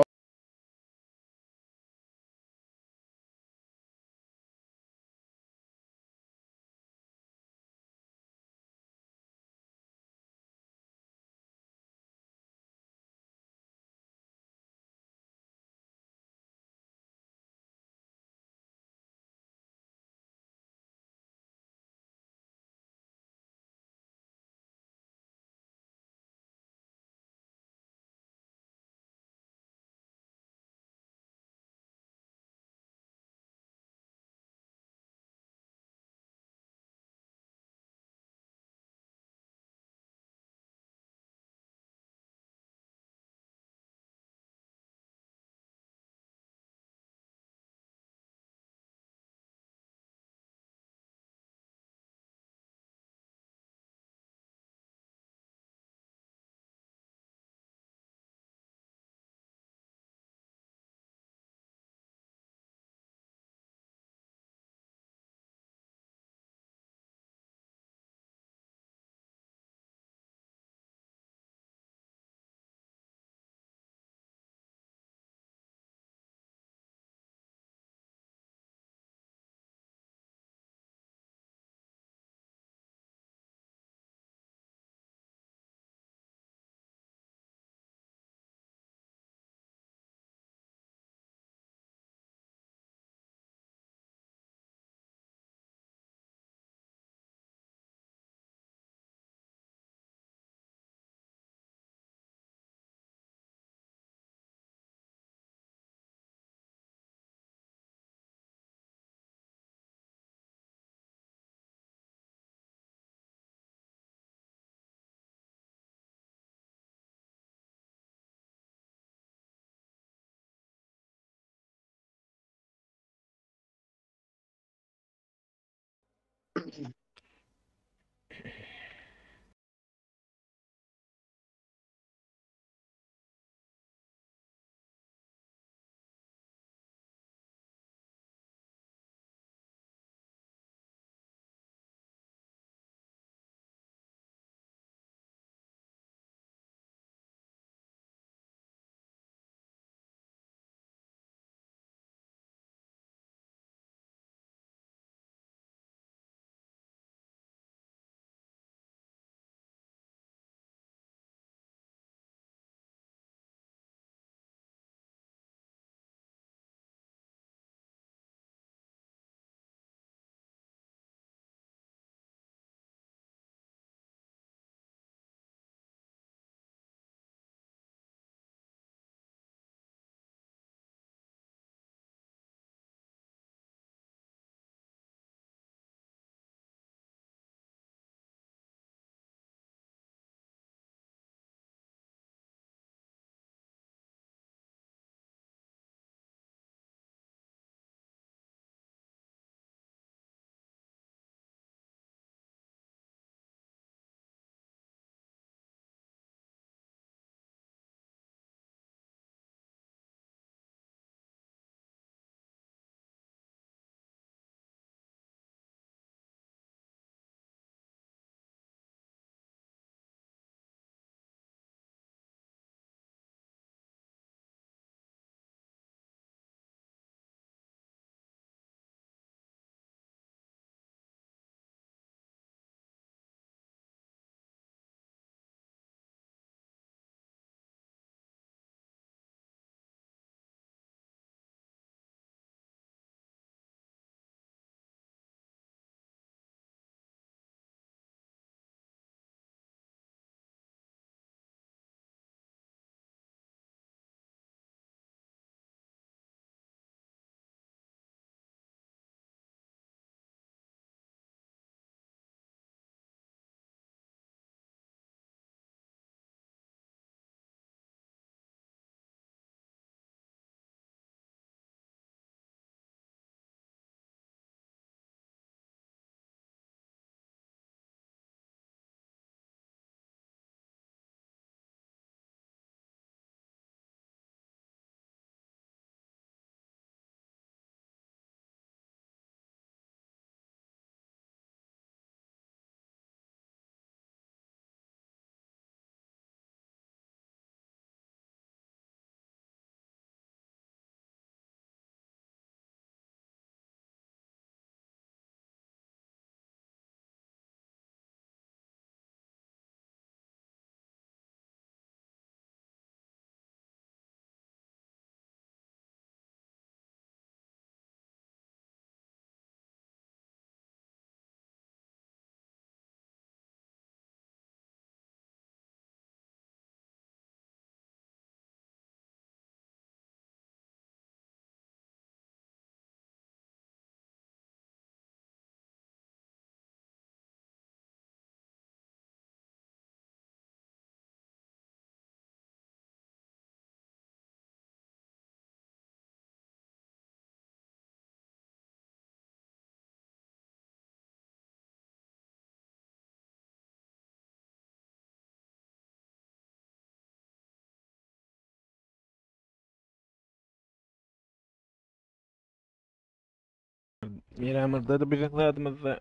Miramyrda da biziň zadymyzda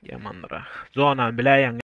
ýamandyr. Zonany biläýeň.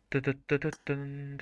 Tı-tı-tı-tı-tın.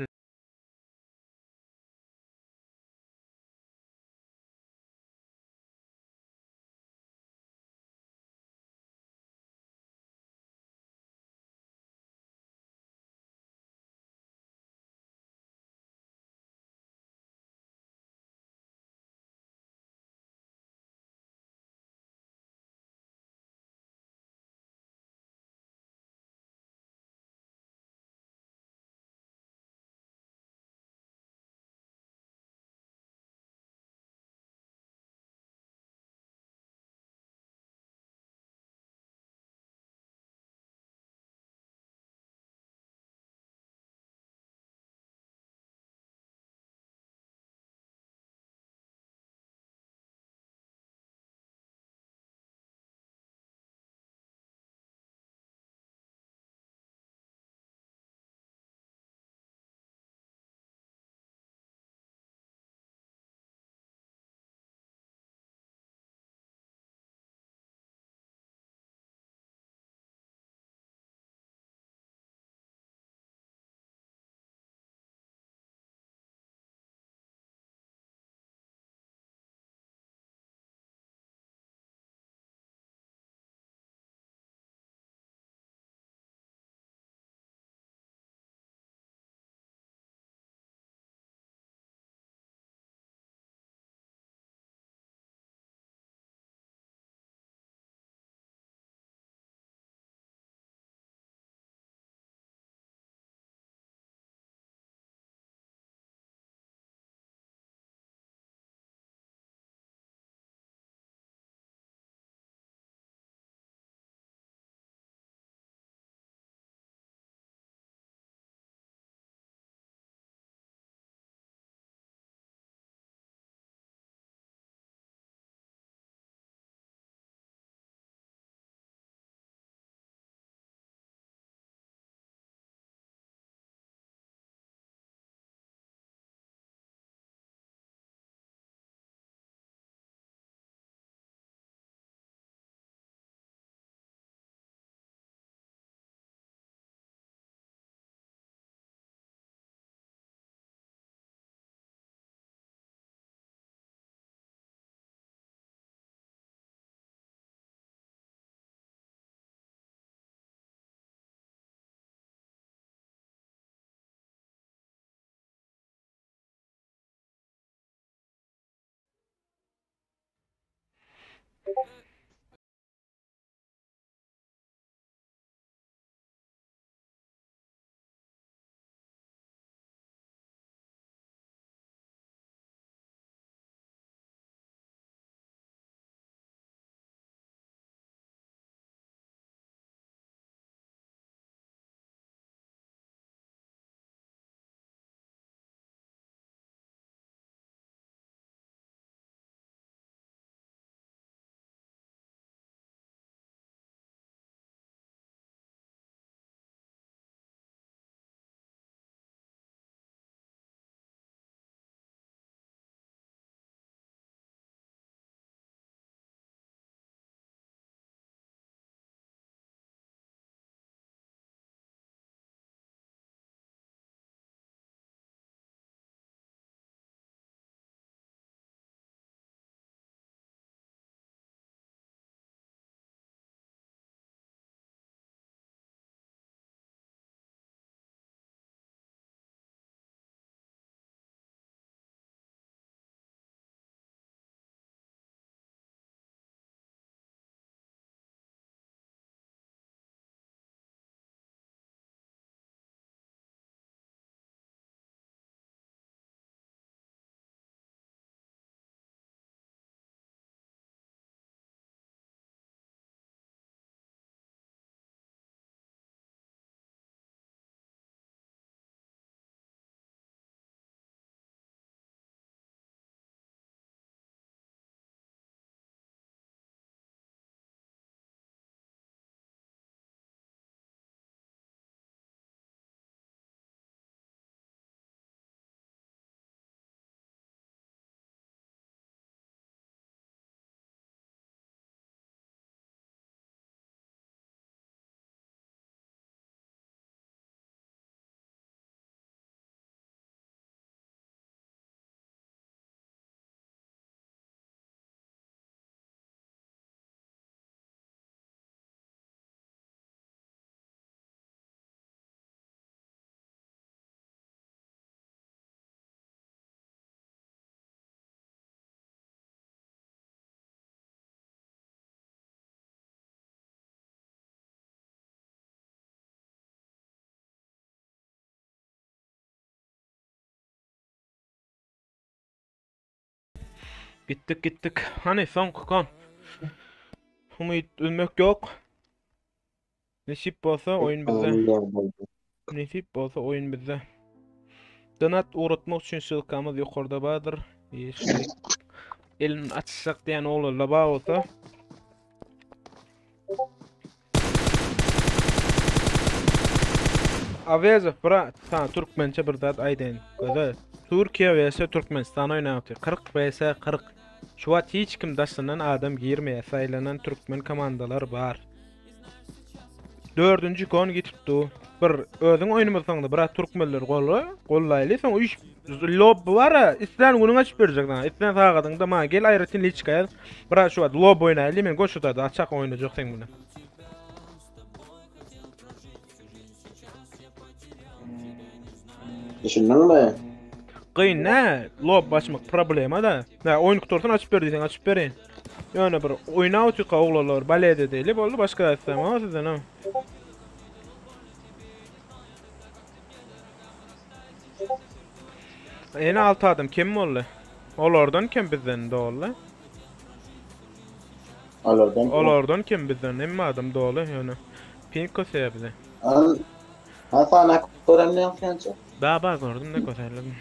Gitdik gitdik. Hany soňky kon. Umyt üzmek ýok. Nesip bolsa oýun bizde. Nesip bolsa oýun bizde. Donat ugratmak üçin ssylkamyz ýokarda bardyr. Yeşillik. Elini açyşjak diýen oglanlar bar bolsa. Awezow brat, sana türkmençe bir zat aýdaýyn. Gözel. Türkiýe vs Türkmenistan oýnapdy. 40 vs 40. Şu wagt hiç kim daşyndan adam girmeýär. Saýlanan türkmen komandalar bar. Dördünji kon gitip du. Bir özüň oýnamasaňda brat türkmenleri golla, gollaýly soň üç lobby bar-a, islän günüň açyp berjek sana. Islän sagadyňda maňa gel aýratyn liçka ýaz. Brat şu wagt lobby oýnaýly men goşuda açak oýnajak seň bilen. Düşündiňmi? Kyn nä, lobby açmak problema da. Nä oýun gutarsyn açyp ber diýseň açyp bereýin. Ýöne bir oýnap otyka oglanlar balet edeýli boldy başga zat islemok sizden ha. Ýene 6 adam kem boldy. Olardan kem bizden doly. Olardan Olardan kem bizden hemme adam doly ýöne. Pink köseýär bizi. Al. Ha sana gören ne ýaňky? Ba ba gördüm de köserledim.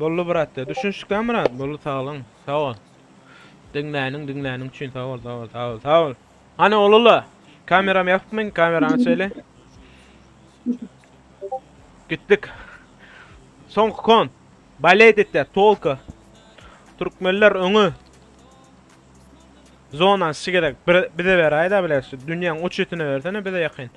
Boldy brat de. Düşünişdik brat. Boldy sag boluň. Sag bol. Diňläniň diňläniň üçin sag bol sag bol sag bol sag bol. Hany olula. Kameram ýapyp men kamerany açaýly. Gitdik. Soňky kon. Balet etýär tolka. Türkmenler öňe. Zonany şu gezek bize beräýdä bilersi. Dünýäň uç etine bersene bize ýakyn.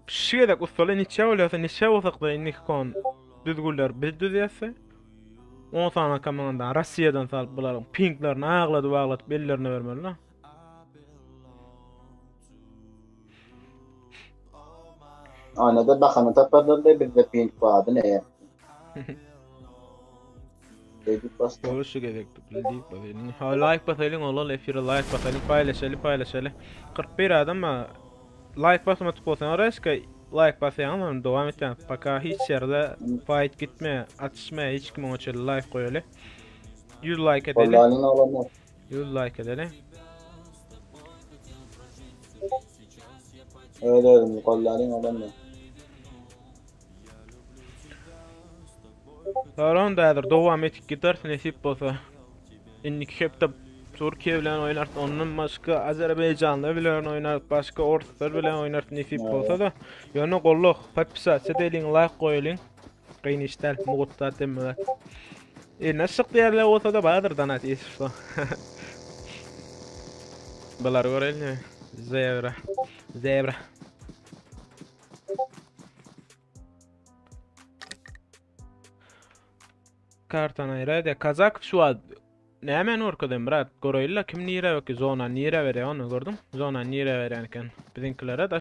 Şu gezek ussaly niçe bolýarsa niçe bolsak da indiki kon düzgünler biz düzýäs. 10 sany komanda Rossiýadan salyp bularyň pinklerini agladyp agladyp ellerine bermeli. Anada bahana taparlar da bizde pink bardy ne? Edip bastı. Bol şu gezek diýip basaýlyň. Ha like basaýlyň olar efire like basaýlyň paýlaşaly paýlaşaly. 41 adam like basmadyk bolsaň reska like basaýaň hem dowam etýän. Paka hiç ýerde fight gitme, atyşma hiç kim oňa çenli like goýaly. 100 like edeli. Wallahi ne olamaz. 100 like edeli. Evet evet gollerin olamaz. Saron da dowam etip gider nesip bolsa. Indiki hepde Türkiye bilen oýnar, ondan başga Azerbaycanlı bilen oýnar, başga Orslar bilen oýnar nesip bolsa da. Ýöne golluh, podpisasiýa edeliň, like goýulyň. Gyn işler, mugutlar demmeler. E nasıl diýerler bolsa da bardyr donat ýetişse. Bular görelim. Zebra. Zebra. Kartan aýra Kazak şu an Näme orkadan brat? Gorilla kim nire ki zona nire berýär onu gördüm. Zona nire berýän eken. Biziňkilere da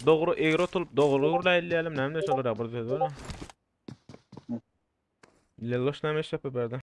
Dogry egri oturup dogry gurlaýlyalım näme şolara bir söz bar. Lelloş näme iş yapyp berdi?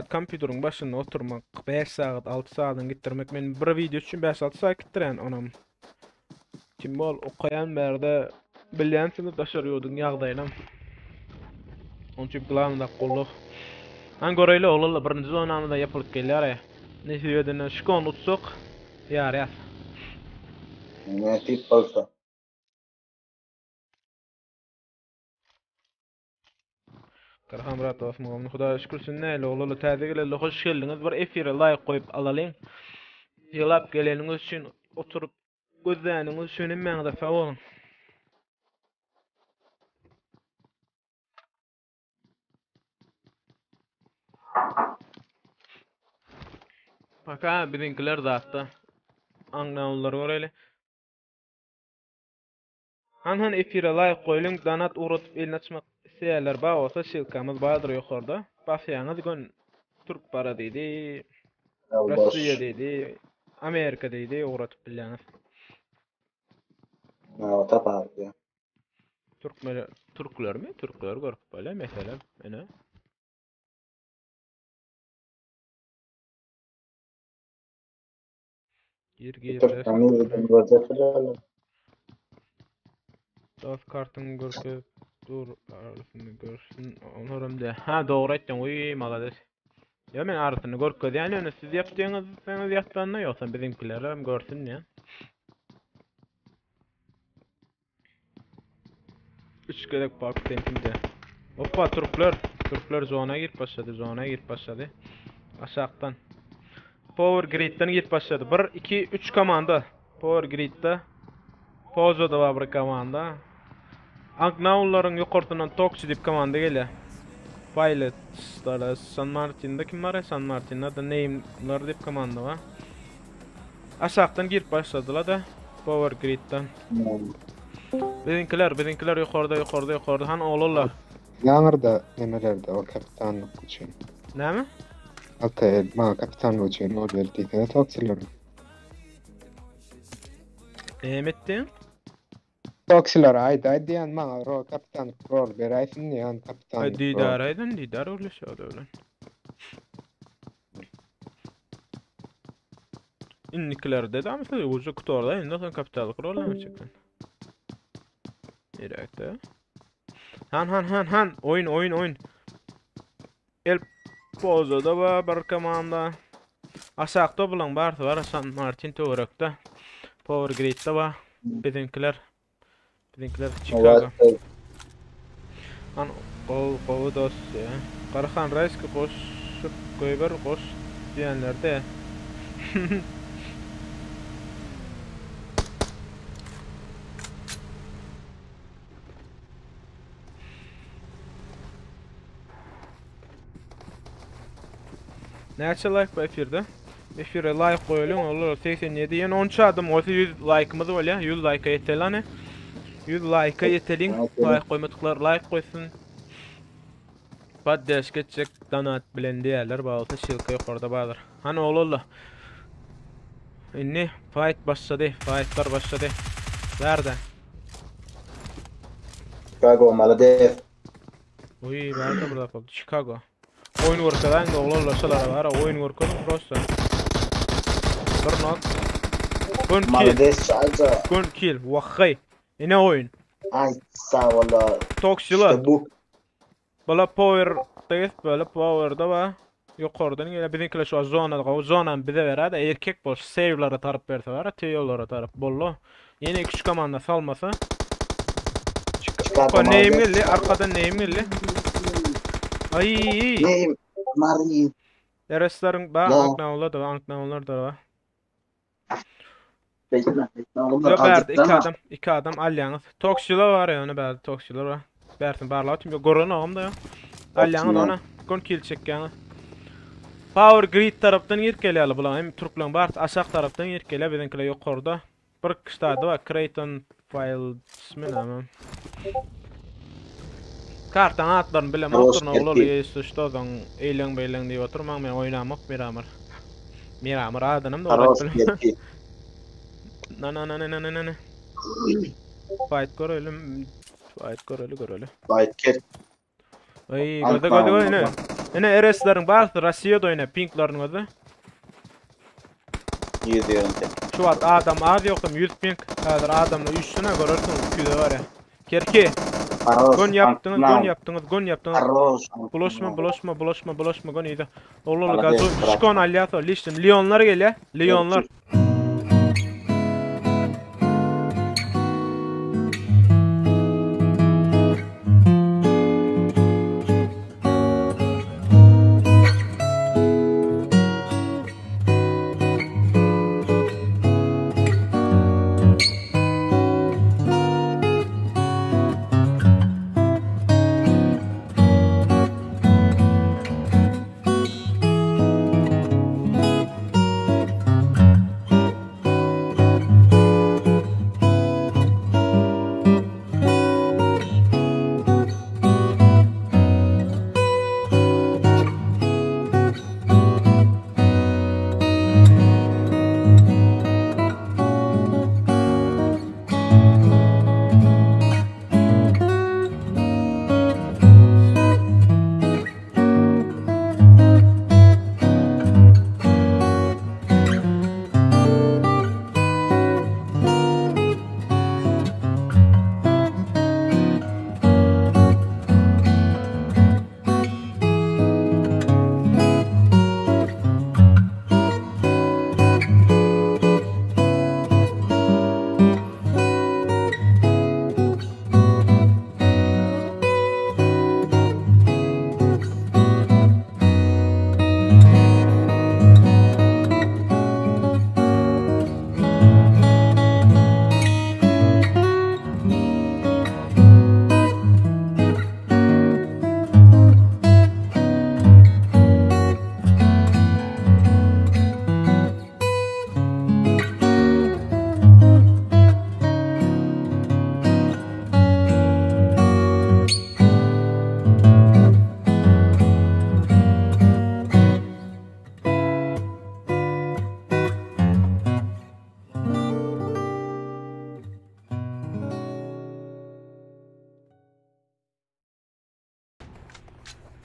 Kompýuteriň başynda oturmak 5 sagat 6 sagadyňy gitdirmek men bir wideo üçin 5-6 sagat gitdirýän onam. Kim bol okaýan bärde bilýänsiňiz daşary ýurduň ýagdaýynam. Onuň üçin glawnydak gulluk. Han göreýli oglanlar birinji zonamyzda ýapylyp gelýär. Nesip edende şikon utsak ýarýas. Nesip bolsa. Garhan brat dostum gowmy Hudaýa şükür siz näle oglanlar täze gelenler hoş geldiňiz bir efire laýk goýup alalyň ýylap geleniňiz üçin oturyp gözläniňiz üçin hemmäňize sag boluň. Paka biziňkiler zatda. Aňnawlary göreýli. Han han efire laýk goýulyň donat ugratyp elini açmak isleýänler bar bolsa ssylkamyz bardyr ýokarda basýaňyz gön türk bara diýdi Rossiýa diýdi Amerika diýdi ugratyp bilýäňiz. Tapar. Türkmen türklermi türkler görüp bolýar meselem ene. Gir gir. Dost kartyňy görkezip dur arasyny görsün. Olar de. Ha dogry aýtdyň. Uý malades. Ýa men arasyny görkezýän ýöne siz ýapdyňyz, siz ýapdanda ýogsa biziňkiler hem görsün diýen. Üç gezek bak sensimde. Hoppa türkler. Türkler zona girip başlady. Zona girip başlady. Aşakdan. Power Grid'den girip başlady. 1 2 3 komanda. Power Grid'de. Pozo'da var bir komanda. Agnaunlaryň ýokarsyndan Toxi diýip komanda gelýär. Pilot, San Martin'de kim bar? San Martin'de de Name'lar diýip komanda bar. Aşakdan girip başladylar da Power Grid'den. Biziňkiler, biziňkiler ýokarda, ýokarda, ýokarda. Han oglanlar. Ýaňyrda nemelerde o kapitanlyk üçin. Näme? Ata el maňa kapitanlyk üçin rol berdi diýsene toksiler. Näme etdiň? Toksiler aýdaý diýen maňa rol kapitanlyk rol beräýsin diýen kapitanlyk. Ay Didar aýdan Didar gürleşýär bilen. Indikilerde de mesela ucu kutorda indi sen kapital rol näme çekden. Nirekde? Han han han han oyun oyun oyun. El Pozo'da var bir komanda. Aşakda bulan barsa var San Martin töwerekde. Power Grid'de var. Biziňkiler. Biziňkiler Chicago. Han gowy gowy dost ya. Garahan Rayski goşup goýber goş diýenlerde. Näçe laýk bu efirde? Efire laýk goýalyň, olar 87 ýene 13 adam bolsa 100 laýkymyz bolýar. 100 laýka ýeteli hany. 100 laýka ýeteliň. Laýk goýmadyklar laýk goýsun. Poddeşka etjek donat bilen diýerler, bolsa şilka ýokarda bardyr. Hany oglanlar. Indi fight başlady, fightlar başlady. Bärde. Chicago malades. Uy, bärde bir zat boldy. Chicago. Oyun görkezäýiň oglanlar şolara bara oyun görkeziň prosta. Bir nok. Gun kill. Malades çalca. Gun kill. Wahhy. Ine oyun. Ay sağ ol. Toksila. İşte bu. Bula power deýis böyle powerda ba. Ýokardan gelýär. Biziňkiler şu zonada gowy. Zonany bize berä-de erkek bol save-lere tarap berse bara, teýolara tarap boldy. Ýene 2-3 komanda salmasa. Chicago Opa, neým malades. geldi? Arkadan neým geldi? Ay! Neyim? Marin. RS-leriň ba, No. Anknawlar da, Anknawlar da ba. Bekle, bekle. Oğlum Yo bärde iki kaldırtsana. adam, iki adam alýaňyz. Toksila bar ýöne bärde toksila bar. Bärsin barlap tüm gören ogum da ýok. Alýaňyz ona. Gun kill çekýäňiz. Power Grid tarapdan girip gelýärler bular. Hem türkleň bar aşak tarapdan girip gelýär, biziňkiler ýokarda. Bir kişi bar, Creighton Files mi näme? Kartaň atlaryny bilemok, Roş durna oglan, geldi. ýeýse ştodan eýleň beýleň diýip oturmaň, men oýnamok Miramar. Miramar adynam dogry Roş aýdyp bilemok. geldi. Na na na na na na na. Fight görelim. Fight göreli göreli. Fight gel. Ay Al göze göze tamam, göze. tamam. Ine RS-leriň barysy Rossiýada oýnaýar, pingleriniň özi. 128. Şu wagt adam az ýogsam 100 ping. Häzir adamlar üýşsün-ä görersiňiz 200-e barýar. Kerki. Haroş, Gön ýapdyňyz, gön Antnam. ýapdyňyz, gön ýapdyňyz. Haroş, Bulaşma, Antnam. bulaşma, bulaşma, bulaşma, gön yza. Oglanlar Молодец, gazu, брат. şkon alýas o, lişdim. Leonlar gelýär, Leonlar.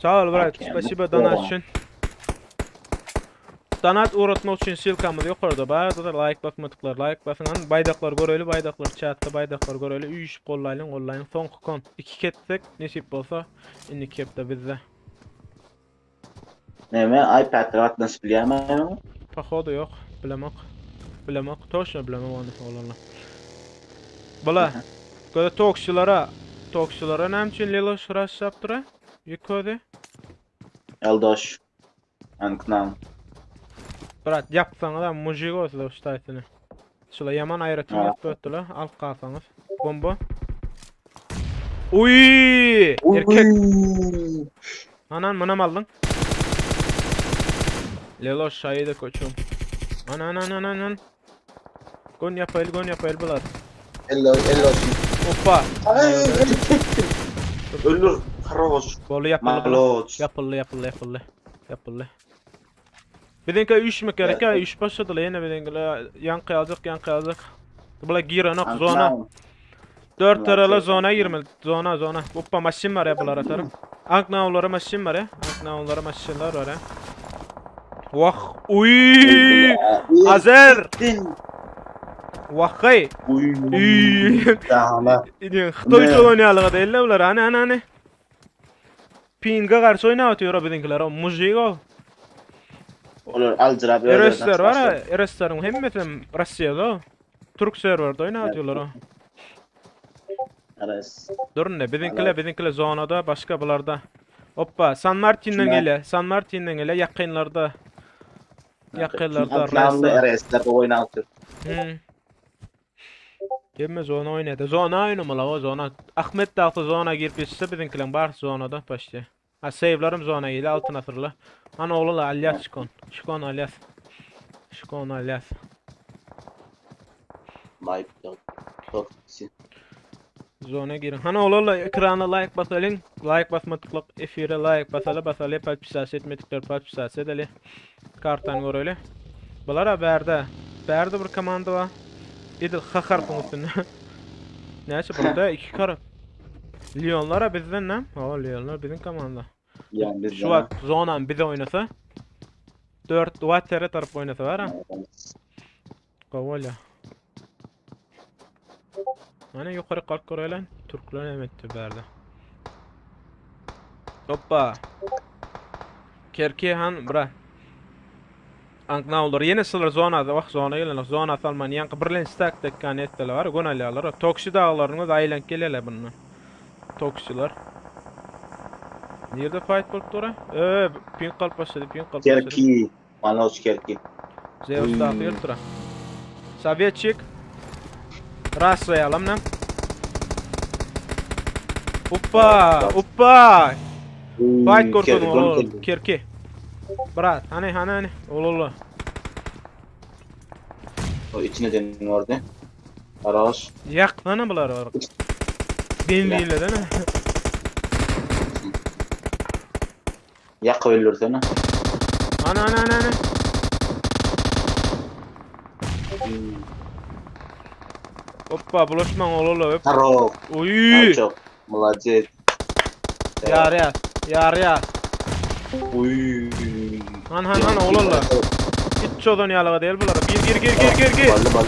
Sag bol brat, spasibo donat üçin. Donat ugratmak üçin ssylkamyz ýokarda bar. Dur like basmadyklar like basyň. Hany baýdaklar göreli, baýdaklar çatda baýdaklar göreli. Üýşüp gollaýlyň, gollaýlyň. Soňky kont 2 ketsek nesip bolsa indiki hepde bizde. Näme iPad-de gatnaşyp bilýärmi oňa? Pohodu ýok, bilemok. Bilemok, toçno bilemok ony oglanlar. Bula, göze tokçylara, tokçylara näme üçin Liloş raşlap dura? Ýük özi. Eldoş. Anknam. Brat, ýapsaňyz hem mujik olsa şu taýsyny. Şula ýaman aýratyn ýapyp ötdüler, alyp galsaňyz. Bomba. Uy! Erkek. Anan munam aldyň. Leloş şaýyda koçum. Anan anan anan. Gön ýapaýly, gön ýapaýly bular. Ello, ello. Hoppa. Ay, Öldür. Haroş. Bolu ýapyldy. Maloç. Ýapyldy, ýapyldy, ýapyldy. Ýapyldy. Biziňkä üýşmek gerek ya, üýşüp başladylar ýene biziňkiler. Ýaňky aljak, ýaňky aljak. Bular girenok zona. Dört tarala zona girmeli. Zona, zona. Hoppa maşyn bar ya bulara tarap. Anknawlara maşyn bar ya. Anknawlara maşynlar bar ya. Wah, uy! Azer! Wah, hey! Uy! Uy! Idin Hytaý oýnaýalyga dälde bular. Hany, hany, hany. Pinga garşy oýnap otyr o biziňkiler. O mujik o. Olar aljyrap RS-ler bar, RS-leriň hemmesi hem Rossiýada. Türk serwerde oýnap otyrlar o. RS. Dur indi, biziňkiler, biziňkiler zonada, başga bularda. Hoppa, San Martinden gelýär, San Martinden gelýär, ýakynlarda. Ýakynlarda RS-ler oýnap otyr. Hmm. Hemme zona oýnaýar. Zona oýnamaly o zona. Ahmet dagsa zona girip ýetişse biziňkileň barysy zonada почти. Ha seýwlerim zona gelýär altyn asyrly. Hany oglanlar alýas şikon. Şikon alýas. Şikon alýas. Mayıp Toksi. Zona girin. Hany oglanlar ekrana like basalyň. Like basmadyklyk efire like basaly basaly podpisasiýa etmedikler podpisasiýa edeli. Kartany göreli. Bular-a bärde. Bärde bir komanda bar. Edil H harpyň üstünde. Näçe burada? 2 karap. Lyonlar-a bizden näm? O, Lyonlar biziň komanda. Yani Şu wagt zonam bize oynasa 4 watt tere tarap oynasa var ha. Gowy bolýar. Mana ýokary kalk göräýlen. Türkler näme etdi bärde? Hoppa. Kerki han bra. Anknawlar ýene şular zona, wah zona gelenok, zona salman ýaňky birlen stak dekkan etdiler var, gön alýarlar. Tokşi daglarynyň özi aýlanyp gelýärler bundan. Tokşiler. Nirde fight bolup dur? Ee, pink galyp başlady, pink galyp başlady. Kerki. Maloç Kerki. Zeus dagy gelip dur. Sovetçik. Raslayalım lan. Uppa, uppa. Fight korkudum oğlum. Kerki. Brat, hani hani hani. Ol ol. O içine den orada. Araş. Yaksana bular var. Benzinle değil mi? Yak öldürsene. Ana ana ana ana. Hoppa bulaşman ol ol öp. Harok. Uy. Çok. Молодец. Yar yar. Yar yar. Uy. Han han han ol ol. Hiç çozan ýalyga değil bular. Gir gir gir gir gir gir. Bally bally.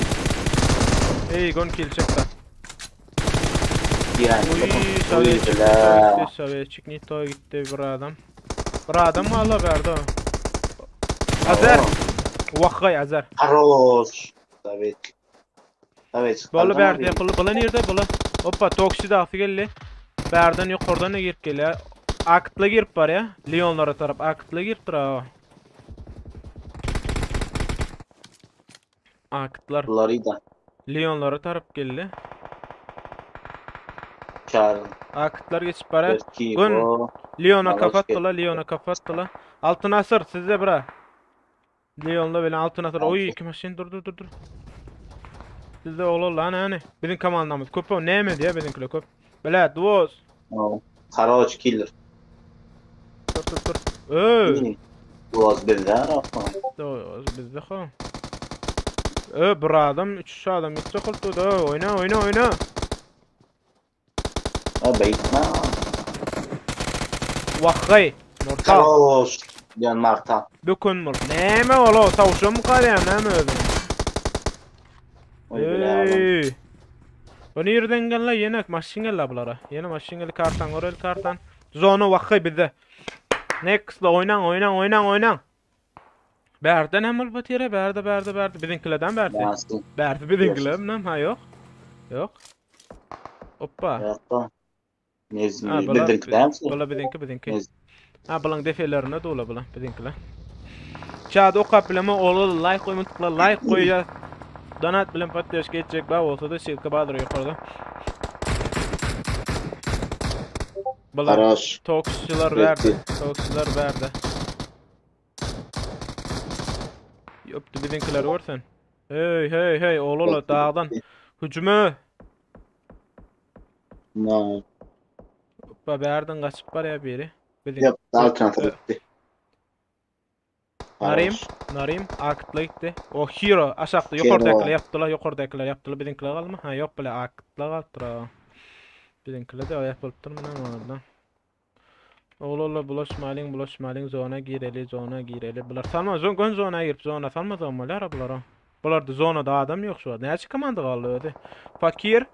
Ey gon kill çekti. Yani. Uy, Uy, Sovyetçik, la. Sovyetçik Nito gitti bir adam. Bir adam mı Allah verdi o? Azer. Vahgay Azer. Haroş. Sovyet. Sovyet. Bola berdi yapıldı. Bola nerede bola? Hoppa Toksi da afı geldi. Berden yukarıdan da girip geldi. Aktla girip var ya. Lyonlara taraf aktla girip dur ha. Aktlar. Florida. Lyonlara taraf geldi. Çağırın. Aktlar geçip bara. Kerki, Gün o. Lyon'a Maloç kapattılar, Lyon'a kapattılar. Altın asır sizde bra. Lyon'la böyle altın asır. Oy iki maşin dur dur dur dur. Sizde olur lan hani. Bizim komandamız köp o neme diye bizimkiler köp. Bele duoz. Haroş killer. Dur dur dur. Öö. Duoz bizde ha. Duoz bizde ha. Ö bir adam, üç adam gitse kurtuldu. Oyna oyna oyna. Ha beytme. Vahgay. Nortal. Haroş. Diyen Marta. Bükün mul. Neme ola? Tavşan mı kalyan? Neme özün? Oy bile adam. Ey. Bu nereden geldi? Yine maşin geldi bulara. Yine maşin geldi kartan, orel kartan. Zona vahgay bizde. Next'la oynan, oynan, oynan, oynan. Berden hem ol batire, berde, berde, berde. Bizimkilerden berdi. Yansın. Berdi bizimkiler mi? Ha yok. Yok. Hoppa. Yok. Nezmi. Ha, bula, Bizimkiler mi? bula bizimki, bizimki. Nez- Ha bulan defelerine dola bulan bizimkiler. Çağda o kapilama oğlu like koymayı tıkla like koyacağız. Donat bilen patates geçecek bağ olsa da silke bağdır yukarıda. Bulan Araş. tokçular Bitti. verdi. Tokçular verdi. Yoktu bizimkiler görsen. Hey hey hey oğlu dağdan. Hücumı. No. Hoppa berden kaçıp var ya biri. Bizim. Yap. Altın asır bitti. Narim, Haroş. Narim aktla gitti. O Hero aşağıda Hero. yukarıdakiler yaptılar, yukarıdakiler yaptılar. Bizimkiler kalma. Ha yok bile aktla kaldılar. Bizimkiler de yapılıp durma ne orada. Oğlu bulaşmayın, bulaşmayın zona gireli, zona gireli. Bular salma, zon gön zona girip zona salma zona bular bular. Bular da zonada adam yok şu an. Näçe komanda galdy ödi? Fakir,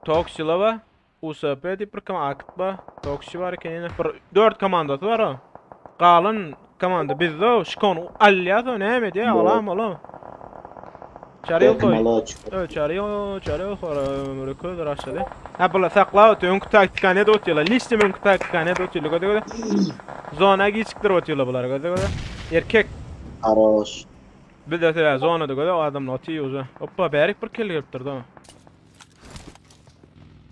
Toksilova, USP diýip bir komanda akt ba. Toksi bar eken ýene bir 4 komandasy bar o. Galan komanda bizde o şikon alýa so näme diýe alam alam. Çarýol koy. Maloç. Evet çarýol, çarýol hora köz raşady. Ha bular sakla öte öňkü taktikane de otýarlar. Liştim öňkü taktikane de otýarlar. Göze göze. Zona geçikdir otýarlar bular göze göze. Erkek Haroş. Bir de sebäbi zonada göze o adamlar otýar уже. Hoppa bärik bir kill gelipdir da.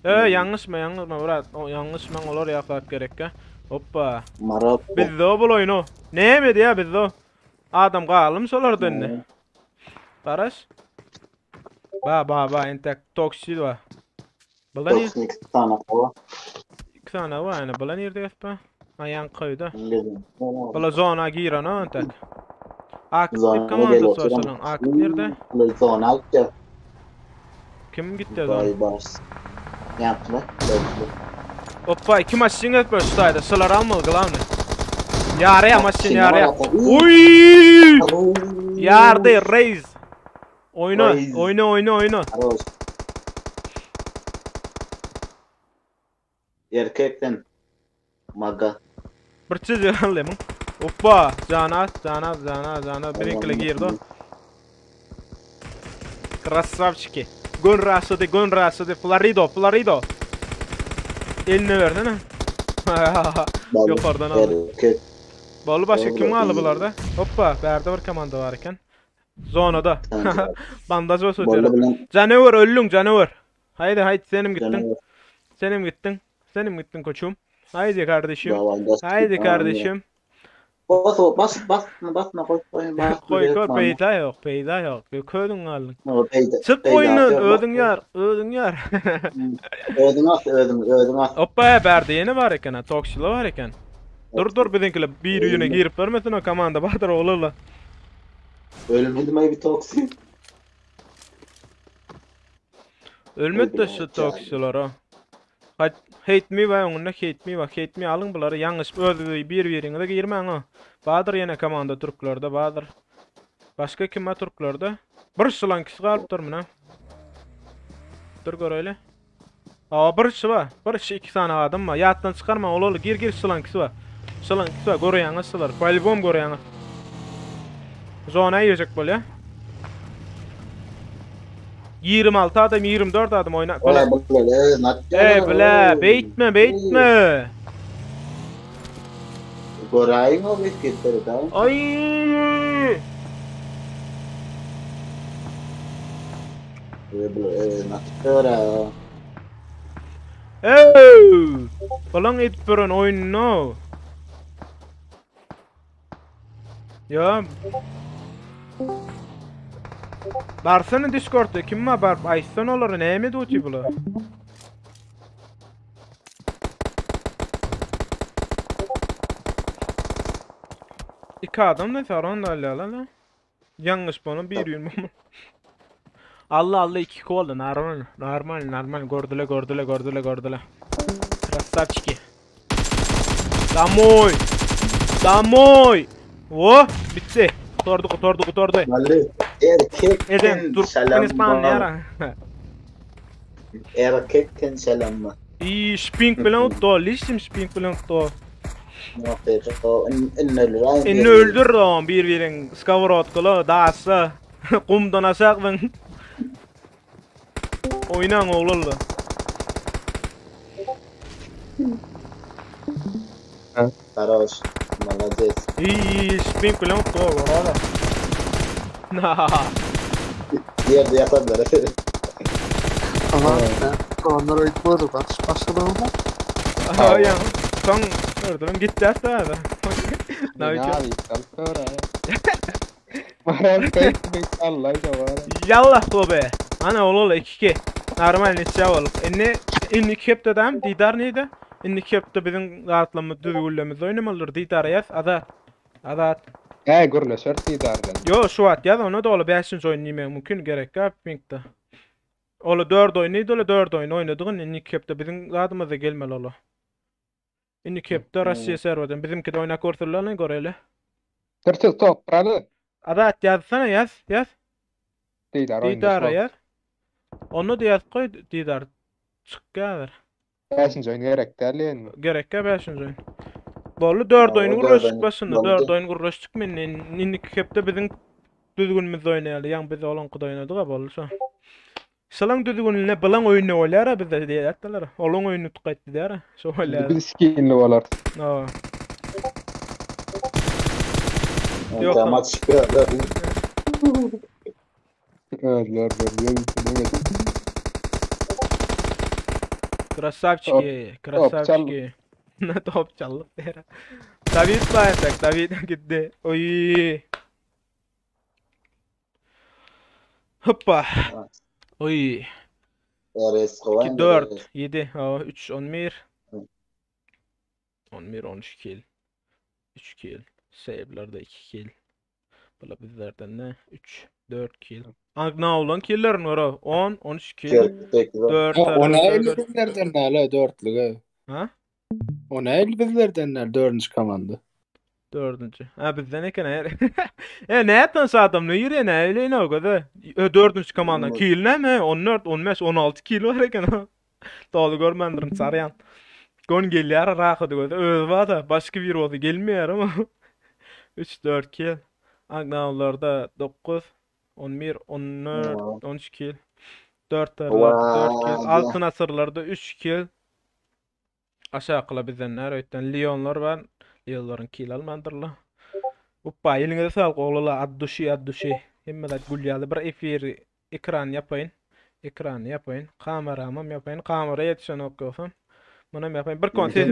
Ee yanlışma yanlışma brat. O yanlışma olar ýaklap gerekkä. Hoppa. Marokko. Bizde o bul oyunu. Näme diýä bizde o. Adam galym şolar dönne. Baraş. Ba ba ba entek toksi ba. Bula ne? 92 tane kova. İki tane var yani. Bula nerede gaspa? Ha yan koydu. Bula zona giren o entek. Aktif Zona komanda gel sosyalın. Aktif nerede? Zona gitti. Kim gitti zona? Bay bas. Yankılı. Yankılı. Hoppa, iki maşyn gelip dur şu taýda. Şular almaly glawny. Ýarýa maşyn ýarýa. Uy! Ýardy Reis. Oýna, oýna, oýna, oýna. Erkek sen. Maga. Bir çiz aldy Hoppa, jana, jana, jana, jana. Birinkile girdi. Krasavçiki. Gön raşydy, gön raşydy. Florido, Florido. Eline versene. Yukarıdan aldı. Erkek. Bolu başka kim aldı bularda? Hoppa, bärde bir komanda var eken. Zonada. Bandaj basıp ötüyor. Canever öldün canever. Haydi haydi senim gittin. Senim gittin. Senim gittin koçum. Haydi kardeşim. Haydi kardeşim. Bas bas basma basma koy koy basma. Koy koy peyda yok peyda yok. Ködün aldın. Çık oyunun ödün yar ödün yar. Ödün at ödün ödün at. Hoppa bärde yeni var eken ha tokşila var eken. Dur dur bizinkile bir yüne girip vermesin o komanda Bahadır oğluyla. Ölmedim ay bir toksi. Ölmedi de şu tokşilar o. Hate me va öňünde hate me va hate me alyň bulary ýalňyş öz bir biriňize girmäň o. Badyr ýene komanda türklerde Badyr. Başga kim bar türklerde? Bir şylankisi galypdyr muna. Dur göreýli. Aa bir şy bar. Bir şy iki sany adam bar. Ýatdan çykarma ol ol gir gir şylankisi bar. Şylankisi bar görýäňiz şylar. Polibom görýäňiz. Zona girjek bolýar. 26 adam 24 adam oýna. Ey bile beýtme beýtme. Göräýiň o bisketleri da. Ay. Ey! Falan edip duran oýnuny. Ya. Barsana Discord'da kim var barıp aýtsan olara näme edip bular? İki adam da saran da la la. Yanlış bana bir yün bu. Allah Allah iki oldu normal normal normal gördüle gördüle gördüle gördüle. Красавчики. Домой. Домой. Oh bitti. Gutardy gutardy gutardy. Erkek Eden Türkmenistan yara. Erkekten selamlar. İyi şpink bilen utdu. Lişim şpink bilen utdu. Inni öldür o bir birin skовородкала dağıtsa kumdan aşak ben. Oynan oğlalla. Хорош. Молодец. İyi şpink bilen utdu orada. Na. Yerde yatanlara. Tamam. Onlar oýutmadı. Baş başladı mı? Aha ya. Son öldürüm gitti hatta. Ne Abi, Maral kayıp Allah Yallah tobe. Ana oğlum 2-2. Normal neçe olup. Inni inni kepte didar neydi? Inni kepte bizim rahatlama düzgünlerimiz oynamalıdır. Didar yaz azat. Azat. He gürleşer didardan. Yo şu at yaz onu da ola 5. oyun yemek mümkün gerek ka pinkte. Ola 4 oyun ola 4 oyun oynadık inni kepte bizim adımıza gelmeli ola. Inni kepte Russiya serverden bizimki de oynak ortalarına göreli. Tırtıl top brother. Azat yazsana yaz yaz. Didar Didara yaz. Onu da yaz koy Didar. Çık gelir. Beşinci oyun gerek değil mi? Gerek ya 5. oyun. Bolly 4 oyun gurlaştık başında. 4 oyun gurlaştık men indiki kepte bizim düzgünümüzde oýnaýardy. Ýa biz olan kuda oýnadyk ha bolly şo. Şalaň düzgününe bilen oýny bolýar bizde diýýärler. Olan oýny tutup gaýtdy diýär. Şo bolýar. Biz skinli bolar. Ha. Yok. Tamam çıkıyor. Öldüler böyle. Красавчики, красавчики. Ne top çaldık diýär. David bayacak, David gitti. Oy. Hoppa. Oy. 2, 4, 7, 3, 11. 11, 13 kill. 3 kill. Save'lerde 2 kill. Bula bizlerden ne? 3, 4 kill. Ne olan killerin var o? 10, 13 kill. 4 O ne nereden ne dörtlüge? Ha? O nähili bizlerden däl dördünji komanda? Dördünji. Ha bizden eken her. E nätanyş adam ne ýürýä nähili ine göze. E dördünji komandan kil näme? 14, 15, 16 kil bar eken. Doly görmändirin çarýan. Gon gelýär rahat göze. Özi bar-da başga biri bolsa gelmeýär ama. 3 4 kil. Agnawlarda 9, 11, 14, 13 kil. 4 4 kil. Altyn asyrlarda 3 kil. Aşakyla bizden näre öýtden Leonlar bar. Leonlaryň kil almandyrlar. Uppa, eliňize saglyk oglanlar, at duşi, at duşi. Hemme zat gül ýaly. Bir efir ekran ýapaýyn. Ekrany ýapaýyn. Kameramam ýapaýyn. Kamera ýetişenok ýogsam. Munam ýapaýyn. Bir kon ses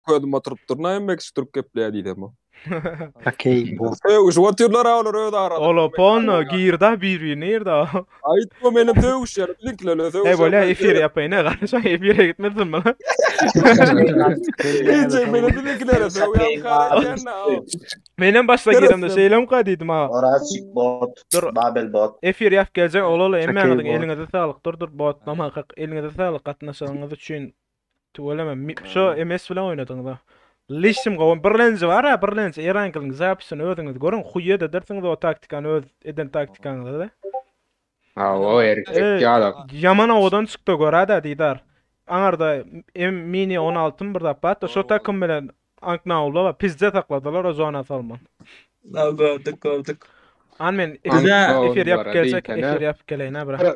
Közüm oturyp dur, näme kişi türk gepleýär diýsem. Okey, bot. Sögüşip otyrlar ha olar öz arasynda. Ola polno girda bir-birine girdi. Aýtma menem sögüşýär, biziňkilerle Ey sögüşýär. bolýa efir ýapaýyn, garaşaň efire gitmesin bana. Diýjek menem biziňkilere sögýän kar edýän. Menem başda giremde şeýlemka diýdim ha. Oraçik bot. Babel bot. Efir ýap geljek oglanlar Çekey hemmäňiziň bot. eliňize saglyk dur dur botlama hak eliňize saglyk gatnaşygyňyz üçin tüweleme Mi- şo MS bilen oýnadyňyz ha. Lişim gowy birlenji bar ha birlenji Erankiliň zapisini özüňiz görüň huýet edersiňiz o taktikany öz eden taktikanyňyzy da. Ha o erkek Ey, ýaly. ýaman owadan çykdy görä-dä Didar. Aňarda M mini 16 my bir zat bar-da şo takym bilen Anknaula pizde sakladylar o zona salman. La gördük gördük. An men Bize efir ýapyp geljek, efir ýapyp geleýin ha bira.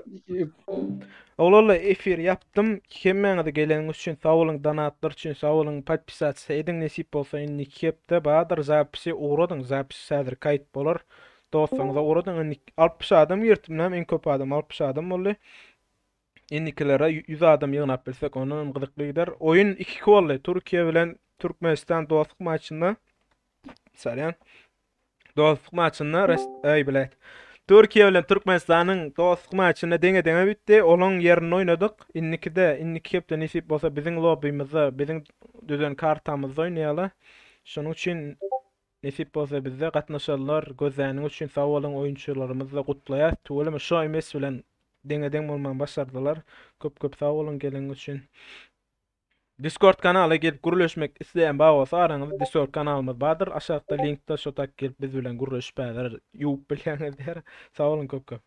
Oglanlar efir ýapdym. Hemmäňize geleniňiz üçin sag boluň, donatlar üçin sag boluň, podpisasiýa ediň nesip bolsa indiki hepde bardyr zapisi ugradyň, zapis häzir kaýt bolar. Dostlaryňyza ugradyň indi 60 adam girdi, näme iň köp adam 60 adam boldy. Indikilere 100 adam ýygnap bilsek ondan hem gyzykly gider. Oýun 2-2 boldy. Türkiýe bilen Türkmenistan dostluk maçynda Sarýan. Dostluk maçynda Ey bilet. Türkiýe bilen Türkmenistanyň dostluk maçynda deňe-deňe bitdi. Olaň ýerinde oýnadyk. Indikide, indiki hepde nesip bolsa biziň lobbymyzda, biziň düzen kartamyzda oýnaýarlar. Şonuň üçin nesip bolsa bizde gatnaşarlar. Gözläniňiz üçin sag boluň oýunçylarymyzy-da gutlaýas. Tüweleme şo MS bilen deňe-deň bolmagy başardylar. Köp-köp sag boluň geleniňiz üçin. Discord kanala gelip gürleşmek isleýän bar bolsa araňyzda Discord kanalymyz bardyr. Aşakda linkde şo tak gelip biz bilen gürleşip häzir ýuwup bilýäňiz diýer. Sag boluň köp köp.